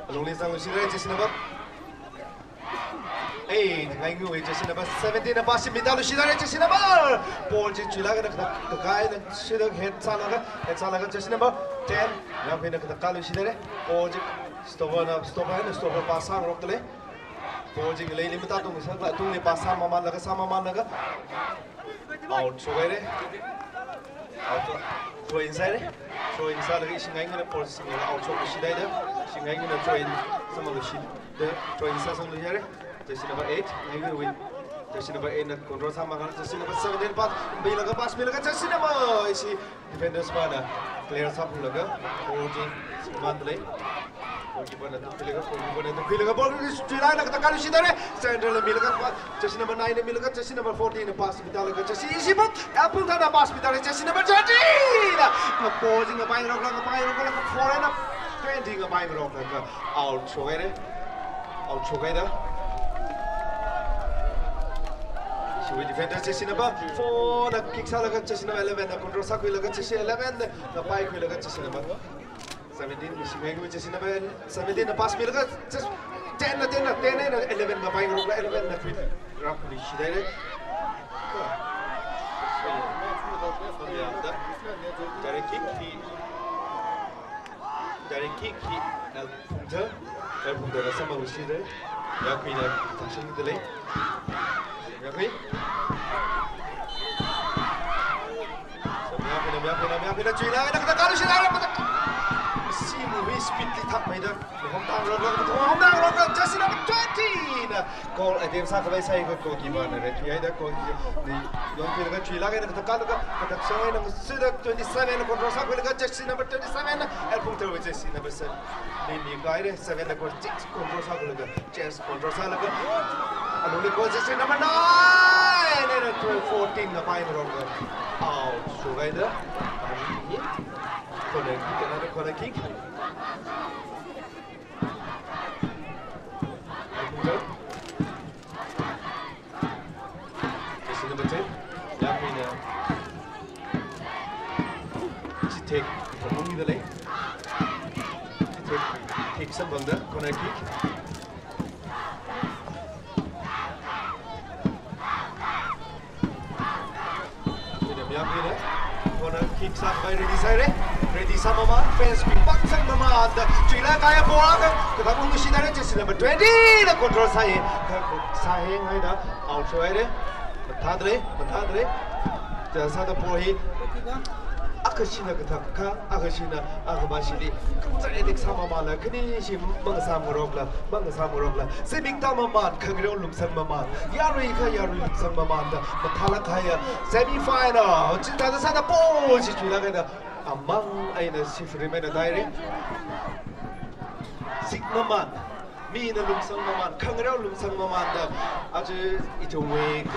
Alungli zanglu shida re, jersey number. Ei, ngaingawui jersey number seventeen na pass chi mitālu shida re, jersey number. Ball chi chuilāk eina katak, kakai na shida head sālaga, head sālaga jersey number ten. Mayakhuina katakālu shida re. Ball chi stopper na, stopper na, stopper pass sāngarokta lei. Ball chi ngaleili matātung sākla, tungli pass sāmamanlaga, sāmamanlaga. Out shokhaire. Out shok. Throw in sāhaire. Throw in sālaga ishi ngaingana ball singlaga out shoklu shida re. Ishi ngaingana throw in sāmanglu shida. Throw in sāsanglu shida re. Jersey number eight. Ngaingawui. Jersey number eight na control sāmaga. Jersey number seventeen pass. Milaga pass milaga. Jersey number, ishi defenders vāna clear sāphunglaga. Ball chi singman lei. Goalkeeper na tukhuilaga, goalkeeper na tukhuilaga, ball chuilāk eina katakālu shida re, center la milaga, pa-, jersey number nine na milaga, jersey number fourteen na pass mitālaga, jersey ishi pa, L Phungthar na pass mitālaga, jersey number thirteen na, ball chi ngapaingarokla, ngapaingarokla, four eina twenty ngapaingarokla, out shokhaire, out shokhaida. Ishiwui defender jersey number four na kick sālaga, jersey number eleven na control sākhuilaga, jersey eleven na paikhuilaga, jersey number seventeen, ishi ngaingawui jersey number seventeen na pass milaga, jersey ten na, ten na, ten na, eleven na paingarokla, eleven na khuida, rākhuili shida re. Direct kick hi, direct kick hi, L Phungthar, L Phungthar na samanglu shida re. Mayakhuina tangshingda lei. Mayakhui. So, Mayakhuina, Mayakhuina, Mayakhuina, chuilāk eina katakālu shida re, katak-, si mu hi speed li thakmeida. Mahomtangrokla, Mahomtangrokla, jersey number twenty na. Goal attempt sākhavai sāhaiakha goalkeeper na red card haida, goalkeeper na longkhuilaga chuilāk eina katakālaga, katakshang eina shida twenty-seven na control sākhuilaga, jersey number twenty-seven na, L Phungtharwui jersey number seven. Ni ni kaire, seven na goal, six control sākhuilaga. Chance control sālaga. Alungli goal jersey number nine, and twelve, fourteen na paingarokla. Out shokhaida. Corner kick, another corner kick. Jersey number ten. Yakhuina. Chithek, pamungda lei. Chithek, thek samphangda, corner kick. Yakhuina, Yakhuina. Corner kick sākhavai ready sāhaire. Ready sāmamān, fans wui pāng sangmamān da. Chuilāk kahai ball akha, kathak ungshi da re, jersey number twenty da control sāi. Sāheng haida, out shokhaire. Mathāda lei, mathāda lei. Chithāda ball hi. Akhashina kathak kha, akhashina, akhavāshili. Khamzat attack sāmamānla, khanishi mangasāmngarokla, mangasāmngarokla. Semik tāmamān, khangareo lumsangmamān. Yarui kha yarui lumsangmamān da. Mathālāk kahaiya semi final. Chithāda sāda ball chi chuilāk haida. Amang eina si free eina daire. Sikmamān. Mina lumsangmamān, khangareo lumsangmamān da. Aja ithumwui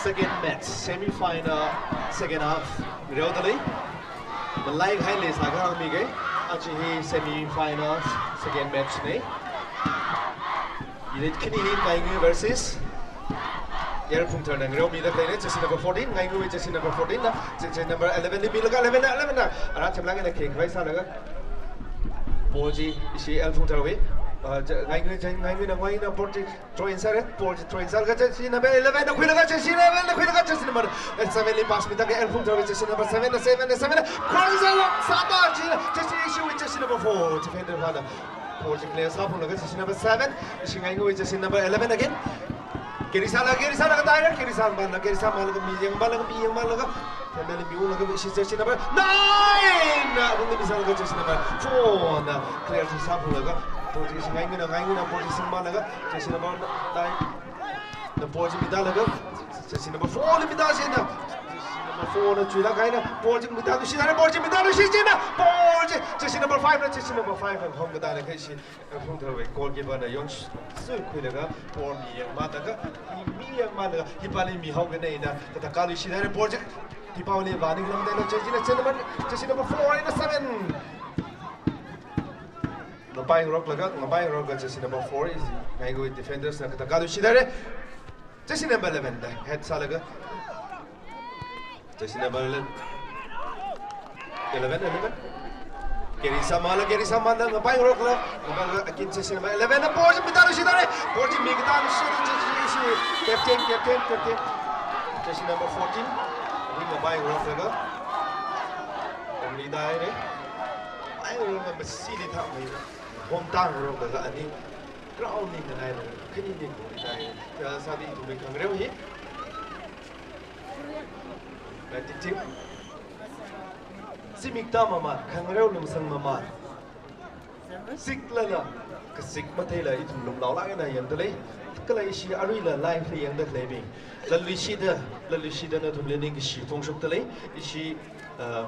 second match, semi final, second half ngareoda lei. Malai kahai leisā kahāng mi kei. Aja hi semi final, second match nei. Unit khani hi Maingi versus L Phungtharna ngareomida khaleina, jersey number fourteen, Ngainguiwui jersey number fourteen na, je-, jersey number eleven li milaga, eleven na, eleven na. Ara chemlang eina kheng khavai sālaga. Ball chi ishi L Phungtharwui. Uh, je-, Ngaingui, je-, Ngainguina, Ngainguina ball chi throw in sāra, ball chi throw in sālaga jersey number eleven na khuilaga, jersey eleven na khuilaga, jersey number seven li pass mida khalei L Phungtharwui jersey number seven na, seven na, seven na. Cross sāla, sāda chi, jersey ishiwui jersey number four, defender pāna. Ball chi clear sāphunglaga jersey number seven, ishi Ngainguiwui jersey number eleven again. Carry sāla, carry sālaga taira, carry sāmānla, carry sāmānlaga, mi yangmānlaga, mi yangmānlaga. Finally, mi unglaga, ishi jersey number nine na, unglaga mi sālaga jersey number four na, clear sāphunglaga. Ball chi ishi Ngainguina, Ngainguina, ball chi singmānlaga, jersey number nine na ball chi midalaga, jersey number four li mida china. Jersey number four na chuilaga eina, ball chi midaluishida, ball chi midaluishida china. Ball chi, jersey number five na, jersey number five na, hom kada na kaishi. L Phungtharwui goalkeeper na yonsui khuilaga, ball mi yangmānlaga, mi, mi yangmānlaga, hipāli mihaokana eina, kathākāluishida, ball chi, hipāli vāninglamda, jersey na, jersey number, jersey number four eina seven. Ngapaingarokla, ngapaingarokla jersey number four is Ngaingui defenders na kathākāluishida. Jersey number eleven da, head sālaga. Jersey number eleven. Eleven, eleven. Carry sāmānla, carry sāmānla, ngapaingarokla, ngapaingarok again jersey number eleven na ball chi midaluishida. Ball chi mikatā shida, jersey, jersey, captain, captain, captain. Jersey number fourteen. Ani ngapaingarokla. Ani dai ne. Ai, ngapaingarokla masili thāmei. Homtang rokla ani. Ground li nganai lo, khanini khanini. Kha sāda ithumwui khangareo hi. Batting team. Zimiksho mamān, khangareo lumsang mamān. Ziklala, kazik matheila ithum lumlaolāk eina yangdalei. Kala ishi aruila live li yangda khaleibing. Latluishida, latluishida nathumli ningkashi phongshokdalei. Ishi, uh,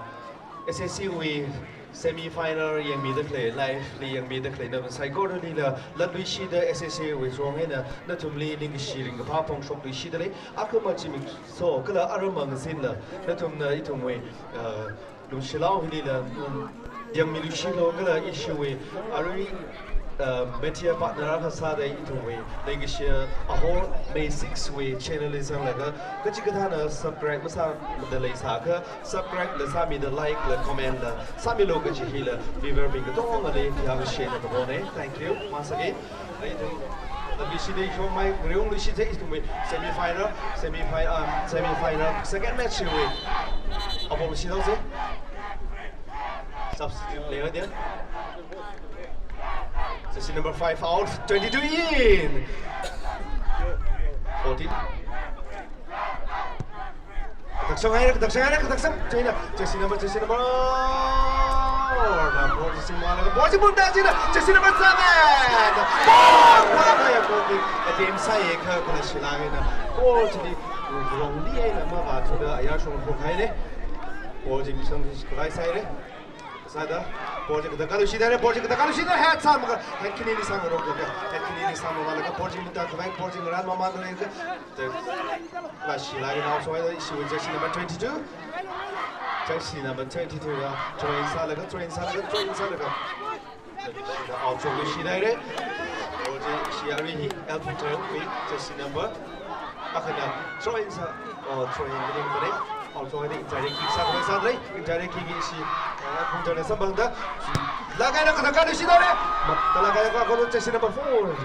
S S C wui semi final yangmida khalei, live li yangmida khalei, nathum saikoralila, latluishida S S C wui song eina, nathumli ningkashi ringkaphā phongshokluishidalei, akhama zimiksho, kala aram mangasinla, nathumna ithumwui, uh, lumshilao hilila, um, yangmiluishilo, kala ishiwui, arui, uh, media partner akha sāda ithumwui, ningkashi, uh, Ahor May six wui channel li zanglaga, kachikathāna subscribe masāmada leisākha, subscribe la sāmida, like la, comment la sāmilu kaji hila viewer bing katongali yangshena katonga. Thank you once again. Ithum, uh, B C D show mai, reung luishitse ithumwui semi final, semi final, um, semi final, second match wui. Apong shithaose. Substitute lei dia. Jersey number five out, twenty-two in. Fourteen. Kathak song hai, kathak song hai, kathak song. China, jersey number, jersey number. Number, jersey number, number, jersey number seven. Ball, ball, ball, ball, ball. Attempt sāya kha, kala shilāng eina. Ball chili, wrongly eina mavāthuda, ayar shong phok haile. Ball chi misang khalai sāhaile. Sāda, ball chi kathākāluishida, ball chi kathākāluishida, head sāmaka, head khanini sāngaroklaga, head khanini sāmamānlaga, ball chi mida khavai, ball chi ngaran mamānlaga, kala shilāng eina out song haida, ishiwui jersey number twenty-two. Jersey number twenty-two ya, throw in sālaga, throw in sālaga, throw in sālaga. Out songluishida re. Ball chi ishi arui hi, L Phungtharwui jersey number. Akhana throw in sā, oh, throw in maningbane. Out song haida indirect kick sākhavai sālei. Indirect kick ishi, uh, Phungtharna samphangda. Lākahaina kathākāluishida re. Mathālāk kahai akha, akha jersey number four.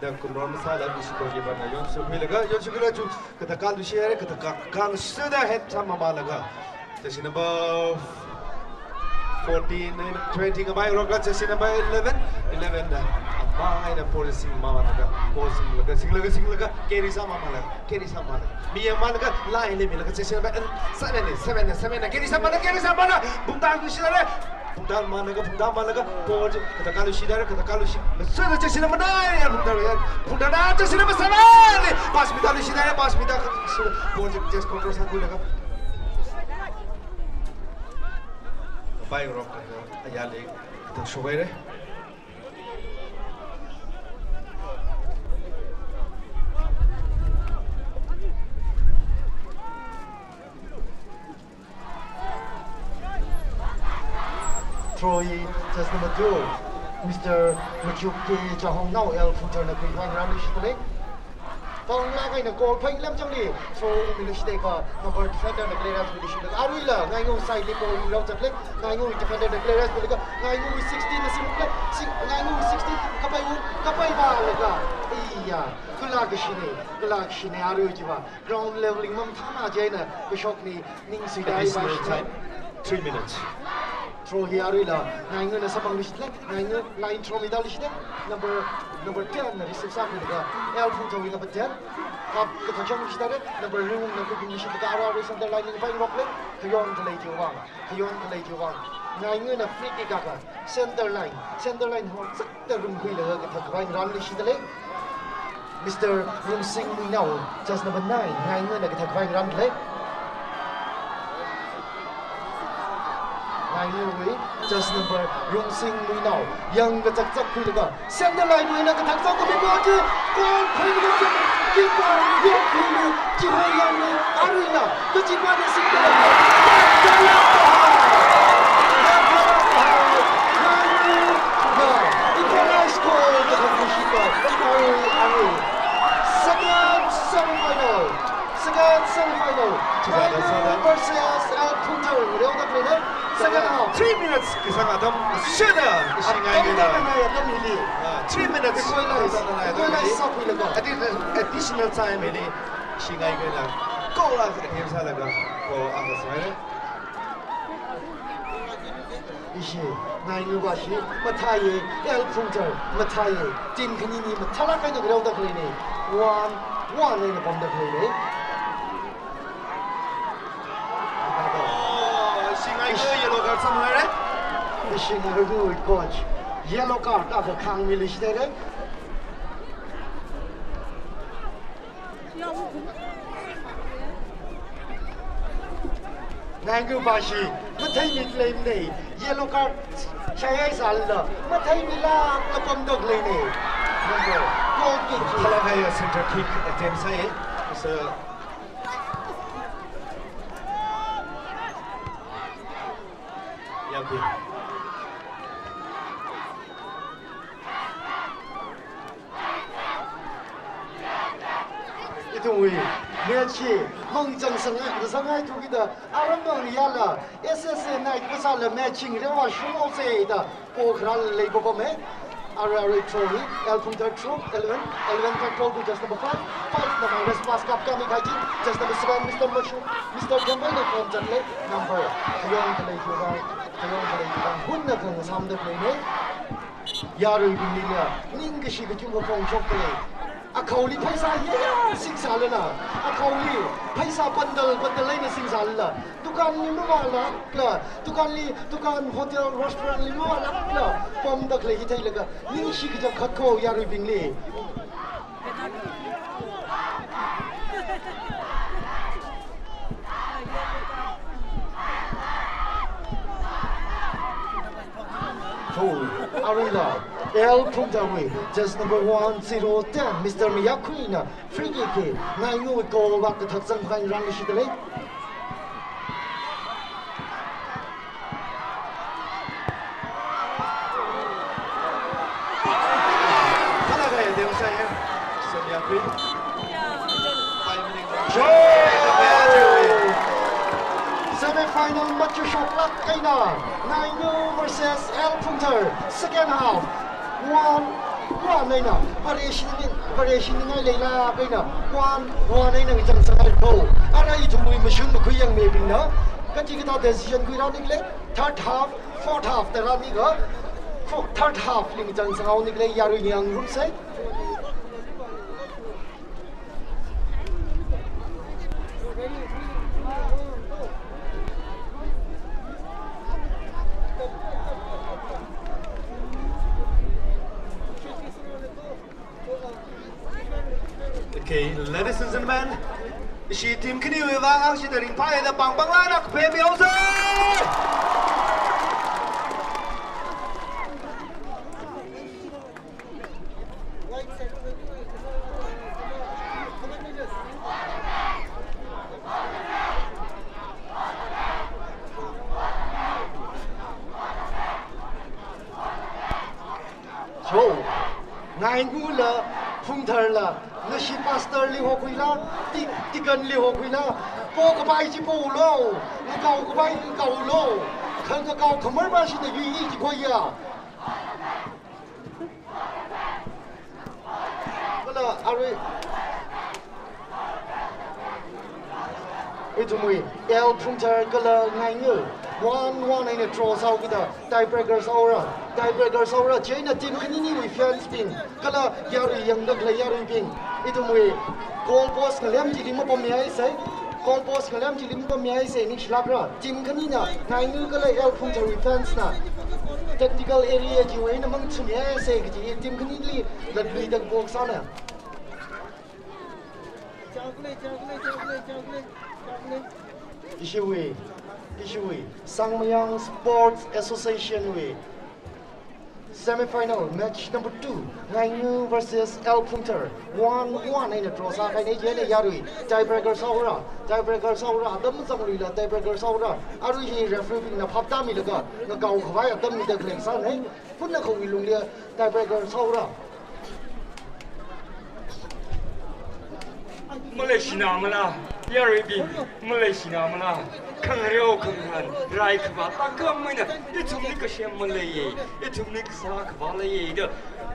Da kumron sāla ishi goalkeeper na yonsui khuilaga, yonsui khuilaga chu kathākāluishida re, kathākā, kang sāda head sāmamānlaga. Jersey number fourteen, twenty, ngapaingarokla jersey number eleven, eleven da. Amang eina ball singmamānlaga, ball singlaga, singlaga, singlaga, carry sāmamānlaga, carry sāmamānlaga. Mi yangmānlaga, line li milaga, jersey number seven, seven, seven, carry sāmamānlaga, carry sāmamānlaga, phungtangluishida re. Phungtangmamānlaga, phungtangmamānlaga, ball chi kathākāluishida re, kathākāluishi. Sāda jersey number nine, Phungtharwui, Phungtharna jersey number seven. Pass midaluishida re, pass mida, ball chi just control sākhuilaga. Ngapaingarok, ayarli, kathak shok haire. Throw in, jersey number two, Mister Majuk K Chahongnao, L Phungtharna khuikhavai ngarānluishidalei. Foul lāk eina goal phālāk lam changli. So, ungmi lishiteka, number defender na clearance mi lishiteka. Aruila, Ngaingawui side li ball rao zatle. Ngaingawui defender na clearance mi lika. Ngaingawui sixteen na simple. Sing, Ngaingawui sixteen, kapai un, kapai ba leka. Iya, kala kashine, kala kashine arui chiva. Ground leveling mamathāna chieina, kashokni, ningsui dai ba shine. Additional time, three minutes. Throw hi aruila, Ngaingawui na samphang lishit le, Ngaingawui line throw mida lishit le, number, number ten na receive sākhuilaga, L Phungthar wui number ten, kap kathā chang lishit le, number Ringwungna khuibing lishitlaga, ara ara center line li phaingarok le, khayon khalei chiwui vang, khayon khalei chiwui vang, Ngaingawui na free kick akha, center line, center line ho, zak da rumkhuilaga kathā khavai ngarān lishit le. Mister Rungsing Muinao, just number nine, Ngaingawui na kathā khavai ngarān le. Ngaingawui, just number Rungsing Muinao. Yang kachak chak khuilaga, center line wui na kathā chak kami ball chi, goal phālāk keeper, yang khuilaga, chihoi yangna, aruila, kachipa na sing kala. Equalize goal, the conclusion goal. Arui, arui. Second semifinal. Second semifinal. Chihoi Ngaingawui versus L Phungthar. Reoda play ne. Second half. Three minutes kasang atam shida. Ishi Ngaingawui na. Atam hili. Ah, three minutes. Equalize. Atam hili. Equalize sākhuilaga. Addi-, additional time hili. Ishi Ngaingawui na. Goal akha attempt sālaga. Goal akha sāhaire. Ishi Ngaingawui va shi mathāye, L Phungthar mathāye. Team khanini mathālāk eina reoda khaleine. One, one eina pamda khaleine. Oh, Ishi Ngaingawui yellow card samphanghaire. Ishi Ngaingawui coach yellow card akha khāngmi lishit le. Ngaingawui va shi, matheimi leimane, yellow card shāhai sālala, matheimila kapamda khaleine. Number, goal kick. Phalak haiya center kick attempt sāi. So, Yangpi. Ithumwui match hi mangchang sangai, sangai thukida aram bang yala, S S A night kasāla match hi reova shungao se da, po kharal lei baba me. Arui arui throw hi, L Phungthar throw, eleven, eleven ka throw to just number five, five na minus pass kapkami kaji, just number seven, Mister Mashu, Mister Kembai na form zatle, number, khayon khalei khayon khalei khayon, hunna khangasamda khaleine. Yaruibinglila, ningkashi kachungkha phongshok khalei. Akhaoli pheisā yaya singsālala, akhaoli pheisā bundle bundle eina singsālala, dukanli mavālākla, dukanli, dukan, hotel, restaurant li mavālākla, pamda khalei hi theilaga, ningshi kachap khat kho yaruibingli. Foul, aruila, L Phungtharwui, just number one zero ten, Mister Mayakhuina, free kick hi, Ngaingawui goal vak kathak zangkhavai ngarān lishit dalei. Kala kaya deu saya, Mister Mayakhui. Five minutes. Sure. Semi-final machukshoklāk eina, Ngaingaw versus L Phungthar, second half. One, one eina, variation ni, variation ni ngai leilāk eina, one, one eina ngachang sāngai kho. Ara ithumwui mashun makhui yangmibingna, kachi kathā decision khuirāni khala, third half, fourth half da rāni kha, fo-, third half li ngachang sāngaoni khala, yarui ngiang rumsei. Okay, ladies and gentlemen, ishi team khaniwui vang angshidaring phāya da pāng pāng lāna kaphemihaosei. So, Ngaingawla, Phungtharla, Nashi pastor li hokhuila, ti-, deacon li hokhuila, po kapai chi polo, ngakao kapai ngakaolo, khangakao khamar ba shina yui i chi khoya. Kala arui, ithumwui L Phungthar kala Ngaingu one one eina draw sāhaokida tiebreaker sāhaora, tiebreaker sāhaora, chieina team khaniniwui fans bing kala yarui yangda khalei yaruibing, ithumwui goal post ngalem chili mapammihaisei, goal post ngalem chili mapammihaisei, ningshilākra. Team khanina, Ngaingu kala L Phungtharwui fans na tactical area chiwui eina mangachonmihaisei kaji team khanili latluida kapo kasāna. Ishiwui, ishiwui Sangmayang Sports Association wui semi-final match number two, Ngaingu versus L Phungthar, one one eina draw sākahaina. Chieina yarui tiebreaker sāhaora, tiebreaker sāhaora, atam mazangluila tiebreaker sāhaora. Arui hi referee bingna phaptāmilaga ngakao khavai atam mida khalei sāna. Pun akhawui lungli tiebreaker sāhaora. Maleishina mala, yaruibing, maleishina mala, khangareo khangahān, rai khavā tākam eina, ithumli kasem maleiya, ithumli kasā khavā leiya da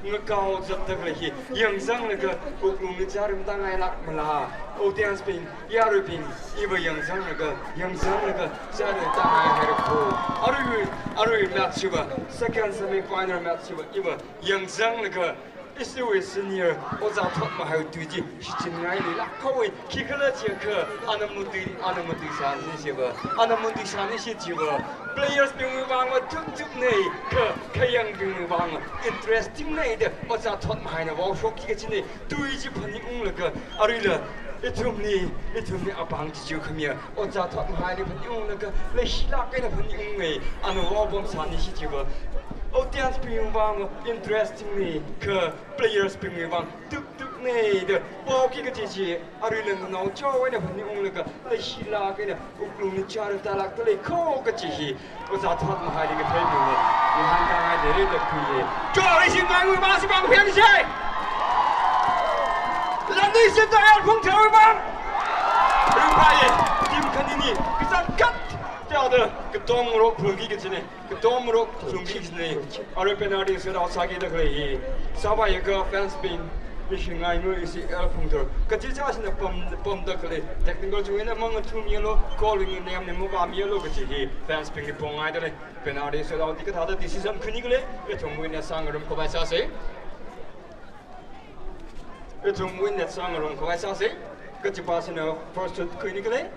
ngakao zatda khalei hi yangzanglaga, wuklungli chārim tāngailāk mala, audience bing, yaruibing, iva yangzanglaga, yangzanglaga chārim tāngaihaira kho. Arui, arui match chiva, second semi-final match chiva, iva yangzanglaga, ishiwui senior Ojā Thotmahaiwui tui chi shichinngailuilāk haowa, khikhalajikha ana matui, ana matuisāni chiva, ana matuisāni shi chiva, players bingwui vangva tuktukna, kha, khayangbingwui vangva interesting na da Ojā Thotmahaina vaoshokki kachina. Tui chi phaningunglaga, aruila ithumli, ithumli apāng chichu khamiya Ojā Thotmahaili phaningunglaga, leishilāk eina phaningunga, ana vaopamsāni shi chiva, audience bingwui vang interesting na, kha players bingwui vang tuktukna da vaoki kaji chi, aruila nganaochao eina phaningunglaga, leishilāk eina wuklungli chārim tālākda lei kho kaji hi Ojā Thotmahaili kathei bingna ngahānkāngai da ri da khuiya. Cho, ishi Ngaingu ba si pāng phen sai. Lani si ta L Phungthar ba. Ringphāya, team khanini kachangkhat chāda katongarok phungki kachina, katongarok phungki kachina. Arui penalty shootout sākida khalei hi, sāvāyakha fans bing, ishi Ngaingu, ishi L Phungthar kachichā shina pam, pamda khalei, technical chiwui eina mangathummialu, goal wui nganamna mavāmialu kaji hi fans bingli pongngaida lei. Penalty shootout di kathāda decision khuini khala, ithum witness sāngarum khavai sāsa. Ithum witness sāngarum khavai sāsa. Kachipā shina first shoot khuini khala,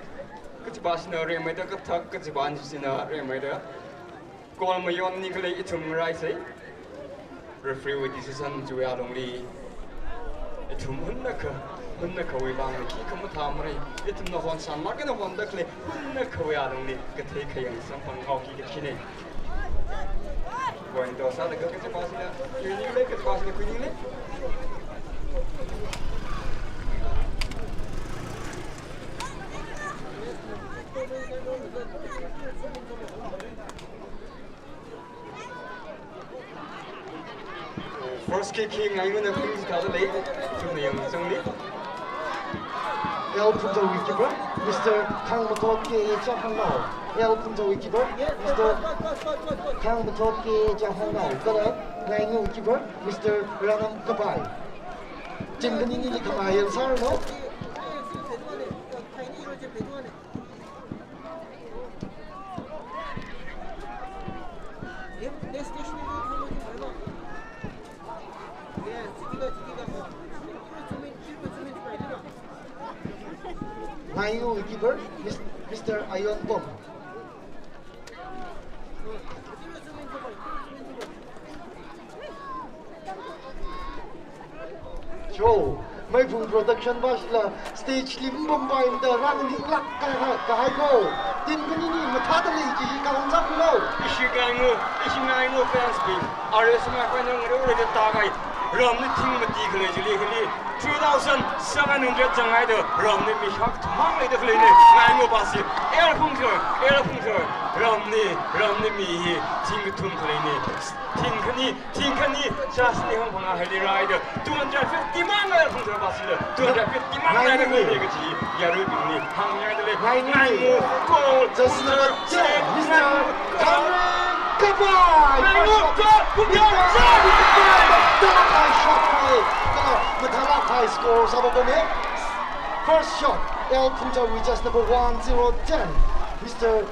kachipā shina rimeida kathak, kachipā shina rimeida goal mayonni khala ithum ngaraisa. Referee wui decision chiwui alungli ithum hunakha, hunakhawui vang khikha mathāmara. Ithumna hon sanlāk eina honda khalei hunakhawui alungli kathei khayang samphang haoki kachina. Point toss sālaga kachipā shina khuini khala, kachipā shina khuini khala. First kick hi Ngainguna khuisāda lei, ithumna yangchangli. L Phungtharwui keeper, Mister Khangmathot K A Chaphangnao. L Phungtharwui keeper, Mister Khangmathot K A Chaphangnao. Kala Ngaingu keeper, Mister Ranam Kapai. Team khaninili khamahān sāranu. Ngaingu keeper, Mis-, Mister Ayon Pom. Cho, Maiphung Production bashila stage li mapampai mada rānganinglāk kahai, kahai ko. Team khanini mathāda lei chi hi kahāng sākhuilu. Ishi Ngaingu, ishi Ngaingu fans bing, arui sumai khuinang reu reu da tākahai ramli thing mati khalei chili khali three thousand seven hundred zanghaida ramli mi shākthumang leida khaleina. Ngaingu basi, L Phungthar, L Phungthar ramli Ramli mi hi thing kathum khaleina. Thing khani, thing khani, chasni hang phangā haili rāida. Two hundred fifty mang ngā Phungthar basi la. Two hundred fifty mang ngā kaji yaruibingli hāngngaiya lei. Ngaingai. Ngaingai goal. Just number ten, Mister Kamran Kapai. Ngaingai goal. Phungthar. Mathālāk kahai shot khalei. Kala mathālāk kahai score sāvāpamei. First shot, L Phungtharwui, just number one zero ten, Mister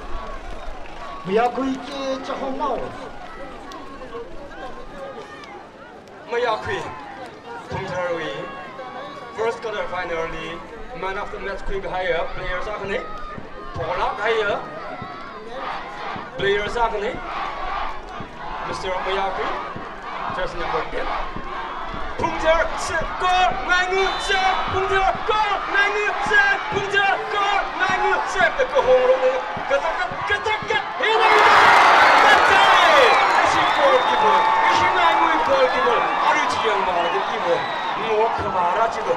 Mayakhui K Chahongnao. Mayakhui, Phungtharwui first quarter final li man of the match khuikahaiya player sākhanei, pholāk kahaiya player sākhanei, Mister Mayakhui, jersey number ten. Phungthar save, goal, Ngaingai save, Phungthar goal, Ngaingai save, Phungthar goal, Ngaingai save, da kahong rok, katak, katak, katak, header! Katai! Ishi goalkeeper, ishi Ngaingai goalkeeper, arui chi yangvālaga iva, ngok khavāra chiva,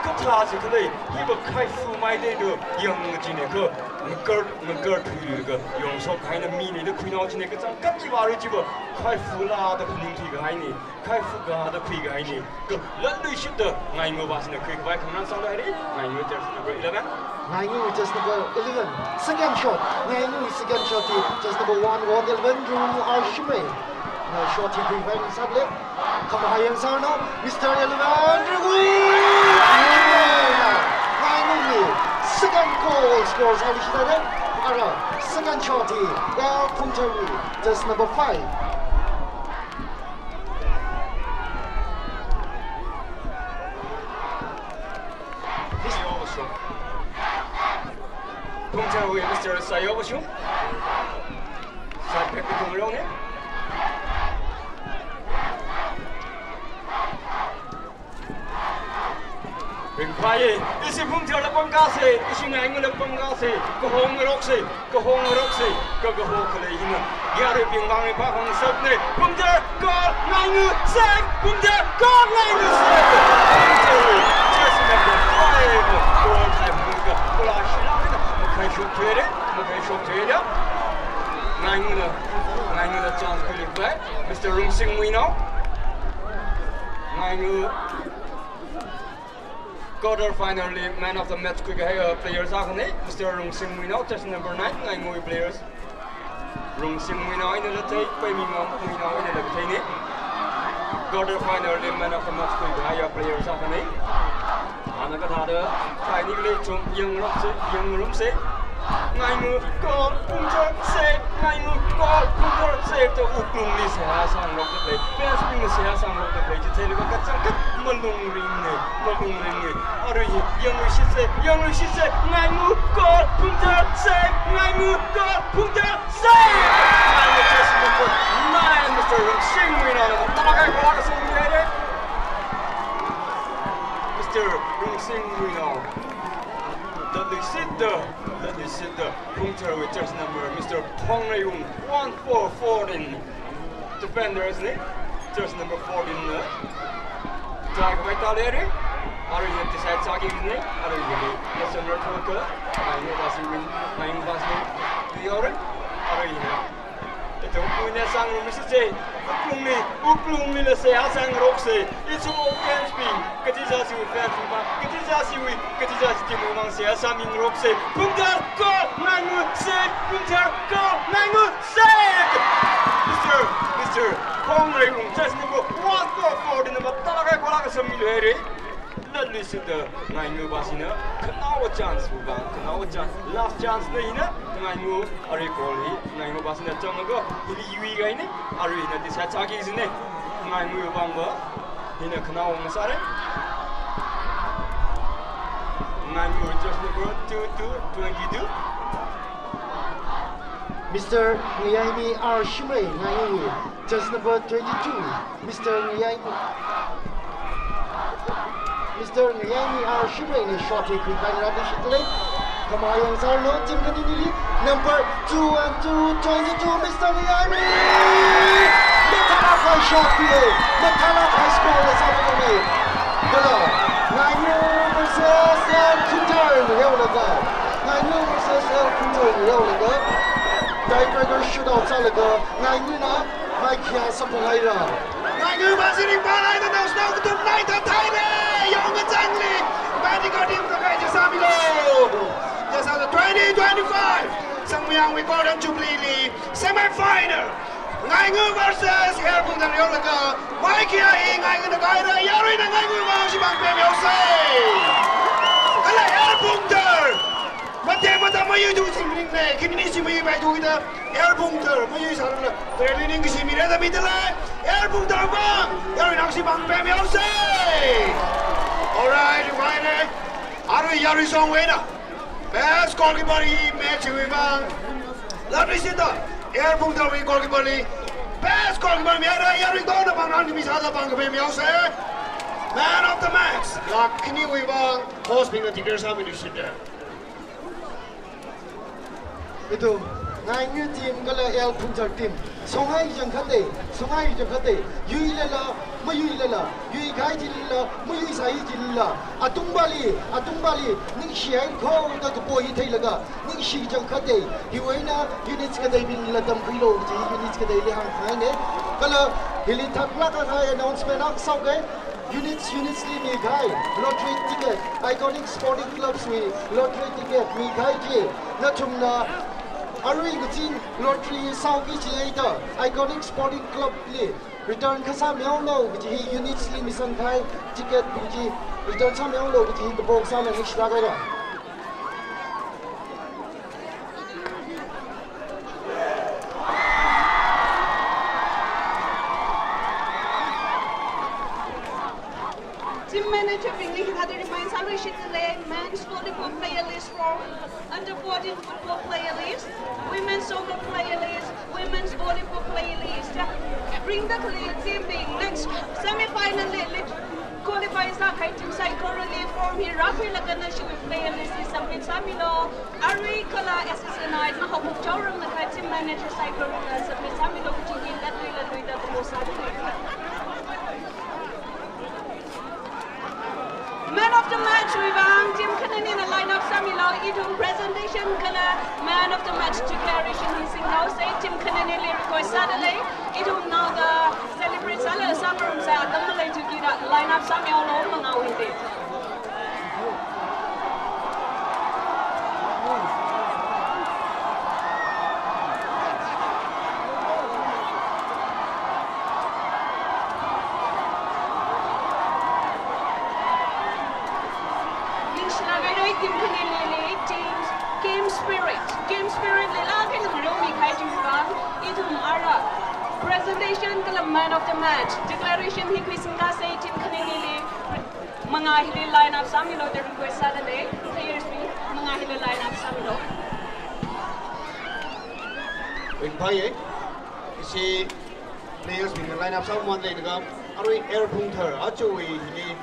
kathā chi khalei, hiva khaifu maidei do, yang chine ko, ngakar, ngakar thuilaga, yongshok haina mina da khuinao chine kachangkhat iva arui chiva, khaifu lada phaning thuikahaina. Khaifu gada khuikahaina. Kala latluishitda Ngaingai basina khuikhavai khangarān sālu haira. Ngaingai jersey number eleven. Ngaingai jersey number eleven. Second shot. Ngaingai second shot hi jersey number one, Ronald Elvin Rung Arshimrei na shot hi khuikhavai sālei. Khamahā yangsāranu, Mister Elvin Rung Arshimrei. Ngaingai second goal score sāluishithaira. Ara second shot hi L Phungtharwui, jersey number five. Phungtharwui Mister Sayo Vashung. Side back kung rong ne. Ringphāya, ishi Phungtharla pangkāsa, ishi Ngaingaila pangkāsa, kahong ngaroksa, kahong ngaroksa, ka kaho khalei hina. Yaruibing vang ringphā hong sānei, Phungthar goal, Ngaingai save, Phungthar goal, Ngaingai save. Phungthar, jersey number five, goal thai Phungthar, goal ashila, makhai shok thuira, makhai shok thuira. Ngaingaila, Ngaingaila chance khuipai, Mister Rungsing Muinao. Ngaingai quarter final li man of the match khuikahai, uh, player sākhanei, Mister Rungsing Muinao, jersey number nine, Ngaingai players. Rungsing Muinao eina la thei, Paimingam Muinao eina la theina. Quarter final li man of the match khuikahai, uh, player sākhanei. Ana kathāda, thaini khalei chum, yangrumsa, yangrumsa. Ngaingai goal, Phungthar save, Ngaingai goal, Phungthar save, da wuklungli seihā sāngarokda khalei, fans bingna seihā sāngarokda khalei chi theilaga kachangkhat malung ringnei, malung ringnei. Arui hi yangluishitsa, yangluishitsa, Ngaingai goal, Phungthar save, Ngaingai goal, Phungthar save. Ngaingai jersey number nine, Mister Rungsing Muinaona mathālāk kahai goal sāmi haira. Mister Rungsing Muinao. Latluishitda, latluishitda, Phungtharwui jersey number, Mister Phongreiung, one four fourteen. Defenders na, jersey number fourteen na. Try khavai tālei haira. Arui hina decide sāki haisana, arui hina. Yes, sir, no, okay. Ngaingai basi win, Ngaingai basi win. Do you alright? Arui hina. Ito, wuklungli sāngarumsa, wuklungli, wuklunglila seihā sāngaroksa. It's all fans bing. Kathā sāsiwui fans bing ma, kathā sāsiwui, kathā sāsi team bing mang seihā sāmingaroksa. Phungthar goal, Ngaingai save, Phungthar goal, Ngaingai save. Mister, Mister Phongreiung, jersey number one four four, di number talak hai goal akha sāmilu haira. Latluishitda Ngaingai basina khanaowa chance wuba, khanaowa chance, last chance na hina, Ngaingai arui goal hi, Ngaingai basina changlaga, hili yuikahaina, arui hina decide sāki haisana, Ngaingai vangva, hina khanaowa ngasāra. Ngaingai jersey number two two twenty-two. Mister Ngayaimi R Shimrei, Ngaingai, jersey number twenty-two. Mister Ngayaimi, Mister Ngayaimi R Shimreina shot hi khuikhavai rāluishitda lei. Khamahā yangsāranu, team khaninili, number two and two, twenty-two, Mister Ngayaimi! Mathālāk kahai shot hi, mathālāk kahai score la sākhanei. Kala, Ngaingai versus L Phungthar na yaolaga. Ngaingai versus L Phungthar na yaolaga. Tiebreaker shootout sālaga Ngaingana maikhiya samphanghaira. Ngaingana basi ringphālaga naoshinao kathum naithat haira. Yongkazangli Bandicoot team kakai chi sāmilo. Yes, the twenty twenty-five Sangmayangwui Golden Jubilee li semi-final, Ngaingana versus Air Phungthar yanglaga maikhiya hi Ngaingana kahaira. Yaruina Ngaingana vang shimān pemhaosei. Kala Air Phungthar, mate mata mayuithu singringle, khinini chi mayuipaithu kida, Air Phungthar mayuisālala, tare ning kashi mira da midalei. Air Phungthar vang yaruina shimān pemhaosei. Alright, fine. Arui yarui songwui eina best goalkeeper hi match wui vang latluishitda, Air Phungtharwui goalkeeper li best goalkeeper mihaira. Yarui tongda pāngranli misāda pāng kapemhaosei. Man of the match, lakh khaniwui vang host bingna declare sāmiluishitda. Ithum Ngaingana team kala Air Phungthar team songhai jang khatte, songhai jang khatte, yuilala, mayuilala, yuikahai chilala, mayuisāhai chilala, atungpali, atungpali ningshihai kho da kapo hi theilaga ningshi jang khatte. Hiwui eina units kateibingla tamkhuilo kaji hi units kateili hāngkhangaine. Kala hili thaklākkahai announcement akha sāuke. Units, units li mikahai lottery ticket, iconic sporting clubs wui lottery ticket mikahai chi nathumna arui ngazin lottery sāuki chieina iconic sporting club li return kasā mihaolo kaji hi, units li misangkahai ticket bing chi return sāmihaolo kaji hi kapo sāna ningshilāk haira. Team manager bingli hithāda remind sāluishitdalei, men's volleyball player list from under fourteen football player list, women's soccer player list, women's volleyball player list. Ringda khalei team bing next semi-final li, li qualify sākahai team saikorali form hi rākhuilaga nashiwui player list hi submit sāmilo. Arui kala S S N I na haophok chaoranglakha team manager saikorana submit sāmilo kaji hi latluilatluida kapo sāda. Man of the match wui vang team khananina line up sāmilo. Ithum presentation kala man of the match declaration hi singhaosei. Team khananili request sādalei. Ithum naoda celebrate sālaga sāngarumsa, atam maleithu kida line up sāmihaolo mangāwui te. Ningshilāk haira team khananili, team game spirit, game spirit lila kha ngareo mikahai chiwui vang ithum ara presentation kala man of the match declaration hi khuisingkasei. Team khananili mangā hili line up sāmilo da request sādalei. Players bing mangā hili line up sāmilo. Ringphāye. Ishi players bing line up sāmamān leilakha, arui Air Phungthar aja hili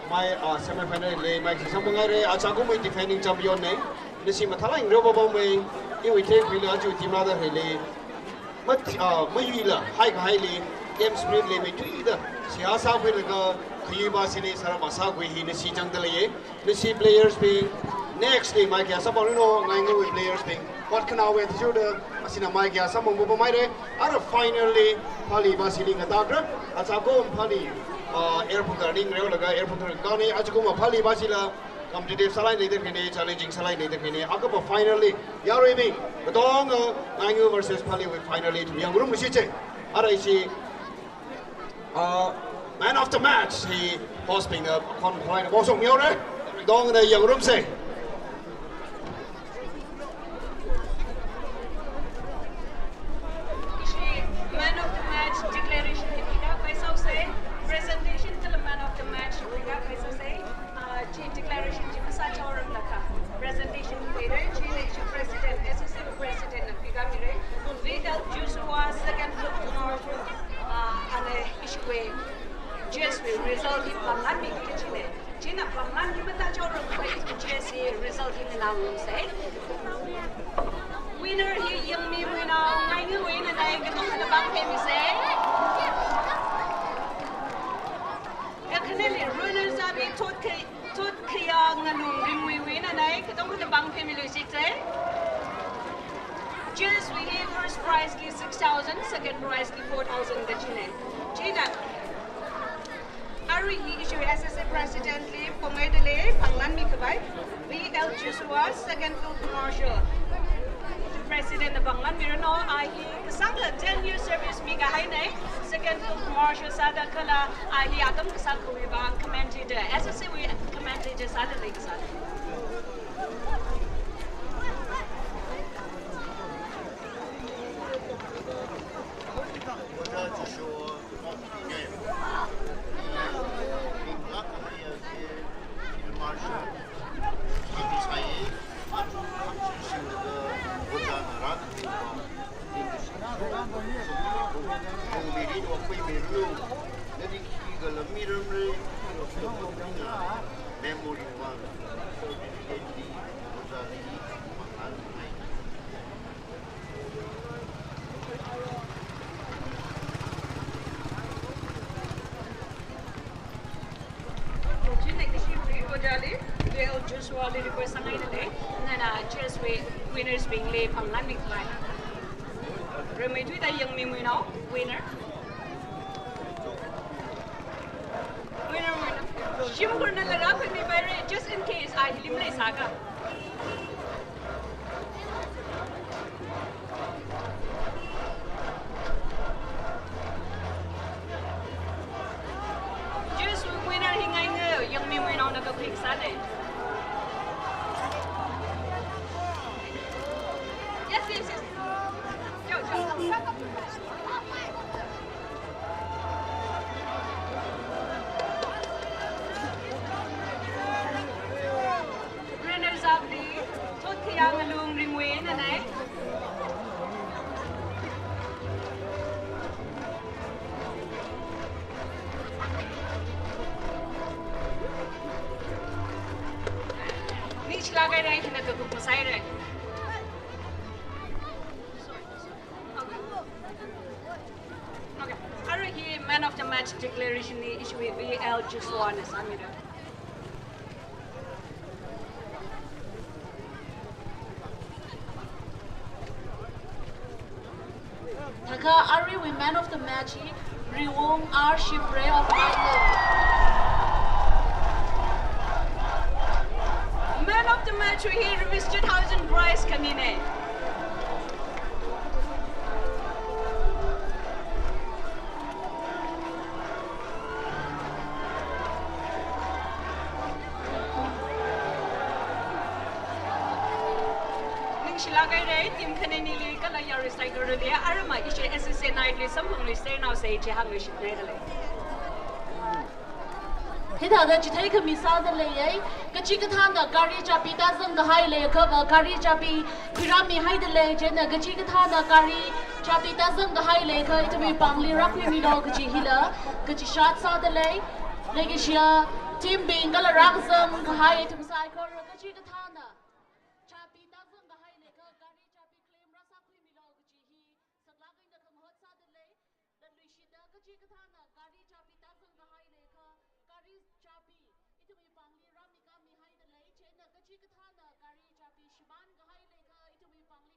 mai, ah, semi final li maikhi samphanghaire. Achakumwui defending champion ne. Nashi mathālāk ngareo papamwui, iwui theikhuila aja team lada hili mat, ah, mayuila haikahaili, game spirit li meithuida seihā sākhuilaga khayuiva sili sārama sākhui hi nashi changdaleiye. Nashi players bing next li maikhiya samphangranu, Ngaingawui players bing. Ot khanaowui athishurda ashina maikhiya samphang papamhaire. Ara final li Phaleepa sili ngatākra. Achakum Phalee, ah, Air Phungthar li ngareolaga Air Phungthar kani, achakuma Phaleepa sila competitive sālāk eina leida khaleine, challenging sālāk eina leida khaleine. Akapa final li yaruibing katonga, uh, Ngainga versus Phaleewui final li ithum yangngarumluishitse. Ara ishi, uh, man of the match hi host bingna akhon khalei eina phongsangmihaore. Katongana yangngarumse. Ishi man of the match declaration hi phikāpai sāhaosei. Presentation kala man of the match hi phikāpai sāhaosei. Ah, chi declaration chi masāchaoranglakha presentation hi leire, chieina ishi president, S S A president na phikāmire. Vidal Joshua second look, ah, ana ishiwui chess wui result hi pamnganmiki kachine. China pamnganki matāchaoranglakha ithum chess wui result hi nganāngarumsei. Winner hi Yangmi Muinao, Ngaingawui einanai, katongana pāng phaimisei. Kakhaneli runners up hi Thot Kha-, Thotkhayā Ngalung, Ringwui einanai, katongana pāng phaimiluishitsei. Judges wui hi first prize li six thousand, second prize li four thousand kachina. China, arui hi issue S S A President li pongmeidalei, panglanmi khavai V L Joshua, Second Field Marshal. President na panglanmiranu, a hi kasāngkha ten years service mikahaina, Second Field Marshal sāda kala a hi atam kasā khuiwui vang commentator, S S A wui commentator sāda leikasā. Memory. China kashimri ojāli, V L Joshua li request sāngaidalei, nana judges wui winners bingli panglanmi khavai. Rimeithuida Yangmi Muinao, winner. Winner, winner. Shimkhurna lara khuimipaira, just in case, a hili maleisākha. Judges wui winner hi ngainga, Yangmi Muinaona kakhui kasāna. Yes, yes, yes. Yo, yo. Runners up li, Thotkhayang Alung Ringwinna. Ningshilāk haira, hina kakup masāhaira. Okay. Arui hi man of the match declaration li issue V L Joshuana sāmira. Thākha aruiwui man of the match hi Riwung R Shimray of Thailand. Man of the match hi rupees two thousand prize khamina. Ningshilāk haira, team khananili kala yarui saikorali, arama ishi S S A night li samphangluisernao sei chi hāngluishitngaidalei. Hithāda chitheikhami sādaleiya, kachikathāna gari chabi tāzang kahai leiakhava gari chabi khuirāmihaidalei, chieina kachikathāna gari chabi tāzang kahai leiakha ithumwui pāngli rākhuimilu kaji hila kachishāt sādalei. Leikashiya team bing kala rākazang kahai ithum saikora kachikathāna chabi tāzang kahai leiakha gari chabi claim rāsākhuimilu kaji hi saklāk eina khamahot sādalei. Latluishida kachikathāna gari chabi tāzang kahai leiakha gari chabi ithumwui pāngli rāmikāmihaidalei, chieina kachikathāna gari chabi shimān kahai leiakha ithumwui pāngli